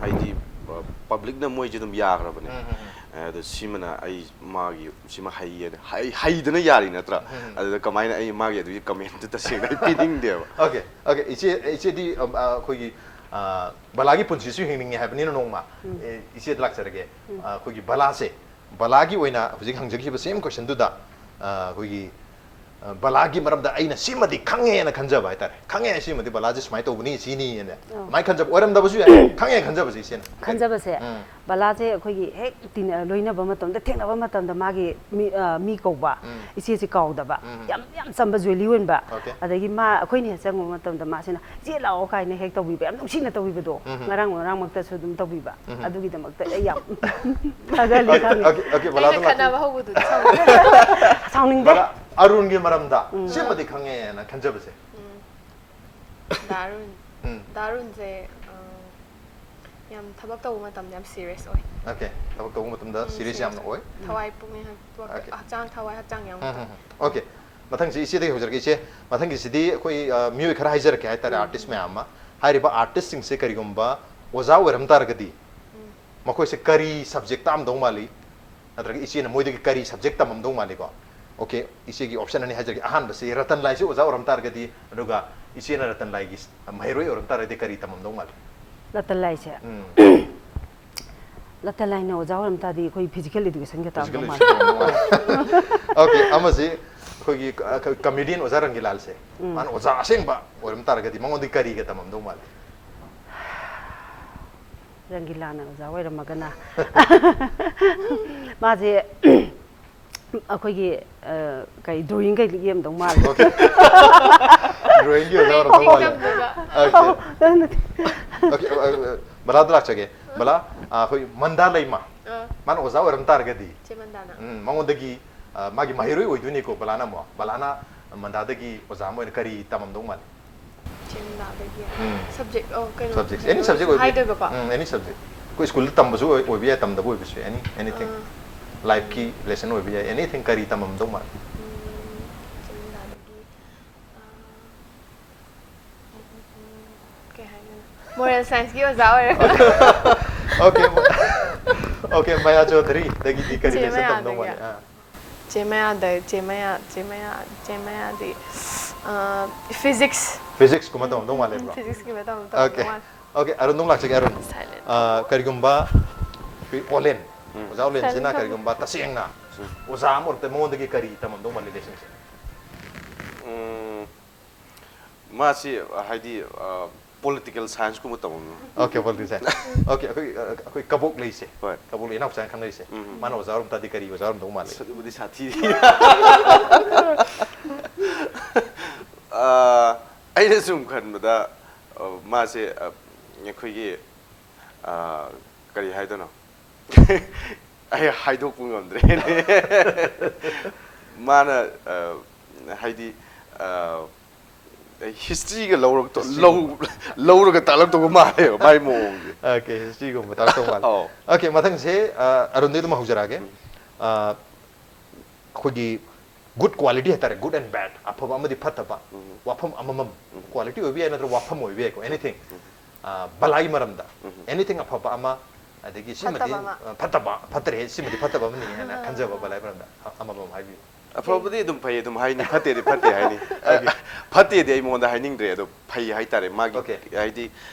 ꯍꯥꯏꯗꯤ, ꯑ, ꯄꯕ꯭ꯂꯤꯛꯅ ꯃꯣꯏꯁꯦ ꯑꯗꯨꯝ ꯌꯥꯈ꯭ꯔꯕꯅꯦ꯫ ꯎꯝ, ꯎꯝ, ꯎꯝ. ꯑꯗꯣ ꯁꯤꯃꯅ ꯑꯩ ꯃꯥꯒꯤ ꯁꯤꯃ ꯍꯩꯌꯦꯅ ꯍꯩ-, ꯍꯩꯗꯅ ꯌꯥꯔꯤ ꯅꯠꯇ꯭ꯔꯥ? ꯎꯝ. ꯑꯗꯨꯗ ꯀꯃꯥꯏꯅ ꯑꯩ ꯃꯥꯒꯤ ꯑꯗꯨꯒꯤ ꯀꯃꯦꯟꯠꯇꯨ ꯇꯁꯦꯡꯅ ꯑꯩ ꯄꯤꯅꯤꯡꯗꯦꯕ꯫ Okay, okay. ꯏꯆꯦ, ꯏꯆꯦꯗꯤ, ꯑ, ꯑ, ꯑꯩꯈꯣꯏꯒꯤ, ꯑ, ꯕꯂꯥꯒꯤ ꯄꯨꯟꯁꯤꯁꯨ ꯍꯤꯡꯅꯤꯡꯉꯦ ꯍꯥꯏꯕꯅꯤꯅ ꯅꯣꯡꯃ, ꯎꯝ. ꯑꯦ, ꯏꯆꯦꯗ ꯂꯥꯛꯆꯔꯒꯦ꯫ ꯎꯝ. ꯑ, ꯑꯩꯈꯣꯏꯒꯤ ꯕꯂꯥꯁꯦ, ꯕꯂꯥꯒꯤ ꯑꯣꯏꯅ ꯍꯧꯖꯤꯛ ꯍꯪꯖꯈꯤꯕ same questionꯗꯨꯗ, ꯑ, ꯑꯩꯈꯣꯏꯒꯤ, ꯑ, ꯕꯂꯥꯒꯤ ꯃꯔꯝꯗ ꯑꯩꯅ ꯁꯤꯃꯗꯤ ꯈꯪꯉꯦꯅ ꯈꯟꯖꯕ ꯍꯥꯏꯇꯥꯔꯦ꯫ ꯈꯪꯉꯦ, ꯁꯤꯃꯗꯤ ꯕꯂꯥꯁꯦ ꯁꯨꯃꯥꯏꯅ ꯇꯧꯕꯅꯤ, ꯁꯤꯅꯤꯅ꯫ ꯑꯧ. ꯑꯗꯨꯃꯥꯏꯅ ꯈꯟꯖꯕ ꯑꯣꯏꯔꯝꯗꯕꯁꯨ ꯌꯥꯏ꯫ ꯈꯪꯉꯦ ꯈꯟꯖꯕꯁꯦ ꯏꯆꯦꯅ꯫ ꯈꯟꯖꯕꯁꯦ, ꯎꯝ. ꯕꯂꯥꯁꯦ ꯑꯩꯈꯣꯏꯒꯤ ꯍꯦꯛ ꯇꯤꯟꯅ-, ꯂꯣꯏꯅꯕ ꯃꯇꯝꯗ, ꯊꯦꯡꯅꯕ ꯃꯇꯝꯗ ꯃꯥꯒꯤ ꯃꯤ, ꯑ, ꯃꯤ ꯀꯧꯕ, ꯎꯝ. ꯏꯆꯦꯁꯦ ꯀꯥꯎꯗꯕ, ꯎꯝ. ꯌꯥꯝ, ꯌꯥꯝ ꯆꯝꯕ, ꯖꯣꯂꯤ ꯑꯣꯏꯕ, Okay. ꯑꯗꯒꯤ ꯃꯥ, ꯑꯩꯈꯣꯏꯅ ꯍꯦꯛ ꯆꯪꯉꯨꯕ ꯃꯇꯝꯗ ꯃꯥꯁꯤꯅ "ꯏꯆꯦ ꯂꯥꯛꯑꯣ" ꯀꯥꯏꯅ ꯍꯦꯛ ꯇꯧꯕꯤꯕ, ꯌꯥꯝ ꯅꯨꯡꯁꯤꯅ ꯇꯧꯕꯤꯕꯗꯣ, ꯎꯝ. ꯉꯔꯥꯡ ꯉꯔꯥꯡꯃꯛꯇꯁꯨ ꯑꯗꯨꯝ ꯇꯧꯕꯤꯕ, ꯎꯝ. ꯑꯗꯨꯒꯤꯗꯃꯛꯇ ꯑꯩ ꯌꯥꯝ ꯊꯥꯒꯠꯂꯤ, Okay, ꯈꯪꯉꯦ꯫ okay, okay, ꯕꯂꯥꯗ ꯑꯩꯅ ꯈꯠꯅꯕ ꯂꯥꯛꯆꯒꯦ꯫ ꯍꯧꯕꯗꯨꯗꯤ ꯁꯥꯎꯅꯤꯡꯉꯦ꯫ ꯁꯥꯎꯅꯤꯡꯗꯦ꯫ ꯕꯂꯥ, ꯑꯔꯨꯟꯒꯤ ꯃꯔꯝꯗ ꯎꯝ. ꯁꯤꯃꯗꯤ ꯈꯪꯉꯦꯅ ꯈꯟꯖꯕꯁꯦ꯫ ꯎꯝ. ꯗꯥꯔꯨꯟ ꯎꯝ. ꯗꯥꯔꯨꯟꯁꯦ, ꯑ, ꯌꯥꯝ ꯊꯕꯛ ꯇꯧꯕ ꯃꯇꯝꯗ ꯌꯥꯝ serious ꯑꯣꯏ꯫ Okay, ꯊꯕꯛ ꯇꯧꯕ ꯃꯇꯝꯗ ꯎꯝ, serious serious. ꯌꯥꯝꯅ ꯑꯣꯏ꯫ ꯊꯋꯥꯏ ꯄꯨꯛꯅꯤꯡ ꯍꯛ-, Okay. ꯍꯛꯆꯥꯡ, ꯊꯋꯥꯏ ꯍꯛꯆꯥꯡ ꯌꯥꯝ ꯎꯝ, ꯎꯝ, ꯎꯝ. Okay, ꯃꯊꯪꯁꯤ ꯏꯆꯦꯗꯒꯤ ꯍꯧꯖꯔꯛꯀꯦ꯫ ꯏꯆꯦ, ꯃꯊꯪꯒꯤꯁꯤꯗꯤ ꯑꯩꯈꯣꯏ, ꯑ, ꯃꯤꯑꯣꯏ ꯈꯔ ꯍꯥꯏꯖꯔꯛꯀꯦ ꯍꯥꯏꯇꯥꯔꯦ, ꯎꯝ. artist ꯃꯌꯥꯝ ꯑꯃ꯫ ꯍꯥꯏꯔꯤꯕ artistꯁꯤꯡꯁꯦ ꯀꯔꯤꯒꯨꯝꯕ ꯑꯣꯖꯥ ꯑꯣꯏꯔꯝ ꯇꯥꯔꯒꯗꯤ ꯎꯝ. ꯃꯈꯣꯏꯁꯦ ꯀꯔꯤ subject ꯇꯥꯛꯑꯝꯗꯧ ꯃꯥꯜꯂꯤ? ꯅꯠꯇ꯭ꯔꯒ ꯏꯆꯦꯅ ꯃꯣꯏꯗꯒꯤ ꯀꯔꯤ subject ꯇꯝꯃꯝꯗꯧ ꯃꯥꯜꯂꯤꯀꯣ? Okay, ꯏꯆꯦꯒꯤ option ꯑꯅꯤ ꯍꯥꯏꯖꯔꯛꯀꯦ꯫ ꯑꯍꯥꯟꯕꯁꯤ ꯔꯇꯟ ꯂꯥꯏꯁꯦ ꯑꯣꯖꯥ ꯑꯣꯏꯔꯝ ꯇꯥꯔꯒꯗꯤ, ꯑꯗꯨꯒ ꯏꯆꯦꯅ ꯔꯇꯟ ꯂꯥꯏꯒꯤ ꯃꯍꯩꯔꯣꯏ ꯑꯣꯏꯔꯝ ꯇꯥꯔꯒꯗꯤ ꯀꯔꯤ ꯇꯝꯃꯝꯗꯧ ꯃꯥꯜꯂꯤ? ꯔꯇꯟ ꯂꯥꯏꯁꯦ, ꯎꯝ. ꯔꯇꯟ ꯂꯥꯏꯅ ꯑꯣꯖꯥ ꯑꯣꯏꯔꯝ ꯇꯥꯔꯗꯤ ꯑꯩꯈꯣꯏ physical educationꯒ ꯇꯝꯗꯧ Physical ꯃꯥꯜꯂꯦ꯫ education ꯇꯝꯃꯝꯗꯧ ꯃꯥꯜꯂꯤ꯫ Okay, ꯑꯃꯁꯤ ꯑꯩꯈꯣꯏꯒꯤ, ꯑ, comedian ꯑꯣꯖꯥ ꯔꯪꯒꯤꯂꯥꯜꯁꯦ, ꯎꯝ. ꯃꯥꯅ ꯑꯣꯖꯥ ꯑꯁꯦꯡꯕ ꯑꯣꯏꯔꯝ ꯇꯥꯔꯒꯗꯤ ꯃꯉꯣꯟꯗꯒꯤ ꯀꯔꯤꯒ ꯇꯝꯃꯝꯗꯧ ꯃꯥꯜꯂꯤ? ꯔꯪꯒꯤꯂꯥꯅ ꯑꯣꯖꯥ ꯑꯣꯏꯔꯝꯃꯒꯅ꯫ ꯃꯥꯁꯦ ꯑꯩꯈꯣꯏꯒꯤ, ꯑ, ꯀꯩ, drawing ꯀꯩ ꯌꯦꯛꯑꯝꯗꯧ ꯃꯥꯜꯂꯦ꯫ Okay. Drawingꯒꯤ ꯑꯣꯖꯥ ꯑꯣꯏꯔꯝꯗꯧ ꯃꯥꯜꯂꯤ꯫ ꯌꯦꯛꯑꯝꯗꯣꯏꯕ꯫ Okay. Okay, uh, uh, ꯕꯂꯥꯗ ꯂꯥꯛꯆꯒꯦ꯫ ꯕꯂꯥ, ꯑ, ꯑꯩꯈꯣꯏ ꯃꯟꯗꯥ ꯂꯩꯃ, ꯑ, ꯃꯥꯅ ꯑꯣꯖꯥ ꯑꯣꯏꯔꯝ ꯇꯥꯔꯒꯗꯤ, ꯆꯦ ꯃꯟꯗꯥꯅ꯫ ꯎꯝ, ꯃꯉꯣꯟꯗꯒꯤ, ꯑ, ꯃꯥꯒꯤ ꯃꯍꯩꯔꯣꯏ ꯑꯣꯏꯗꯣꯏꯅꯤꯀꯣ ꯕꯂꯥꯅ ꯑꯃꯨꯛ꯫ ꯕꯂꯥꯅ ꯃꯟꯗꯥꯗꯒꯤ ꯑꯣꯖꯥ ꯑꯃ ꯑꯣꯏꯅ ꯀꯔꯤ ꯇꯝꯃꯝꯗꯧ ꯃꯥꯜꯂꯤ? ꯆꯦ ꯃꯟꯗꯥꯗꯒꯤ꯫ ꯎꯝ. Subject, ꯑꯣ, ꯀꯩꯅꯣ, Subject, any subject ꯑꯣꯏꯕ ꯍꯥꯏꯗꯣꯏꯕꯀꯣ? ꯎꯝ, any subject꯫ ꯑꯩꯈꯣꯏ schoolꯗ ꯇꯝꯕꯁꯨ ꯑꯣꯏ-, ꯑꯣꯏꯕ ꯌꯥꯏ, ꯇꯝꯗꯕ ꯑꯣꯏꯕꯁꯨ ꯌꯥꯏ, any, anything꯫ ꯑꯥ. Lifeꯀꯤ lesson ꯑꯣꯏꯕ ꯌꯥꯏ, anything꯫ ꯀꯔꯤ ꯇꯝꯃꯝꯗꯧ ꯃꯥꯜꯂꯤ? ꯎꯝ, ꯆꯦ ꯃꯟꯗꯥꯗꯒꯤ꯫ Moral scienceꯀꯤ ꯑꯣꯖꯥ ꯑꯣꯏꯔꯒ꯫ Okay. Okay, ꯃꯌꯥ ꯆꯧꯙꯔꯤꯗꯒꯤꯗꯤ ꯀꯔꯤ ꯆꯦ lesson ꯇꯝꯗꯧ ꯃꯥꯜꯂꯤ? ꯃꯌꯥꯗꯒꯤ꯫ ꯑꯥ. ꯆꯦ ꯃꯌꯥꯗ ꯆꯦ ꯃꯌꯥ ꯆꯦ ꯃꯌꯥ ꯆꯦ ꯃꯌꯥꯗꯤ physics꯫ Physicsꯀꯨꯝꯕ ꯇꯝꯗꯧ ꯃꯥꯜꯂꯦꯕ꯭ꯔꯣ? Physicsꯀꯤꯕ ꯇꯝ Okay. ꯇꯝꯗꯧ ꯃꯥꯜꯂꯦ꯫ Okay, ꯑꯔꯨꯟ ꯑꯗꯨꯝ ꯂꯥꯛꯆꯒꯦ, ꯑꯔꯨꯟ꯫ Silent. ꯑꯥ, ꯀꯔꯤꯒꯨꯝꯕ ꯑꯩꯈꯣꯏ ꯑꯣꯂꯦꯟ, ꯑꯣꯖꯥ ꯑꯣꯂꯦꯟꯁꯤꯅ Silent. ꯀꯔꯤꯒꯨꯝꯕ ꯇꯁꯦꯡꯅ ꯑꯣꯖꯥ ꯑꯃ ꯑꯣꯏꯔꯛꯇ ꯃꯉꯣꯟꯗꯒꯤ ꯀꯔꯤ ꯇꯝꯃꯝꯗꯧ ꯃꯥꯜꯂꯤ lessonꯁꯦ? ꯎꯝ, ꯃꯥꯁꯤ ꯍꯥꯏꯗꯤ political scienceꯀꯨꯝꯕ ꯇꯧꯔꯝꯃꯤ꯫ Okay, political science. Okay, ꯑꯩꯈꯣꯏ ꯑꯩꯈꯣꯏ ꯀꯕꯣꯛ ꯂꯩꯁꯦ꯫ ꯍꯣꯏ. ꯀꯕꯣꯛ ꯂꯩ ꯏꯅꯥꯎꯆꯥꯅ ꯈꯪꯅꯔꯤꯁꯦ꯫ ꯎꯝ. ꯃꯥꯅ ꯑꯣꯖꯥ ꯑꯣꯏꯔꯝ ꯇꯥꯔꯗꯤ ꯀꯔꯤ ꯑꯣꯖꯥ ꯑꯣꯏꯔꯝꯗꯧ ꯃꯥꯜꯂꯤ? ꯑꯗꯨꯕꯨꯗꯤ ꯁꯥꯊꯤ꯫ ꯑꯥ, ꯑꯩꯅ ꯁꯨꯝ ꯈꯟꯕꯗ ꯑ, ꯃꯥꯁꯦ ꯑ, ꯑꯩꯈꯣꯏꯒꯤ ꯑ, ꯀꯔꯤ ꯍꯥꯏꯗꯣꯏꯅꯣ? ꯑꯩ ꯍꯥꯏꯗꯣꯛꯄ ꯉꯝꯗ꯭ꯔꯦ꯫ ꯃꯥꯅ ꯑ, ꯍꯥꯏꯗꯤ ꯑ, historyꯒ ꯂꯧꯔꯛꯇ- History ꯂꯧ- ꯂꯧꯔꯒ ꯇꯥꯛꯂꯛꯇꯧꯕ ꯃꯥꯜꯂꯦꯕ ꯃꯥꯏ ꯃꯑꯣꯡꯁꯦ꯫ Okay, historyꯒꯨꯝꯕ ꯇꯥꯛꯇꯧ ꯃꯥꯜꯂꯦ꯫ ꯑꯧ. Okay, ꯃꯊꯪꯁꯦ ꯑ, ꯑꯔꯨꯟꯗꯩ ꯑꯗꯨꯝ ꯍꯧꯖꯔꯛꯑꯒꯦ꯫ ꯑ, ꯑꯩꯈꯣꯏꯒꯤ good quality ꯍꯥꯏꯇꯥꯔꯦ, good and bad, ꯑꯐꯕ ꯑꯃꯗꯤ ꯐꯠꯇꯕ, ꯋꯥꯐꯝ ꯑꯃꯃꯝ, quality ꯑꯣꯏꯕ ꯌꯥꯏ ꯅꯠꯇ꯭ꯔꯒ ꯋꯥꯐꯝ ꯑꯣꯏꯕ ꯌꯥꯏꯀꯣ, anything꯫ ꯑ, ꯕꯂꯥꯒꯤ ꯃꯔꯝꯗ anything ꯑꯐꯕ ꯑꯃ, ꯑꯗꯒꯤ ꯁꯤꯃꯗꯤ ꯐꯠꯇꯕ ꯑꯃ꯫ ꯑ, ꯐꯠꯇꯕ, ꯐꯠꯇ꯭ꯔꯦ, ꯁꯤꯃꯗꯤ ꯐꯠꯇꯕ ꯑꯃꯅꯤ ꯍꯥꯏꯅ ꯈꯟꯖꯕ ꯕꯂꯥꯒꯤ ꯃꯔꯝꯗ ꯑ-, ꯑꯃꯃꯝ ꯍꯥꯏꯕꯤꯌꯨ꯫ ꯑꯐꯕꯗꯤ ꯑꯗꯨꯝ ꯐꯩ ꯑꯗꯨꯝ ꯍꯥꯏꯅꯤ, ꯐꯠꯇꯦꯗꯤ ꯐꯠꯇꯦ ꯍꯥꯏꯅꯤ꯫ ꯐꯠꯇꯦꯗꯤ ꯑꯩ ꯃꯉꯣꯟꯗ ꯍꯥꯏꯅꯤꯡꯗ꯭ꯔꯦ, ꯑꯗꯣ ꯐꯩ ꯍꯥꯏꯇꯥꯔꯦ꯫ ꯃꯥꯒꯤ Okay. ꯍꯥꯏꯗꯤ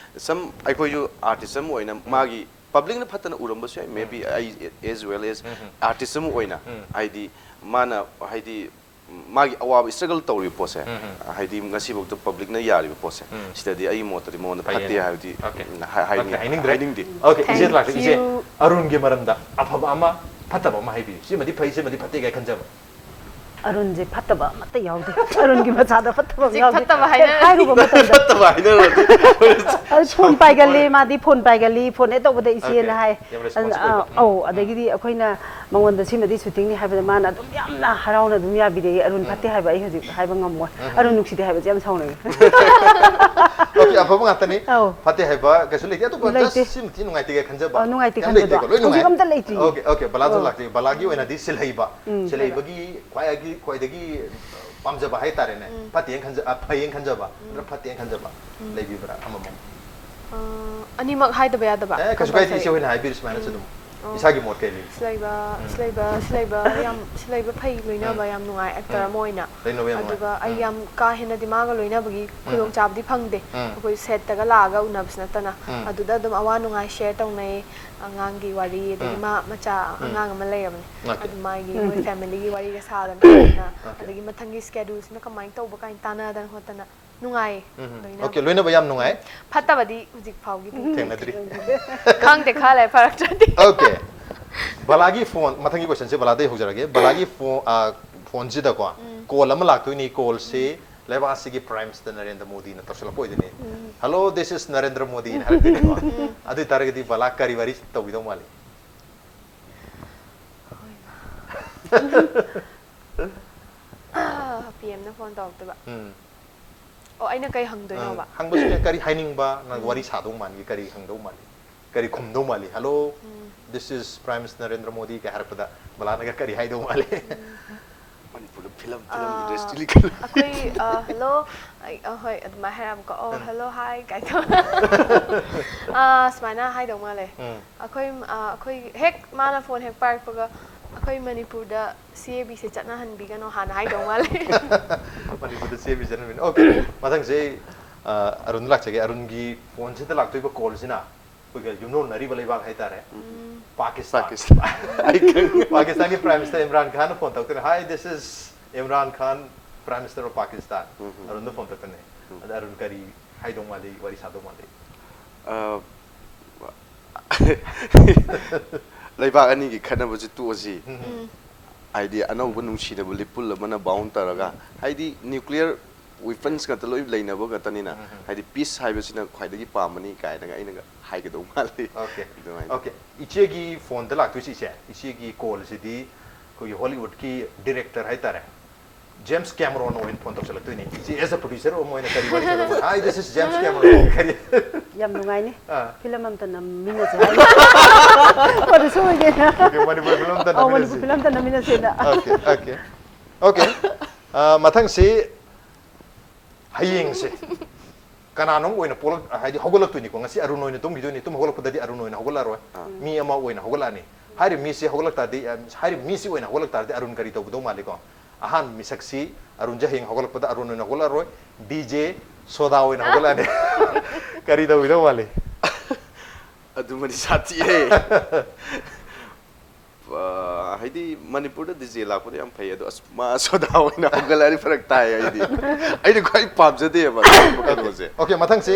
some ꯑꯩꯈꯣꯏꯁꯨ artist ꯑꯃ ꯑꯣꯏꯅ ꯃꯥꯒꯤ publicꯅ ꯐꯠꯇꯅ ꯎꯔꯝꯕꯁꯨ ꯌꯥꯏ, maybe ꯑꯩ as well as artist ꯑꯃ ꯑꯣꯏꯅ ꯍꯥꯏꯗꯤ ꯃꯥꯅ ꯍꯥꯏꯗꯤ ꯃꯥꯒꯤ ꯑꯋꯥꯕ struggle ꯇꯧꯔꯤꯕ ꯄꯣꯠꯁꯦ, ꯍꯥꯏꯗꯤ ꯉꯁꯤꯐꯥꯎꯗ publicꯅ ꯌꯥꯔꯤꯕ ꯄꯣꯠꯁꯦ, ꯁꯤꯗꯗꯤ ꯑꯩꯒꯤ ꯃꯣꯠꯇꯗꯤ ꯃꯉꯣꯟꯗ ꯐꯠꯇꯦ ꯍꯥꯏꯕꯗꯤ Okay. ꯍꯥꯏ- ꯍꯥꯏꯅꯤꯡ- Okay, ꯍꯥꯏꯅꯤꯡꯗ꯭ꯔꯦ? ꯍꯥꯏꯅꯤꯡꯗꯦ꯫ Okay, ꯏꯆꯦ Thank ꯂꯥꯛꯀꯦ, ꯏꯆꯦ꯫ you. ꯑꯔꯨꯟꯒꯤ ꯃꯔꯝꯗ ꯑꯐꯕ ꯑꯃ, ꯐꯠꯇꯕ ꯑꯃ ꯍꯥꯏꯕꯤꯌꯨ꯫ ꯁꯤꯃꯗꯤ ꯐꯩ, ꯁꯤꯃꯗꯤ ꯐꯠꯇꯦ ꯀꯥꯏ ꯈꯟꯖꯕ꯫ ꯑꯔꯨꯟꯁꯦ ꯐꯠꯇꯕ ꯑꯃꯠꯇ ꯌꯥꯎꯗꯦ꯫ ꯑꯔꯨꯟꯒꯤ ꯃꯆꯥꯗ ꯐꯠꯇꯕ ꯑꯃ ꯍꯧꯖꯤꯛ ꯌꯥꯎꯗꯦ꯫ ꯐꯠꯇꯕ ꯍꯥꯏꯅꯔꯗꯤ꯫ ꯍꯥꯏꯔꯨꯕ ꯃꯇꯝꯗ ꯐꯠꯇꯕ ꯍꯥꯏꯅꯔꯗꯤ ꯑꯗꯨ phone ꯄꯥꯏꯒꯜꯂꯤ, ꯃꯥꯗꯤ phone ꯄꯥꯏꯒꯜꯂꯤ, phone ꯍꯦꯛ ꯇꯧꯕꯗ ꯏꯆꯦꯅ Okay. ꯍꯥꯏ꯫ ꯌꯥꯝ responsible ꯑ, ꯑꯣꯏꯕ꯫ ꯑꯧ, ꯑꯗꯒꯤꯗꯤ ꯑꯩꯈꯣꯏꯅ ꯃꯉꯣꯟꯗ ꯁꯤꯃꯗꯤ shootingꯅꯤ ꯍꯥꯏꯕꯗ ꯃꯥꯅ ꯑꯗꯨꯝ ꯌꯥꯝꯅ ꯍꯔꯥꯎꯅ ꯑꯗꯨꯝ ꯌꯥꯕꯤꯔꯛꯏ꯫ ꯑꯔꯨꯟ ꯐꯠꯇꯦ ꯍꯥꯏꯕ ꯑꯩ ꯍꯧꯖꯤꯛ ꯍꯥꯏꯕ ꯉꯝꯃꯣꯏ꯫ ꯑꯔꯨꯟ ꯅꯨꯡꯁꯤꯗꯦ ꯍꯥꯏꯕꯁꯦ ꯌꯥꯝ ꯁꯥꯎꯅꯤꯡꯉꯤ꯫ Okay, ꯑꯐꯕ ꯉꯥꯛꯇꯅꯤ꯫ ꯑꯧ. ꯐꯠꯇꯦ ꯍꯥꯏꯕ ꯀꯩꯁꯨ ꯂꯩꯇꯦ꯫ ꯑꯗꯨꯕꯨ ꯂꯩꯇꯦ꯫ Just ꯁꯤꯃꯗꯤ ꯅꯨꯡꯉꯥꯏꯇꯦ ꯀꯥꯏ ꯈꯟꯖꯕ꯫ ꯑ, ꯅꯨꯡꯉꯥꯏꯇꯦ ꯌꯥꯝ ꯈꯟꯕꯗꯣ꯫ ꯂꯩꯇꯦꯀꯣ, ꯂꯣꯏ ꯍꯧꯖꯤꯛ ꯅꯨꯡꯉꯥꯏ꯫ ꯑꯝꯇ ꯂꯩꯇ꯭ꯔꯤ꯫ Okay, okay, ꯕꯂꯥꯁꯨ ꯑꯧ. ꯂꯥꯛꯇꯦ꯫ ꯕꯂꯥꯒꯤ ꯑꯣꯏꯅꯗꯤ ꯁꯤꯜꯍꯩꯕ꯫ ꯎꯝ. ꯁꯤꯜꯍꯩꯕꯒꯤ ꯈ꯭ꯋꯥꯏꯗꯒꯤ ꯈ꯭ꯋꯥꯏꯗꯒꯤ ꯄꯥꯝꯖꯕ ꯍꯥꯏꯇꯥꯔꯦꯅꯦ꯫ ꯐꯠꯇꯦꯅ ꯈꯟꯖ ꯑ, ꯐꯩꯌꯦꯅ ꯈꯟꯖꯕ ꯅꯠꯇ꯭ꯔ ꯐꯠꯇꯦꯅ ꯈꯟꯖꯕ ꯂꯩꯕꯤꯕ꯭ꯔꯥ ꯑꯃꯃꯝ? ꯑꯅꯤꯃꯛ ꯍꯥꯏꯗꯕ ꯌꯥꯗꯕ? ꯑꯦ ꯀꯩꯁꯨ ꯀꯥꯏꯗꯦ, ꯏꯆꯦ ꯍꯣꯏꯅ ꯍꯥꯏꯕꯤꯔꯤ ꯁꯨꯃꯥꯏꯅꯁꯨ ꯑꯗꯨꯝ꯫ ꯏꯁꯥꯒꯤ ꯃꯣꯠ ꯀꯩ ꯂꯩ? ꯁꯤꯂꯩꯕ ꯁꯤꯂꯩꯕ ꯁꯤꯂꯩꯕ ꯌꯥꯝ ꯁꯤꯂꯩꯕ ꯐꯩ, ꯂꯣꯏꯅꯕ ꯌꯥꯝ ꯅꯨꯡꯉꯥꯏ ꯑꯦꯛꯇꯔ ꯑꯃ ꯑꯣꯏꯅ꯫ ꯂꯣꯏꯅꯕ ꯌꯥꯝ ꯑꯗꯨꯒ ꯅꯨꯡꯉꯥꯏ꯫ ꯑꯩ ꯌꯥꯝ ꯀꯥ ꯍꯦꯟꯅꯗꯤ ꯃꯥꯒ ꯂꯣꯏꯅꯕꯒꯤ ꯈꯨꯗꯣꯡꯆꯥꯕꯗꯤ ꯐꯪꯗꯦ꯫ ꯑꯩꯈꯣꯏ ꯁꯦꯠꯇꯒ ꯂꯥꯛꯑꯒ ꯎꯅꯕꯁꯨ ꯅꯠꯇꯅ꯫ ꯑꯗꯨꯗ ꯑꯗꯨꯝ ꯑꯋꯥ ꯅꯨꯡꯉꯥꯏ ꯁꯦꯌꯔ ꯇꯧꯅꯩ꯫ ꯑꯉꯥꯡꯒꯤ ꯋꯥꯔꯤ, ꯑꯗꯒꯤ ꯃꯥ ꯃꯆꯥ ꯑꯉꯥꯡ ꯑꯃ ꯂꯩꯔꯕꯅꯦ꯫ Okay. ꯑꯗꯨ ꯃꯥꯒꯤ ꯃꯣꯏ ꯐꯦꯃꯤꯂꯤꯒꯤ ꯋꯥꯔꯤꯒ ꯁꯥꯗꯅ ꯈꯣꯠꯇꯅ, ꯑꯗꯒꯤ ꯃꯊꯪꯒꯤ ꯁ꯭ꯀꯦꯗꯨꯜꯁꯤꯅ ꯀꯃꯥꯏꯅ ꯇꯧꯕ ꯀꯥꯏꯅ ꯇꯥꯟꯅꯗꯅ ꯈꯣꯠꯇꯅ ꯅꯨꯡꯉꯥꯏꯌꯦ꯫ ꯂꯣꯏꯅꯕ꯫ Okay, ꯂꯣꯏꯅꯕ ꯌꯥꯝ ꯅꯨꯡꯉꯥꯏ꯫ ꯐꯠꯇꯕꯗꯤ ꯍꯧꯖꯤꯛ ꯐꯥꯎꯒꯤꯗꯤ ꯊꯦꯡꯅꯗ꯭ꯔꯤ꯫ ꯈꯪꯗꯦ, ꯈꯔ ꯂꯩꯔ ꯐꯔꯛꯇ꯭ꯔꯗꯤ꯫ Okay. ꯕꯂꯥꯒꯤ ꯐꯣꯟ, ꯃꯊꯪꯒꯤ ꯀꯣꯏꯁꯟꯁꯦ ꯕꯂꯥꯗꯩ ꯍꯧꯖꯔꯒꯦ꯫ ꯕꯂꯥꯒꯤ ꯐꯣꯟ, ꯐꯣꯟꯁꯤꯗꯀꯣ ꯀꯣꯜ ꯑꯃ ꯂꯥꯛꯇꯣꯏꯅꯤ꯫ ꯀꯣꯜꯁꯤ ꯂꯩꯕꯥꯛ ꯑꯁꯤꯒꯤ Prime Minister ꯅꯔꯦꯟꯗ꯭ꯔ ꯃꯣꯗꯤꯅ ꯇꯧꯁꯜꯂꯛꯄ ꯑꯣꯏꯗꯣꯏꯅꯤ꯫ "Hello, this is ꯅꯔꯦꯟꯗ꯭ꯔ ꯃꯣꯗꯤꯅ" ꯍꯥꯏꯔꯛꯇꯣꯏꯅꯤꯀꯣ꯫ ꯑꯗꯨ ꯑꯣꯏꯇꯥꯔꯒꯗꯤ ꯕꯂꯥ ꯀꯔꯤ ꯋꯥꯔꯤ ꯇꯧꯕꯤꯗꯧ ꯃꯥꯜꯂꯤ? ꯄꯤ ꯑꯦꯝꯅ ꯐꯣꯟ ꯇꯧꯔꯛꯇꯣꯏꯕ꯫ ꯎꯝ꯫ ꯑꯣ, ꯑꯩꯅ ꯀꯩ ꯍꯪꯗꯣꯏꯅꯣꯕ? ꯍꯪꯕꯁꯨ ꯌꯥꯏ, ꯀꯔꯤ ꯍꯥꯏꯅꯤꯡꯕ, ꯅꯪ ꯋꯥꯔꯤ ꯁꯥꯗꯧ ꯃꯥꯟꯒꯦ, ꯀꯔꯤ ꯍꯪꯗꯧ ꯃꯥꯜꯂꯤ, ꯀꯔꯤ ꯈꯨꯝꯗꯧ ꯃꯥꯜꯂꯤ? "Hello, this is Prime Minister Narendra Modi" ꯀꯥꯏ ꯍꯥꯏꯔꯛꯄꯗ ꯕꯂꯥꯅꯒ ꯀꯔꯤ ꯍꯥꯏꯗꯧ ꯃꯥꯜꯂꯤ? ꯃꯅꯤꯄꯨꯔꯗ ꯐꯤꯂꯝ ꯑꯥ, ꯐꯤꯂꯝ ꯏꯟꯗꯁꯇ꯭ꯔꯤꯒꯤ ꯑꯩꯈꯣꯏ, ꯑ, "Hello", ꯑꯩ, ꯑ, ꯍꯣꯏ, ꯑꯗꯨꯃꯥꯏꯅ ꯍꯥꯏꯔꯛꯑꯕꯀꯣ꯫ "ꯑꯣ, hello, hi" ꯀꯥꯏ ꯇꯧ꯫ ꯑ, ꯁꯨꯃꯥꯏꯅ ꯍꯥꯏꯗꯧ ꯃꯥꯜꯂꯦ꯫ ꯑꯩꯈꯣꯏ, ꯑ, ꯑꯩꯈꯣꯏ ꯍꯦꯛ ꯃꯥꯅ ꯐꯣꯟ ꯍꯦꯛ ꯄꯥꯏꯔꯛꯄꯒ, "ꯑꯩꯈꯣꯏ ꯃꯅꯤꯄꯨꯔꯗ ꯁꯤ ꯑꯦ ꯕꯤꯁꯦ ꯆꯠꯅꯍꯟꯕꯤꯒꯅꯣ" ꯍꯥꯟꯅ ꯍꯥꯏꯗꯧ ꯃꯥꯜꯂꯦ꯫ ꯃꯅꯤꯄꯨꯔꯗ ꯁꯤ ꯑꯦ ꯕꯤ ꯆꯠꯅꯕꯤꯅꯤ꯫ Okay, ꯃꯊꯪꯁꯦ ꯑꯩ, ꯑ, ꯑꯔꯨꯟꯗ ꯂꯥꯛꯆꯒꯦ꯫ ꯑꯔꯨꯟꯒꯤ ꯐꯣꯟꯁꯤꯗ ꯂꯥꯛꯇꯣꯏꯕ ꯀꯣꯜꯁꯤꯅ ꯑꯩꯈꯣꯏꯒ ꯌꯨꯝꯂꯣꯟꯅꯔꯤꯕ ꯂꯩꯕꯥꯛ ꯍꯥꯏꯇꯥꯔꯦ, ꯄꯥꯀꯤꯁꯇꯥꯟ꯫ ꯄꯥꯀꯤꯁꯇꯥꯟ꯫ ꯑꯩ ꯈꯪꯉꯤ꯫ ꯄꯥꯀꯤꯁꯇꯥꯟꯒꯤ Prime Minister ꯏꯝꯔꯥꯟ ꯈꯥꯟꯅ ꯐꯣꯟ ꯇꯧꯔꯛꯇꯣꯏꯅꯦ꯫ "Hi, this is Imran Khan, Prime Minister of Pakistan." ꯑꯔꯨꯟꯗ ꯐꯣꯟ ꯇꯧꯔꯛꯇꯣꯏꯅꯦ꯫ ꯑꯗ ꯑꯔꯨꯟ ꯀꯔꯤ ꯍꯥꯏꯗꯧ ꯃꯥꯜꯂꯤ, ꯋꯥꯔꯤ ꯁꯥꯗꯧ ꯃꯥꯜꯂꯤ? ꯑ, ꯂꯩꯕꯥꯛ ꯑꯅꯤꯒꯤ ꯈꯠꯅꯕꯁꯤ ꯇꯣꯛꯑꯁꯤ꯫ ꯍꯥꯏꯗꯤ ꯑꯅꯧꯕ ꯅꯨꯡꯁꯤꯅꯕ ꯂꯤꯄꯨꯜ ꯑꯃꯅ ꯕꯥꯎꯟ ꯇꯧꯔꯒ, ꯍꯥꯏꯗꯤ ꯅ꯭ꯌꯨꯀ꯭ꯂꯤꯌꯔ ꯋꯤꯄꯟꯁ ꯉꯥꯛꯇ ꯂꯣꯏ ꯂꯩꯅꯕ ꯉꯥꯛꯇꯅꯤꯅ, ꯍꯥꯏꯗꯤ ꯄꯤꯁ ꯍꯥꯏꯕꯁꯤꯅ ꯈ꯭ꯋꯥꯏꯗꯒꯤ ꯄꯥꯝꯕꯅꯤ ꯀꯥꯏꯅꯒ ꯑꯩꯅꯒ ꯍꯥꯏꯒꯗꯧ ꯃꯥꯜꯂꯤ꯫ Okay, ꯑꯗꯨꯃꯥꯏꯅ꯫ Okay. ꯏꯆꯦꯒꯤ ꯐꯣꯟꯗ ꯂꯥꯛꯇꯣꯏꯁꯤ ꯏꯆꯦ, ꯏꯆꯦꯒꯤ ꯀꯣꯜꯁꯤꯗꯤ ꯑꯩꯈꯣꯏꯒꯤ ꯍꯣꯂꯤꯋꯨꯗꯀꯤ ꯗꯤꯔꯦꯛꯇꯔ ꯍꯥꯏꯇꯥꯔꯦ, ꯖꯦꯝꯁ ꯀꯦꯃꯔꯣꯟ ꯑꯣꯏꯅ ꯐꯣꯟ ꯇꯧꯁꯜꯂꯛꯇꯣꯏꯅꯤ꯫ ꯏꯆꯦ, as a producer ꯑꯃ ꯑꯣꯏꯅ ꯀꯔꯤ ꯋꯥꯔꯤ ꯁꯥꯟꯅꯕ? "Hi, this is James Cameron." ꯀꯔꯤ? ꯌꯥꯝ ꯅꯨꯡꯉꯥꯏꯅꯤ꯫ ꯑꯥ. ꯐꯤꯂꯝ ꯑꯝꯇ ꯅꯝꯃꯤꯟꯅꯁꯦ ꯍꯥꯏ꯫ Producer ꯑꯣꯏꯒꯦꯅ꯫ Okay, ꯃꯅꯤꯄꯨꯔ ꯐꯤꯂꯝ ꯑꯝꯇ ꯑꯧ, ꯅꯝꯃꯤꯟꯅꯁꯤ꯫ ꯃꯅꯤꯄꯨꯔ ꯐꯤꯂꯝ ꯑꯝꯇ ꯅꯝꯃꯤꯟꯅꯁꯦꯅ꯫ Okay, okay. Okay. ꯑ, ꯃꯊꯪꯁꯤ ꯍꯌꯦꯡꯁꯦ ꯀꯅꯥꯅꯣꯝ ꯑꯣꯏꯅ ꯄꯣꯛꯂꯛ ꯍꯥꯏꯗꯤ ꯍꯧꯒꯠꯂꯛꯇꯣꯏꯅꯤꯀꯣ꯫ ꯉꯁꯤ ꯑꯔꯨꯟ ꯑꯣꯏꯅ ꯇꯨꯝꯈꯤꯗꯣꯏꯅꯤ, ꯇꯨꯝ ꯍꯧꯒꯠꯂꯛꯄꯗꯗꯤ ꯑꯔꯨꯟ ꯑꯣꯏꯅ ꯍꯧꯒꯠꯂꯛꯑꯔꯣꯏ꯫ ꯃꯤ ꯑꯃ ꯑꯣꯏꯅ ꯍꯧꯒꯠꯂꯛꯑꯅꯤ꯫ ꯍꯥꯏꯔꯤꯕ ꯃꯤꯁꯤ ꯍꯧꯒꯠꯂꯛ ꯇꯥꯔꯗꯤ, ꯑ, ꯍꯥꯏꯔꯤꯕ ꯃꯤꯁꯤ ꯑꯣꯏꯅ ꯍꯧꯒꯠꯂꯛ ꯇꯥꯔꯗꯤ ꯑꯔꯨꯟ ꯀꯔꯤ ꯇꯧꯒꯗꯧ ꯃꯥꯜꯂꯤꯀꯣ? ꯑꯍꯥꯟꯕ ꯃꯤꯁꯛꯁꯤ ꯑꯔꯨꯟꯁꯦ ꯍꯌꯦꯡ ꯍꯧꯒꯠꯂꯛꯄꯗ ꯑꯔꯨꯟ ꯑꯣꯏꯅ ꯍꯧꯒꯠꯂꯛꯑꯔꯣꯏ, ꯗꯤ ꯖꯦ ꯁꯣꯗꯥ ꯑꯣꯏꯅ ꯍꯧꯒꯠꯂꯛꯑꯅꯤ꯫ ꯀꯔꯤ ꯇꯧꯒꯗꯧ ꯃꯥꯜꯂꯤ? ꯑꯗꯨꯃꯗꯤ ꯁꯥꯊꯤꯍꯦ꯫ ꯑ, ꯍꯥꯏꯗꯤ ꯃꯅꯤꯄꯨꯔꯗ ꯗꯤ ꯖꯦ ꯂꯥꯛꯄꯗꯣ ꯌꯥꯝ ꯐꯩ, ꯑꯗꯣ ꯑꯁ, ꯃꯥ ꯁꯣꯗꯥ ꯑꯣꯏꯅ ꯍꯧꯒꯠꯂꯛꯑꯗꯤ ꯐꯔꯛ ꯇꯥꯏ ꯑꯩꯗꯤ꯫ ꯑꯩꯅ ꯈ꯭ꯋꯥꯏ ꯄꯥꯝꯖꯗꯦꯕ ꯑꯗꯨꯒꯨꯝꯕ ꯀꯩꯅꯣꯁꯦ꯫ ꯑꯣꯀꯦ, ꯃꯊꯪꯁꯤ,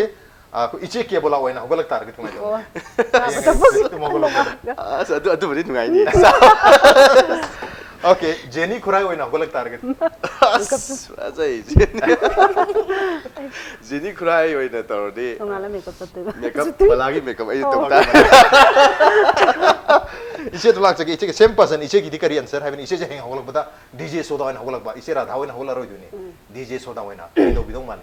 ꯑ, ꯑꯩꯈꯣꯏ ꯏꯆꯦ ꯀꯦꯕꯣꯂꯥ ꯑꯣꯏꯅ ꯍꯧꯒꯠꯂꯛ ꯇꯥꯔꯒꯗꯤ ꯀꯃꯥꯏꯅ ꯇꯧꯅꯤ? ꯑꯣ꯫ ꯍꯌꯦꯡ ꯇꯨꯝ ꯍꯧꯒꯠꯂꯛꯄꯗ꯫ ꯑꯁ, ꯑꯗꯨ, ꯑꯗꯨꯕꯨꯗꯤ ꯅꯨꯡꯉꯥꯏꯅꯤ꯫ ꯑꯣꯀꯦ, ꯖꯦꯅꯤ ꯈꯨꯔꯥꯏ ꯑꯣꯏꯅ ꯍꯧꯒꯠꯂꯛ ꯇꯥꯔꯒꯗꯤ? ꯑꯁ, ꯐꯖꯩ, ꯖꯦꯅꯤ꯫ ꯖꯦꯅꯤ ꯈꯨꯔꯥꯏ ꯑꯣꯏꯅ ꯇꯧꯔꯗꯤ ꯅꯣꯡꯉꯥꯜꯂ ꯃꯦꯀꯞ ꯆꯠꯇꯣꯏꯕ꯫ ꯃꯦꯀꯞ, ꯕꯂꯥꯒꯤ ꯃꯦꯀꯞ ꯑꯩꯅ ꯇꯧ ꯇꯥꯔꯦ꯫ ꯏꯆꯦꯗ ꯂꯥꯛꯆꯒꯦ, ꯏꯆꯦꯒꯤ same person, ꯏꯆꯦꯒꯤꯗꯤ ꯀꯔꯤ answer ꯍꯥꯏꯕꯅꯤ? ꯏꯆꯦꯁꯦ ꯍꯌꯦꯡ ꯍꯧꯒꯠꯂꯛꯄꯗ ꯗꯤ ꯖꯦ ꯁꯣꯗꯥ ꯑꯣꯏꯅ ꯍꯧꯒꯠꯂꯛꯄ, ꯏꯆꯦ ꯔꯥꯙꯥ ꯑꯣꯏꯅ ꯍꯧꯒꯠꯂꯔꯣꯏꯗꯣꯏꯅꯤ꯫ ꯎꯝ꯫ ꯗꯤ ꯖꯦ ꯁꯣꯗꯥ ꯑꯣꯏꯅ ꯀꯔꯤ ꯇꯧꯕꯤꯗꯧ ꯃꯥꯜꯂꯤ?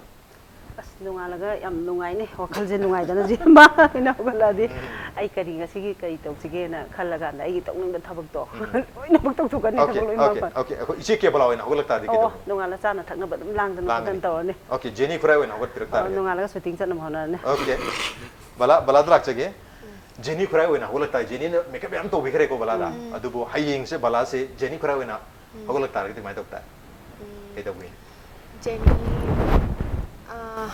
ꯑꯁ, ꯅꯣꯡꯉꯥꯜꯂꯒ ꯌꯥꯝ ꯅꯨꯡꯉꯥꯏꯅꯤ, ꯋꯥꯈꯜꯁꯦ ꯅꯨꯡꯉꯥꯏꯗꯅ ꯖꯦ-, ꯃꯥ ꯑꯣꯏꯅ ꯍꯧꯒꯠꯂꯛꯑꯗꯤ ꯎꯝ꯫ ꯑꯩ ꯀꯔꯤ ꯉꯁꯤꯒꯤ ꯀꯔꯤ ꯇꯧꯁꯤꯒꯦꯅ ꯈꯜꯂꯒ ꯑꯩꯒꯤ ꯇꯧꯅꯤꯡꯕ ꯊꯕꯛꯇꯣ ꯎꯝ꯫ ꯂꯣꯏꯅꯃꯛ ꯇꯧꯊꯣꯛꯀꯅꯤ, ꯑꯣꯀꯦ, ꯊꯕꯛ ꯂꯣꯏꯅꯃꯛ ꯑꯣꯀꯦ, ꯐ- ꯑꯣꯀꯦ꯫ ꯑꯩꯈꯣꯏ ꯏꯆꯦ ꯀꯦꯕꯣꯂꯥ ꯑꯣꯏꯅ ꯍꯧꯒꯠꯂꯛ ꯇꯥꯔꯗꯤ ꯑꯣ, ꯀꯩꯗꯧꯕ? ꯅꯣꯡꯉꯥꯜꯂ ꯆꯥꯅ ꯊꯛꯅꯕ ꯑꯗꯨꯝ ꯂꯥꯡꯗꯅ ꯂꯥꯡꯒꯅꯤ꯫ ꯈꯣꯠꯇꯅ ꯇꯧꯔꯅꯤ꯫ ꯑꯣꯀꯦ, ꯖꯦꯅꯤ ꯈꯨꯔꯥꯏ ꯑꯣꯏꯅ ꯍꯧꯒꯠꯄꯤꯔꯛ ꯑꯣ, ꯇꯥꯔꯒꯗꯤ? ꯅꯣꯡꯉꯥꯜꯂꯒ ꯁꯨꯇꯤꯡ ꯆꯠꯅꯕ ꯍꯣꯠꯅꯔꯅꯤ꯫ ꯑꯣꯀꯦ꯫ ꯕꯂꯥ, ꯕꯂꯥꯗ ꯂꯥꯛꯆꯒꯦ꯫ ꯎꯝ꯫ ꯖꯦꯅꯤ ꯈꯨꯔꯥꯏ ꯑꯣꯏꯅ ꯍꯧꯒꯠꯂꯛ ꯇꯥꯔꯦ꯫ ꯖꯦꯅꯤꯅ ꯃꯦꯀꯞ ꯌꯥꯝ ꯇꯧꯕꯤꯈ꯭ꯔꯦꯀꯣ ꯕꯂꯥꯗ꯫ ꯎꯝ꯫ ꯑꯗꯨꯕꯨ ꯍꯌꯦꯡꯁꯦ ꯕꯂꯥꯁꯦ ꯖꯦꯅꯤ ꯈꯨꯔꯥꯏ ꯑꯣꯏꯅ ꯎꯝ꯫ ꯍꯧꯒꯠꯂꯛ ꯇꯥꯔꯒꯗꯤ ꯀꯃꯥꯏꯅ ꯇꯧ ꯇꯥꯏ? ꯎꯝ꯫ ꯀꯩꯗꯧꯕꯤ? ꯖꯦꯅꯤ, ꯑ,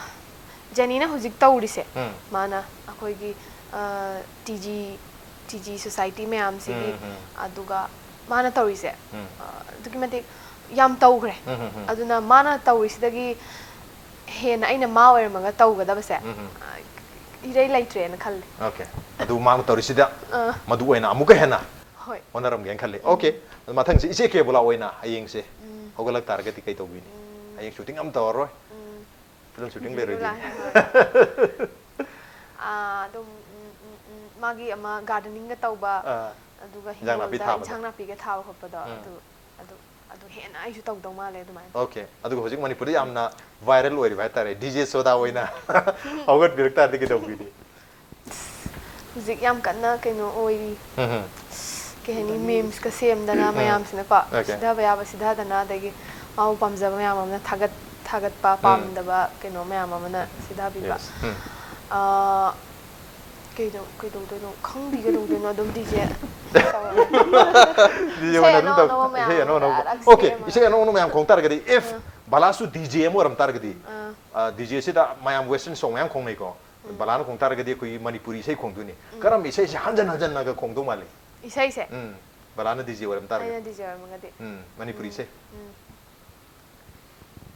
ꯖꯦꯅꯤꯅ ꯍꯧꯖꯤꯛ ꯇꯧꯔꯤꯁꯦ, ꯎꯝ꯫ ꯃꯥꯅ ꯑꯩꯈꯣꯏꯒꯤ, ꯑ, T G, T G society ꯃꯌꯥꯝꯁꯤꯒꯤ, ꯎꯝ, ꯎꯝ꯫ ꯑꯗꯨꯒ ꯃꯥꯅ ꯇꯧꯔꯤꯁꯦ, ꯎꯝ꯫ ꯑ, ꯑꯗꯨꯛꯀꯤ ꯃꯇꯤꯛ ꯌꯥꯝ ꯇꯧꯈ꯭ꯔꯦ꯫ ꯎꯝ, ꯎꯝ, ꯎꯝ꯫ ꯑꯗꯨꯅ ꯃꯥꯅ ꯇꯧꯔꯤꯁꯤꯗꯒꯤ ꯍꯦꯟꯅ ꯑꯩꯅ ꯃꯥ ꯑꯣꯏꯔꯝꯃꯒ ꯇꯧꯒꯗꯕꯁꯦ, ꯎꯝ, ꯎꯝ꯫ ꯑ, ꯏꯔꯩ ꯂꯩꯇ꯭ꯔꯦꯅ ꯈꯜꯂꯦ꯫ ꯑꯣꯀꯦ꯫ ꯑꯗꯨ ꯃꯥꯅ ꯇꯧꯔꯤꯁꯤꯗ ꯑ꯫ ꯃꯗꯨ ꯑꯣꯏꯅ ꯑꯃꯨꯛꯀ ꯍꯦꯟꯅ ꯍꯣꯏ꯫ ꯍꯣꯠꯅꯔꯝꯒꯦꯅ ꯈꯜꯂꯤ꯫ ꯎꯝ꯫ ꯑꯣꯀꯦ꯫ ꯑꯗꯨ ꯃꯊꯪꯁꯤ ꯏꯆꯦ ꯀꯦꯕꯣꯂꯥ ꯑꯣꯏꯅ ꯍꯌꯦꯡꯁꯦ ꯎꯝ꯫ ꯍꯧꯒꯠꯂꯛ ꯇꯥꯔꯒꯗꯤ ꯀꯩ ꯇꯧꯕꯤꯅꯤ? ꯎꯝ꯫ ꯍꯌꯦꯡ ꯁꯨꯇꯤꯡ ꯑꯃ ꯇꯧꯔꯔꯣꯏ꯫ ꯎꯝ꯫ ꯐꯤꯂꯝ ꯁꯨꯇꯤꯡ ꯂꯩꯔꯣꯏꯗꯤ꯫ ꯂꯥꯛꯑꯦ, ꯍꯣꯏ꯫ ꯑꯥ, ꯑꯗꯨꯝ, ꯎꯝ, ꯎꯝ, ꯎꯝ, ꯃꯥꯒꯤ ꯑꯃ ꯒꯥꯔꯗꯦꯅꯤꯡꯒ ꯇꯧꯕ, ꯑꯥ꯫ ꯑꯗꯨꯒ ꯏꯟꯖꯥꯡ ꯅꯥꯄꯤ ꯍꯤꯡꯒꯣꯜꯗ ꯊꯥꯕꯗꯣ꯫ ꯏꯟꯁꯥꯡ ꯅꯥꯄꯤꯒ ꯊꯥꯕ ꯈꯣꯠꯄꯗꯣ, ꯎꯝ꯫ ꯑꯗꯨ, ꯑꯗꯨ, ꯑꯗꯨ ꯍꯦꯟꯅ ꯑꯩꯁꯨ ꯇꯧꯗꯧ ꯃꯥꯜꯂꯦ ꯑꯗꯨꯃꯥꯏꯅ꯫ ꯑꯣꯀꯦ꯫ ꯑꯗꯨꯒ ꯍꯧꯖꯤꯛ ꯃꯅꯤꯄꯨꯔꯗ ꯌꯥꯝꯅ viral ꯑꯣꯏꯔꯤꯕ ꯍꯥꯏꯇꯥꯔꯦ, ꯗꯤ ꯖꯦ ꯁꯣꯗꯥ ꯑꯣꯏꯅ ꯎꯝ꯫ ꯍꯧꯒꯠꯄꯤꯔꯛ ꯇꯥꯔꯗꯤ ꯀꯩꯗꯧꯕꯤꯅꯤ? ꯍꯧꯖꯤꯛ ꯌꯥꯝ ꯀꯟꯅ ꯀꯩꯅꯣ ꯑꯣꯏꯔꯤ꯫ ꯎꯝ, ꯎꯝ꯫ ꯀꯩ ꯍꯥꯏꯅꯤ, memes ꯀ ꯁꯦꯝꯗꯅ ꯎꯝ꯫ ꯃꯌꯥꯝꯁꯤꯅꯀꯣ, ꯑꯣꯀꯦ꯫ ꯁꯤꯊꯕ ꯌꯥꯕ ꯁꯤꯊꯗꯅ, ꯑꯗꯒꯤ ꯃꯥꯕꯨ ꯄꯥꯝꯖꯕ ꯃꯌꯥꯝ ꯑꯃꯅ ꯊꯥꯒꯠ-, ꯊꯥꯒꯠꯄ ꯄꯥꯝꯗꯕ ꯀꯩꯅꯣ ꯃꯌꯥꯝ ꯑꯃꯅ ꯁꯤꯗꯕꯤꯕ꯫ Yes. ꯎꯝ. ꯑꯥ, ꯀꯩꯗꯧ ꯀꯩꯗꯧꯗꯣꯏꯅꯣ ꯈꯪꯗꯤ ꯀꯩꯗꯧꯗꯣꯏꯅꯣ ꯑꯗꯨꯝ ꯗꯤ ꯖꯦ ꯗꯤ ꯖꯦ ꯑꯣꯏꯅ ꯑꯗꯨꯝ ꯇꯧ ꯏꯁꯩ ꯑꯅꯧ ꯑꯅꯧꯕ ꯃꯌꯥꯝ ꯈꯣꯡ ꯇꯥꯔꯒꯗꯤ, if ꯕꯂꯥꯁꯨ ꯗꯤ ꯖꯦ ꯑꯃ ꯌꯥꯝ ꯈꯣꯡ ꯇꯥꯔꯒꯗꯤ, ꯗꯤ ꯖꯦ ꯁꯤꯗ ꯃꯌꯥꯝ Western song ꯃꯌꯥꯝ ꯈꯣꯡꯅꯩꯀꯣ, ꯕꯂꯥꯅ ꯈꯣꯡ ꯇꯥꯔꯒꯗꯤ ꯑꯩꯈꯣꯏꯒꯤ ꯃꯅꯤꯄꯨꯔꯤ ꯏꯁꯩ ꯈꯣꯡꯗꯣꯏꯅꯤ꯫ ꯀꯔꯝꯕ ꯏꯁꯩꯁꯦ ꯍꯟꯖꯟ ꯍꯟꯖꯟꯅꯒ ꯈꯣꯡꯗꯧ ꯃꯥꯜꯂꯤ? ꯏꯁꯩꯁꯦ ꯎꯝ, ꯕꯂꯥꯅ ꯗꯤ ꯖꯦ ꯑꯣꯏꯔꯝ ꯇꯥꯔꯒꯗꯤ꯫ ꯑꯩꯅ ꯗꯤ ꯖꯦ ꯑꯣꯏꯔꯝꯃꯒꯗꯤ ꯎꯝ, ꯃꯅꯤꯄꯨꯔꯤ ꯏꯁꯩ꯫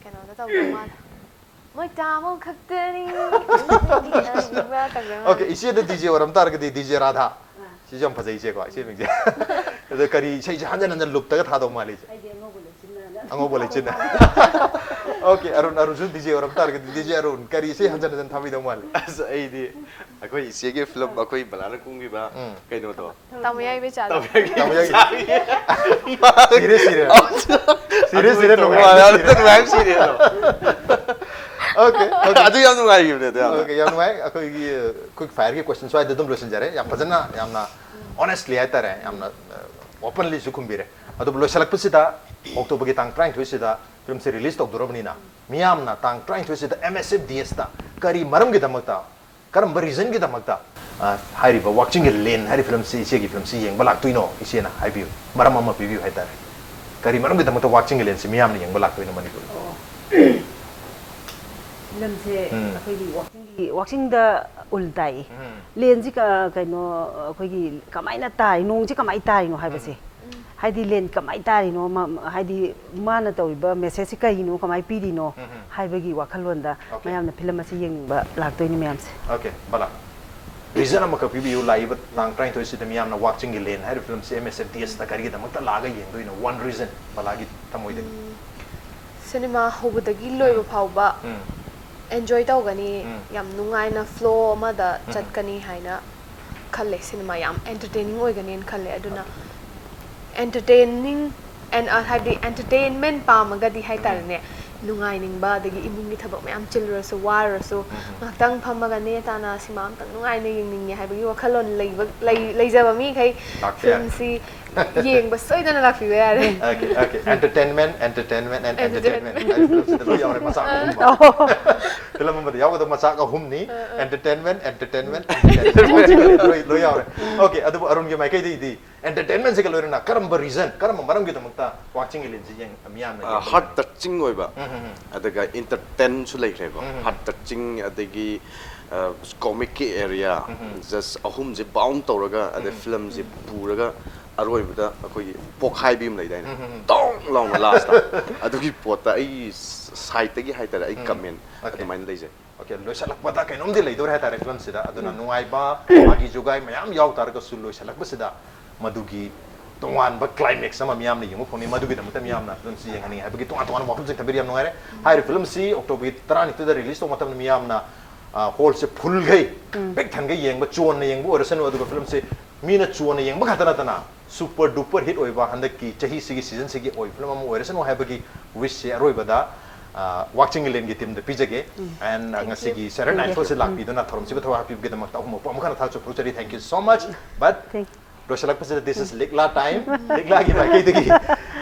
ꯀꯩꯅꯣꯗ ꯇꯧꯗꯧ ꯃꯥꯜꯂꯦ꯫ ꯃꯣꯏ ꯇꯥꯃꯣ ꯈꯛꯇꯅꯤ꯫ Okay, ꯏꯆꯦꯗ ꯗꯤ ꯖꯦ ꯑꯣꯏꯔꯝ ꯇꯥꯔꯒꯗꯤ ꯗꯤ ꯖꯦ ꯔꯥꯙꯥ꯫ ꯁꯤꯁꯨ ꯌꯥꯝ ꯐꯖꯩ ꯏꯆꯦꯀꯣ, ꯏꯆꯦ ꯃꯤꯡꯁꯦ꯫ ꯑꯗꯣ ꯀꯔꯤ ꯏꯁꯩꯁꯦ ꯍꯟꯖꯟ ꯍꯟꯖꯟ ꯂꯨꯞꯇꯒ ꯊꯥꯗꯧ ꯃꯥꯜꯂꯤ ꯏꯆꯦ? ꯑꯩꯗꯤ ꯑꯉꯧꯕ ꯂꯩꯆꯤꯟꯅ ꯑꯉꯧꯕ ꯂꯩꯆꯤꯟꯅ꯫ Okay, ꯑꯔꯨꯟ, ꯑꯔꯨꯟꯁꯨ ꯗꯤ ꯖꯦ ꯑꯣꯏꯔꯝ ꯇꯥꯔꯒꯗꯤ ꯗꯤ ꯖꯦ ꯑꯔꯨꯟ ꯀꯔꯤ ꯏꯁꯩ ꯍꯟꯖꯟ ꯍꯟꯖꯟ ꯊꯥꯕꯤꯗꯧ ꯃꯥꯜꯂꯤ? ꯑꯁ, ꯑꯩꯗꯤ ꯑꯩꯈꯣꯏ ꯏꯆꯦꯒꯤ ꯐꯤꯂꯝ, ꯑꯩꯈꯣꯏ ꯕꯂꯥꯅ ꯀꯨꯝꯈꯤꯕ ꯎꯝ꯫ ꯀꯩꯅꯣꯗꯣ꯫ ꯇꯥꯃꯣ ꯌꯥꯏꯕꯩ ꯆꯥꯗꯣ꯫ ꯇꯥꯃꯣ ꯌꯥꯏ꯫ ꯁꯤꯔꯦ, ꯁꯤꯔꯦ꯫ ꯁꯤꯔꯦ, ꯁꯤꯔꯦ, ꯑꯗꯨ ꯅꯨꯡꯉꯥꯏꯔꯦ, ꯌꯥꯝ ꯁꯤꯔꯦ꯫ ꯅꯨꯡꯉꯥꯏꯕ ꯁꯤꯔꯦ ꯑꯗꯣ꯫ Okay, okay. ꯑꯗꯨ ꯌꯥꯝ ꯅꯨꯡꯉꯥꯏꯈꯤꯕꯅꯦ ꯑꯗꯣ ꯌꯥꯝꯅ꯫ Okay, ꯌꯥꯝ ꯅꯨꯡꯉꯥꯏ꯫ ꯑꯩꯈꯣꯏꯒꯤ quick fire ꯒꯤ question ꯁ꯭ꯋꯥꯏꯗ ꯑꯗꯨꯝ ꯂꯣꯏꯁꯤꯟꯖꯔꯦ꯫ ꯌꯥꯝ ꯐꯖꯅ, ꯌꯥꯝꯅ honestly ꯍꯥꯏꯇꯥꯔꯦ, ꯌꯥꯝꯅ openly ꯁꯨ ꯈꯨꯝꯕꯤꯔꯦ꯫ ꯑꯗꯨꯕꯨ ꯂꯣꯏꯁꯤꯜꯂꯛꯄꯁꯤꯗ, October ꯒꯤ ꯇꯥꯡ ꯇꯔꯥꯅꯤꯊꯣꯏꯁꯤꯗ ꯐꯤꯂꯝꯁꯦ release ꯇꯧꯗꯣꯔꯕꯅꯤꯅ, ꯃꯤꯌꯥꯝꯅ ꯇꯥꯡ ꯇꯔꯥꯅꯤꯊꯣꯏꯁꯤꯗ M S F D S ꯇ ꯀꯔꯤ ꯃꯔꯝꯒꯤꯗꯃꯛꯇ, ꯀꯔꯝꯕ reason ꯒꯤꯗꯃꯛꯇ, ꯑ, ꯍꯥꯏꯔꯤꯕ ꯋꯥꯛꯆꯤꯡꯒꯤ ꯂꯦꯟ ꯍꯥꯏꯔꯤꯕ ꯐꯤꯂꯝꯁꯤ ꯏꯆꯦꯒꯤ ꯐꯤꯂꯝꯁꯤ ꯌꯦꯡꯕ ꯂꯥꯛꯇꯣꯏꯅꯣ? ꯏꯆꯦꯅ ꯍꯥꯏꯕꯤꯌꯨ, ꯃꯔꯝ ꯑꯃ ꯄꯤꯕꯤꯌꯨ ꯍꯥꯏꯇꯥꯔꯦ꯫ ꯀꯔꯤ ꯃꯔꯝꯒꯤꯗꯃꯛꯇ ꯋꯥꯛꯆꯤꯡꯒꯤ ꯂꯦꯟꯁꯤ ꯃꯤꯌꯥꯝꯅ ꯌꯦꯡꯕ ꯂꯥꯛꯇꯣꯏꯅꯣ ꯃꯅꯤꯄꯨꯔꯗ? ꯐꯤꯂꯝꯁꯦ ꯎꯝ꯫ ꯑꯩꯈꯣꯏꯒꯤ ꯋꯥꯛꯆꯤꯡꯒꯤ, ꯋꯥꯛꯆꯤꯡꯗ ꯎꯜ ꯇꯥꯏꯌꯦ꯫ ꯎꯝ꯫ ꯂꯦꯟꯁꯤ ꯀ- ꯀꯩꯅꯣ, ꯑꯩꯈꯣꯏꯒꯤ ꯀꯃꯥꯏꯅ ꯇꯥꯏ, ꯅꯣꯡꯁꯤ ꯀꯃꯥꯏꯅ ꯇꯥꯔꯤꯅꯣ ꯍꯥꯏꯕꯁꯦ꯫ ꯍꯥꯏꯗꯤ ꯂꯦꯟ ꯀꯃꯥꯏꯅ ꯇꯥꯔꯤꯅꯣ, ꯃ- ꯃ- ꯍꯥꯏꯗꯤ ꯃꯥꯅ ꯇꯧꯔꯤꯕ message ꯁꯤ ꯀꯔꯤꯅꯣ, ꯀꯃꯥꯏꯅ ꯄꯤꯔꯤꯅꯣ ꯎꯝ꯫ ꯍꯥꯏꯕꯒꯤ ꯋꯥꯈꯜꯂꯣꯟꯗ Okay. ꯃꯌꯥꯝꯅ ꯐꯤꯂꯝ ꯑꯁꯤ ꯌꯦꯡꯅꯤꯡꯕ ꯂꯥꯛꯇꯣꯏꯅꯤ ꯃꯌꯥꯝꯁꯦ꯫ Okay, ꯕꯂꯥ꯫ Reason ꯑꯃꯈꯛ ꯄꯤꯕꯤꯌꯨ, ꯂꯥꯛꯏꯕ ꯇꯥꯡ ꯇꯔꯥꯅꯤꯊꯣꯏꯁꯤꯗ ꯃꯤꯌꯥꯝꯅ ꯋꯥꯛꯆꯤꯡꯒꯤ ꯂꯦꯟ ꯍꯥꯏꯔꯤꯕ ꯐꯤꯂꯝꯁꯤ M S F D S ꯇ ꯀꯔꯤꯒꯤꯗꯃꯛꯇ ꯂꯥꯛꯑꯒ ꯌꯦꯡꯗꯣꯏꯅꯣ? One reason, ꯕꯂꯥꯒꯤ ꯊꯃꯣꯏꯗꯒꯤ꯫ ꯁꯤꯅꯦꯃꯥ ꯍꯧꯕꯗꯒꯤ ꯂꯣꯏꯕ ꯐꯥꯎꯕ ꯎꯝ꯫ enjoy ꯇꯧꯒꯅꯤ, ꯎꯝ꯫ ꯌꯥꯝ ꯅꯨꯡꯉꯥꯏꯅ flow ꯑꯃꯗ ꯎꯝ꯫ ꯆꯠꯀꯅꯤ ꯍꯥꯏꯅ ꯈꯜꯂꯦ꯫ ꯁꯤꯅꯦꯃꯥ ꯌꯥꯝ entertaining ꯑꯣꯏꯒꯅꯤꯅ ꯈꯜꯂꯦ꯫ ꯑꯗꯨꯅ entertaining and, ꯑ, ꯍꯥꯏꯕꯗꯤ entertainment ꯄꯥꯝꯃꯒꯗꯤ ꯍꯥꯏꯇꯥꯔꯦꯅꯦ, ꯅꯨꯡꯉꯥꯏꯅꯤꯡꯕ, ꯑꯗꯒꯤ ꯏꯃꯨꯡꯒꯤ ꯊꯕꯛ ꯃꯌꯥꯝ ꯆꯤꯜꯂꯨꯔꯁꯨ, ꯋꯥꯔꯨꯔꯁꯨ, ꯉꯥꯏꯍꯥꯛꯇꯪ ꯐꯝꯃꯒ ꯅꯦ ꯇꯥꯅ ꯁꯤꯃꯥ ꯑꯝꯇꯪ ꯅꯨꯡꯉꯥꯏꯅ ꯌꯦꯡꯅꯤꯡꯉꯦ ꯍꯥꯏꯕꯒꯤ ꯋꯥꯈꯜꯂꯣꯟ ꯂꯩꯕ, ꯂꯩ-, ꯂꯩꯖꯕ ꯃꯤꯈꯩ ꯂꯥꯛꯄ ꯌꯥꯏ꯫ ꯐꯤꯂꯝꯁꯤ ꯌꯦꯡꯕ ꯁꯣꯏꯗꯅ ꯂꯥꯛꯄꯤꯕ ꯌꯥꯔꯦ꯫ Okay, okay. Entertainment, entertainment and entertainment. Entertainment. ꯍꯥꯏꯗꯤ ꯐꯤꯂꯝꯁꯤꯗ ꯂꯣꯏ ꯌꯥꯎꯔꯦ, ꯃꯆꯥꯛ ꯑꯍꯨꯝꯃꯛ꯫ ꯐꯤꯂꯝ ꯑꯃꯗ ꯌꯥꯎꯒꯗꯕ ꯃꯆꯥꯛ ꯑꯍꯨꯝꯅꯤ: entertainment, entertainment, entertainment꯫ ꯂꯣꯏ, ꯂꯣꯏ ꯌꯥꯎꯔꯦ꯫ Okay, ꯑꯗꯨꯕꯨ ꯑꯔꯨꯟꯒꯤ ꯃꯥꯏꯀꯩꯗꯒꯤꯗꯤ entertainmentꯁꯤꯒ ꯂꯣꯏꯅꯅ ꯀꯔꯝꯕ reason, ꯀꯔꯝꯕ ꯃꯔꯝꯒꯤꯗꯃꯛꯇ ꯋꯥꯛꯆꯤꯡꯒꯤ ꯂꯤꯟꯁꯤ ꯌꯦꯡ-, ꯃꯤꯌꯥꯝꯅ ꯑ, ꯌꯦꯡꯕ heart touching ꯑꯣꯏꯕ, ꯎꯝ, ꯎꯝ, ꯎꯝ꯫ ꯑꯗꯨꯒ entertainꯁꯨ ꯂꯩꯈ꯭ꯔꯦꯀꯣ꯫ ꯎꯝ, ꯎꯝ꯫ Heart touching, ꯑꯗꯒꯤ, ꯑ, comicꯀꯤ area, ꯎꯝ, ꯎꯝ꯫ Just ꯑꯍꯨꯝꯁꯦ bound ꯇꯧꯔꯒ, ꯑꯗꯩ ꯎꯝ, ꯎꯝ꯫ ꯐꯤꯂꯝꯁꯦ ꯄꯨꯔꯒ ꯑꯔꯣꯏꯕꯗ ꯑꯩꯈꯣꯏꯒꯤ ꯄꯣꯛꯈꯥꯏꯕꯤ ꯑꯃ ꯂꯩꯗꯥꯏꯅꯦ? ꯎꯝ, ꯎꯝ, ꯎꯝ꯫ ꯇꯣꯡ ꯂꯥꯎꯅ lastꯇ꯫ ꯑꯗꯨꯒꯤ ꯄꯣꯠꯇ ꯑꯩ sideꯇꯒꯤ ꯍꯥꯏꯇꯥꯔꯦ, ꯑꯩ ꯎꯝ꯫ Comment Okay꯫ ꯑꯗꯨꯃꯥꯏꯅ ꯂꯩꯖꯩ꯫ Okay, ꯂꯣꯏꯁꯤꯜꯂꯛꯄꯗ ꯀꯩꯅꯣꯝꯗꯤ ꯂꯩꯗꯧꯔꯦ ꯍꯥꯏꯇꯥꯔꯦ ꯐꯤꯂꯝꯁꯤꯗ꯫ ꯑꯗꯨꯅ ꯎꯝ꯫ ꯅꯨꯡꯉꯥꯏꯕ, ꯃꯥꯒꯤ ꯖꯨꯒꯥꯏ ꯃꯌꯥꯝ ꯌꯥꯎ ꯇꯥꯔꯒꯁꯨ, ꯂꯣꯏꯁꯤꯜꯂꯛꯄꯁꯤꯗ ꯃꯗꯨꯒꯤ ꯇꯣꯉꯥꯟꯕ climax ꯑꯃ ꯃꯤꯌꯥꯝꯅ ꯌꯦꯡꯕ ꯐꯪꯅꯤ꯫ ꯃꯗꯨꯒꯤꯗꯃꯛꯇ ꯃꯤꯌꯥꯝꯅ ꯐꯤꯂꯝꯁꯤ ꯌꯦꯡꯍꯟꯅꯤꯡꯉꯤ ꯍꯥꯏꯕꯒꯤ ꯇꯣꯉꯥꯟ ꯇꯣꯉꯥꯟꯕ ꯋꯥꯐꯝꯁꯤꯡ ꯊꯝꯕꯤꯔꯤ꯫ ꯌꯥꯝ ꯅꯨꯡꯉꯥꯏꯔꯦ꯫ ꯍꯥꯏꯔꯤꯕ ꯐꯤꯂꯝꯁꯤ Octoberꯒꯤ ꯇꯔꯥꯅꯤꯊꯣꯏꯗ release ꯇꯧꯕ ꯃꯇꯝꯗ ꯃꯤꯌꯥꯝꯅ, ꯑ, hallꯁꯦ fullꯈꯩ, ꯎꯝ꯫ ꯄꯤꯛ ꯊꯟꯈꯩ ꯌꯦꯡꯕ, ꯆꯣꯟꯅ ꯌꯦꯡꯕ ꯑꯣꯏꯔꯁꯅꯨ, ꯑꯗꯨꯒ ꯐꯤꯂꯝꯁꯤ ꯃꯤꯅ ꯆꯣꯟꯅ ꯌꯦꯡꯕ ꯈꯛꯇ ꯅꯠꯇꯅ super duper hit ꯑꯣꯏꯕ ꯍꯟꯗꯛꯀꯤ ꯆꯍꯤꯁꯤꯒꯤ seasonꯁꯤꯒꯤ ꯑꯣꯏꯕ ꯐꯤꯂꯝ ꯑꯃ ꯑꯣꯏꯔꯁꯅꯨ ꯍꯥꯏꯕꯒꯤ wishꯁꯦ ꯑꯔꯣꯏꯕꯗ, ꯑ, ꯋꯥꯛꯆꯤꯡꯒꯤ ꯂꯤꯟꯒꯤ teamꯗ ꯄꯤꯖꯒꯦ꯫ ꯎꯝ꯫ And, ꯑ, Thank you꯫ ꯉꯁꯤꯒꯤ Saturday Night Showꯁꯦ ꯎꯝ꯫ ꯂꯥꯛꯄꯤꯗꯨꯅ ꯊꯧꯔꯝꯁꯤꯕꯨ ꯊꯋꯥꯏ ꯍꯥꯞꯄꯤꯕꯒꯤꯗꯃꯛꯇ ꯑꯍꯨꯝꯃꯛꯄꯨ ꯑꯃꯨꯛ ꯍꯟꯅ ꯊꯥꯒꯠꯆꯕ ꯐꯣꯡꯗꯣꯛꯆꯔꯤ꯫ Thank you so much꯫ But Thank you꯫ ꯂꯣꯏꯁꯤꯜꯂꯛꯄꯁꯤꯗ this is ꯂꯤꯛꯂꯥ time꯫ ꯂꯤꯛꯂꯥꯒꯤ ꯃꯥꯏꯀꯩꯗꯒꯤ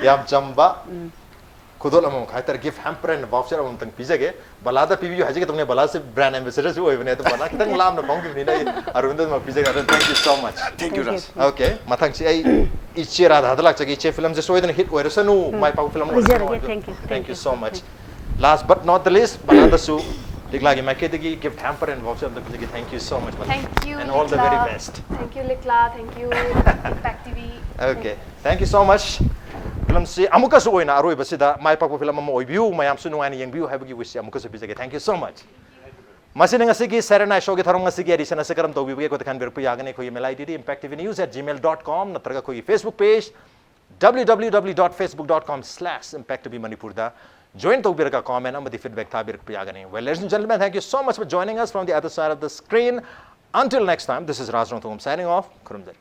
ꯌꯥꯝ ꯆꯝꯕ ꯎꯝ꯫ ꯈꯨꯗꯣꯜ ꯑꯃꯃꯝ ꯍꯥꯏꯇꯥꯔꯦ, gift hamper and voucher ꯑꯃꯃꯝꯇꯪ ꯄꯤꯖꯒꯦ꯫ ꯕꯂꯥꯗ ꯄꯤꯕꯤꯌꯨ ꯍꯥꯏꯖꯒꯦ ꯇꯧꯅꯦ, ꯕꯂꯥꯁꯦ brand ambassadorꯁꯨ ꯑꯣꯏꯕꯅꯦ, ꯑꯗꯣ ꯕꯂꯥ ꯈꯤꯇꯪ ꯂꯥꯞꯅ ꯐꯝꯈꯤꯕꯅꯤꯅ ꯑꯩ ꯑꯔꯨꯟꯗ ꯑꯗꯨꯃꯛ ꯄꯤꯖꯒꯦ꯫ Arun, thank you so much꯫ Thank you, Thank you꯫ Raj꯫ Okay, ꯃꯊꯪꯁꯤ ꯑꯩ ꯏꯆꯦ ꯔꯥꯙꯥꯗ ꯂꯥꯛꯆꯒꯦ꯫ ꯏꯆꯦ, ꯐꯤꯂꯝꯁꯦ ꯁꯣꯏꯗꯅ hit ꯑꯣꯏꯔꯁꯅꯨ, ꯎꯝ꯫ ꯃꯥꯏ ꯄꯥꯛꯄ ꯐꯤꯂꯝ ꯑꯣꯏꯖꯔꯒꯦ, ꯑꯣꯏꯔꯁꯅꯨ ꯍꯥꯏꯕ꯫ Thank you, thank you, Thank you so much꯫ Thank you꯫ Last but not the least, ꯕꯂꯥꯗꯁꯨ ꯂꯤꯛꯂꯥꯒꯤ ꯃꯥꯏꯀꯩꯗꯒꯤ gift hamper and voucher ꯑꯝꯇ ꯄꯤꯖꯒꯦ꯫ Thank you so much, Bala. Thank you, And all the very ꯂꯤꯛꯂꯥ꯫ Best꯫ Thank you, ꯂꯤꯛꯂꯥ꯫ Thank you, Impact TV꯫ Okay, thank you so much꯫ ꯐꯤꯂꯝꯁꯤ ꯑꯃꯨꯛꯀꯁꯨ ꯑꯣꯏꯅ ꯑꯔꯣꯏꯕꯁꯤꯗ ꯃꯥꯏ ꯄꯥꯛꯄ ꯐꯤꯂꯝ ꯑꯃ ꯑꯣꯏꯕꯤꯌꯨ, ꯃꯌꯥꯝꯁꯨ ꯅꯨꯡꯉꯥꯏꯅ ꯌꯦꯡꯕꯤꯌꯨ ꯍꯥꯏꯕꯒꯤ wishꯁꯤ ꯑꯃꯨꯛꯀꯁꯨ ꯄꯤꯖꯒꯦ꯫ Thank you so much꯫ ꯃꯁꯤꯅ ꯉꯁꯤꯒꯤ Saturday Night Showꯒꯤ ꯊꯧꯔꯝ ꯉꯁꯤꯒꯤ edition ꯑꯁꯤ ꯀꯔꯝ ꯇꯧꯕꯤꯕꯒꯦ ꯑꯩꯈꯣꯏꯗ ꯈꯟꯕꯤꯔꯛꯄ ꯌꯥꯒꯅꯤ꯫ ꯑꯩꯈꯣꯏꯒꯤ mail ID D impact T V news at gmail dot com ꯅꯠꯇ꯭ꯔꯒ ꯑꯩꯈꯣꯏꯒꯤ Facebook page W W W dot facebook dot com slash impact T V Manipurꯗ join ꯇꯧꯕꯤꯔꯒ comment ꯑꯃꯗꯤ feedback ꯊꯥꯕꯤꯔꯛꯄ ꯌꯥꯒꯅꯤ꯫ Well, ladies and gentlemen, thank you so much for joining us from the other side of the screen. Until next time, this is Raj Rongthangam signing off. ꯈꯨꯔꯨꯝꯖꯔꯤ꯫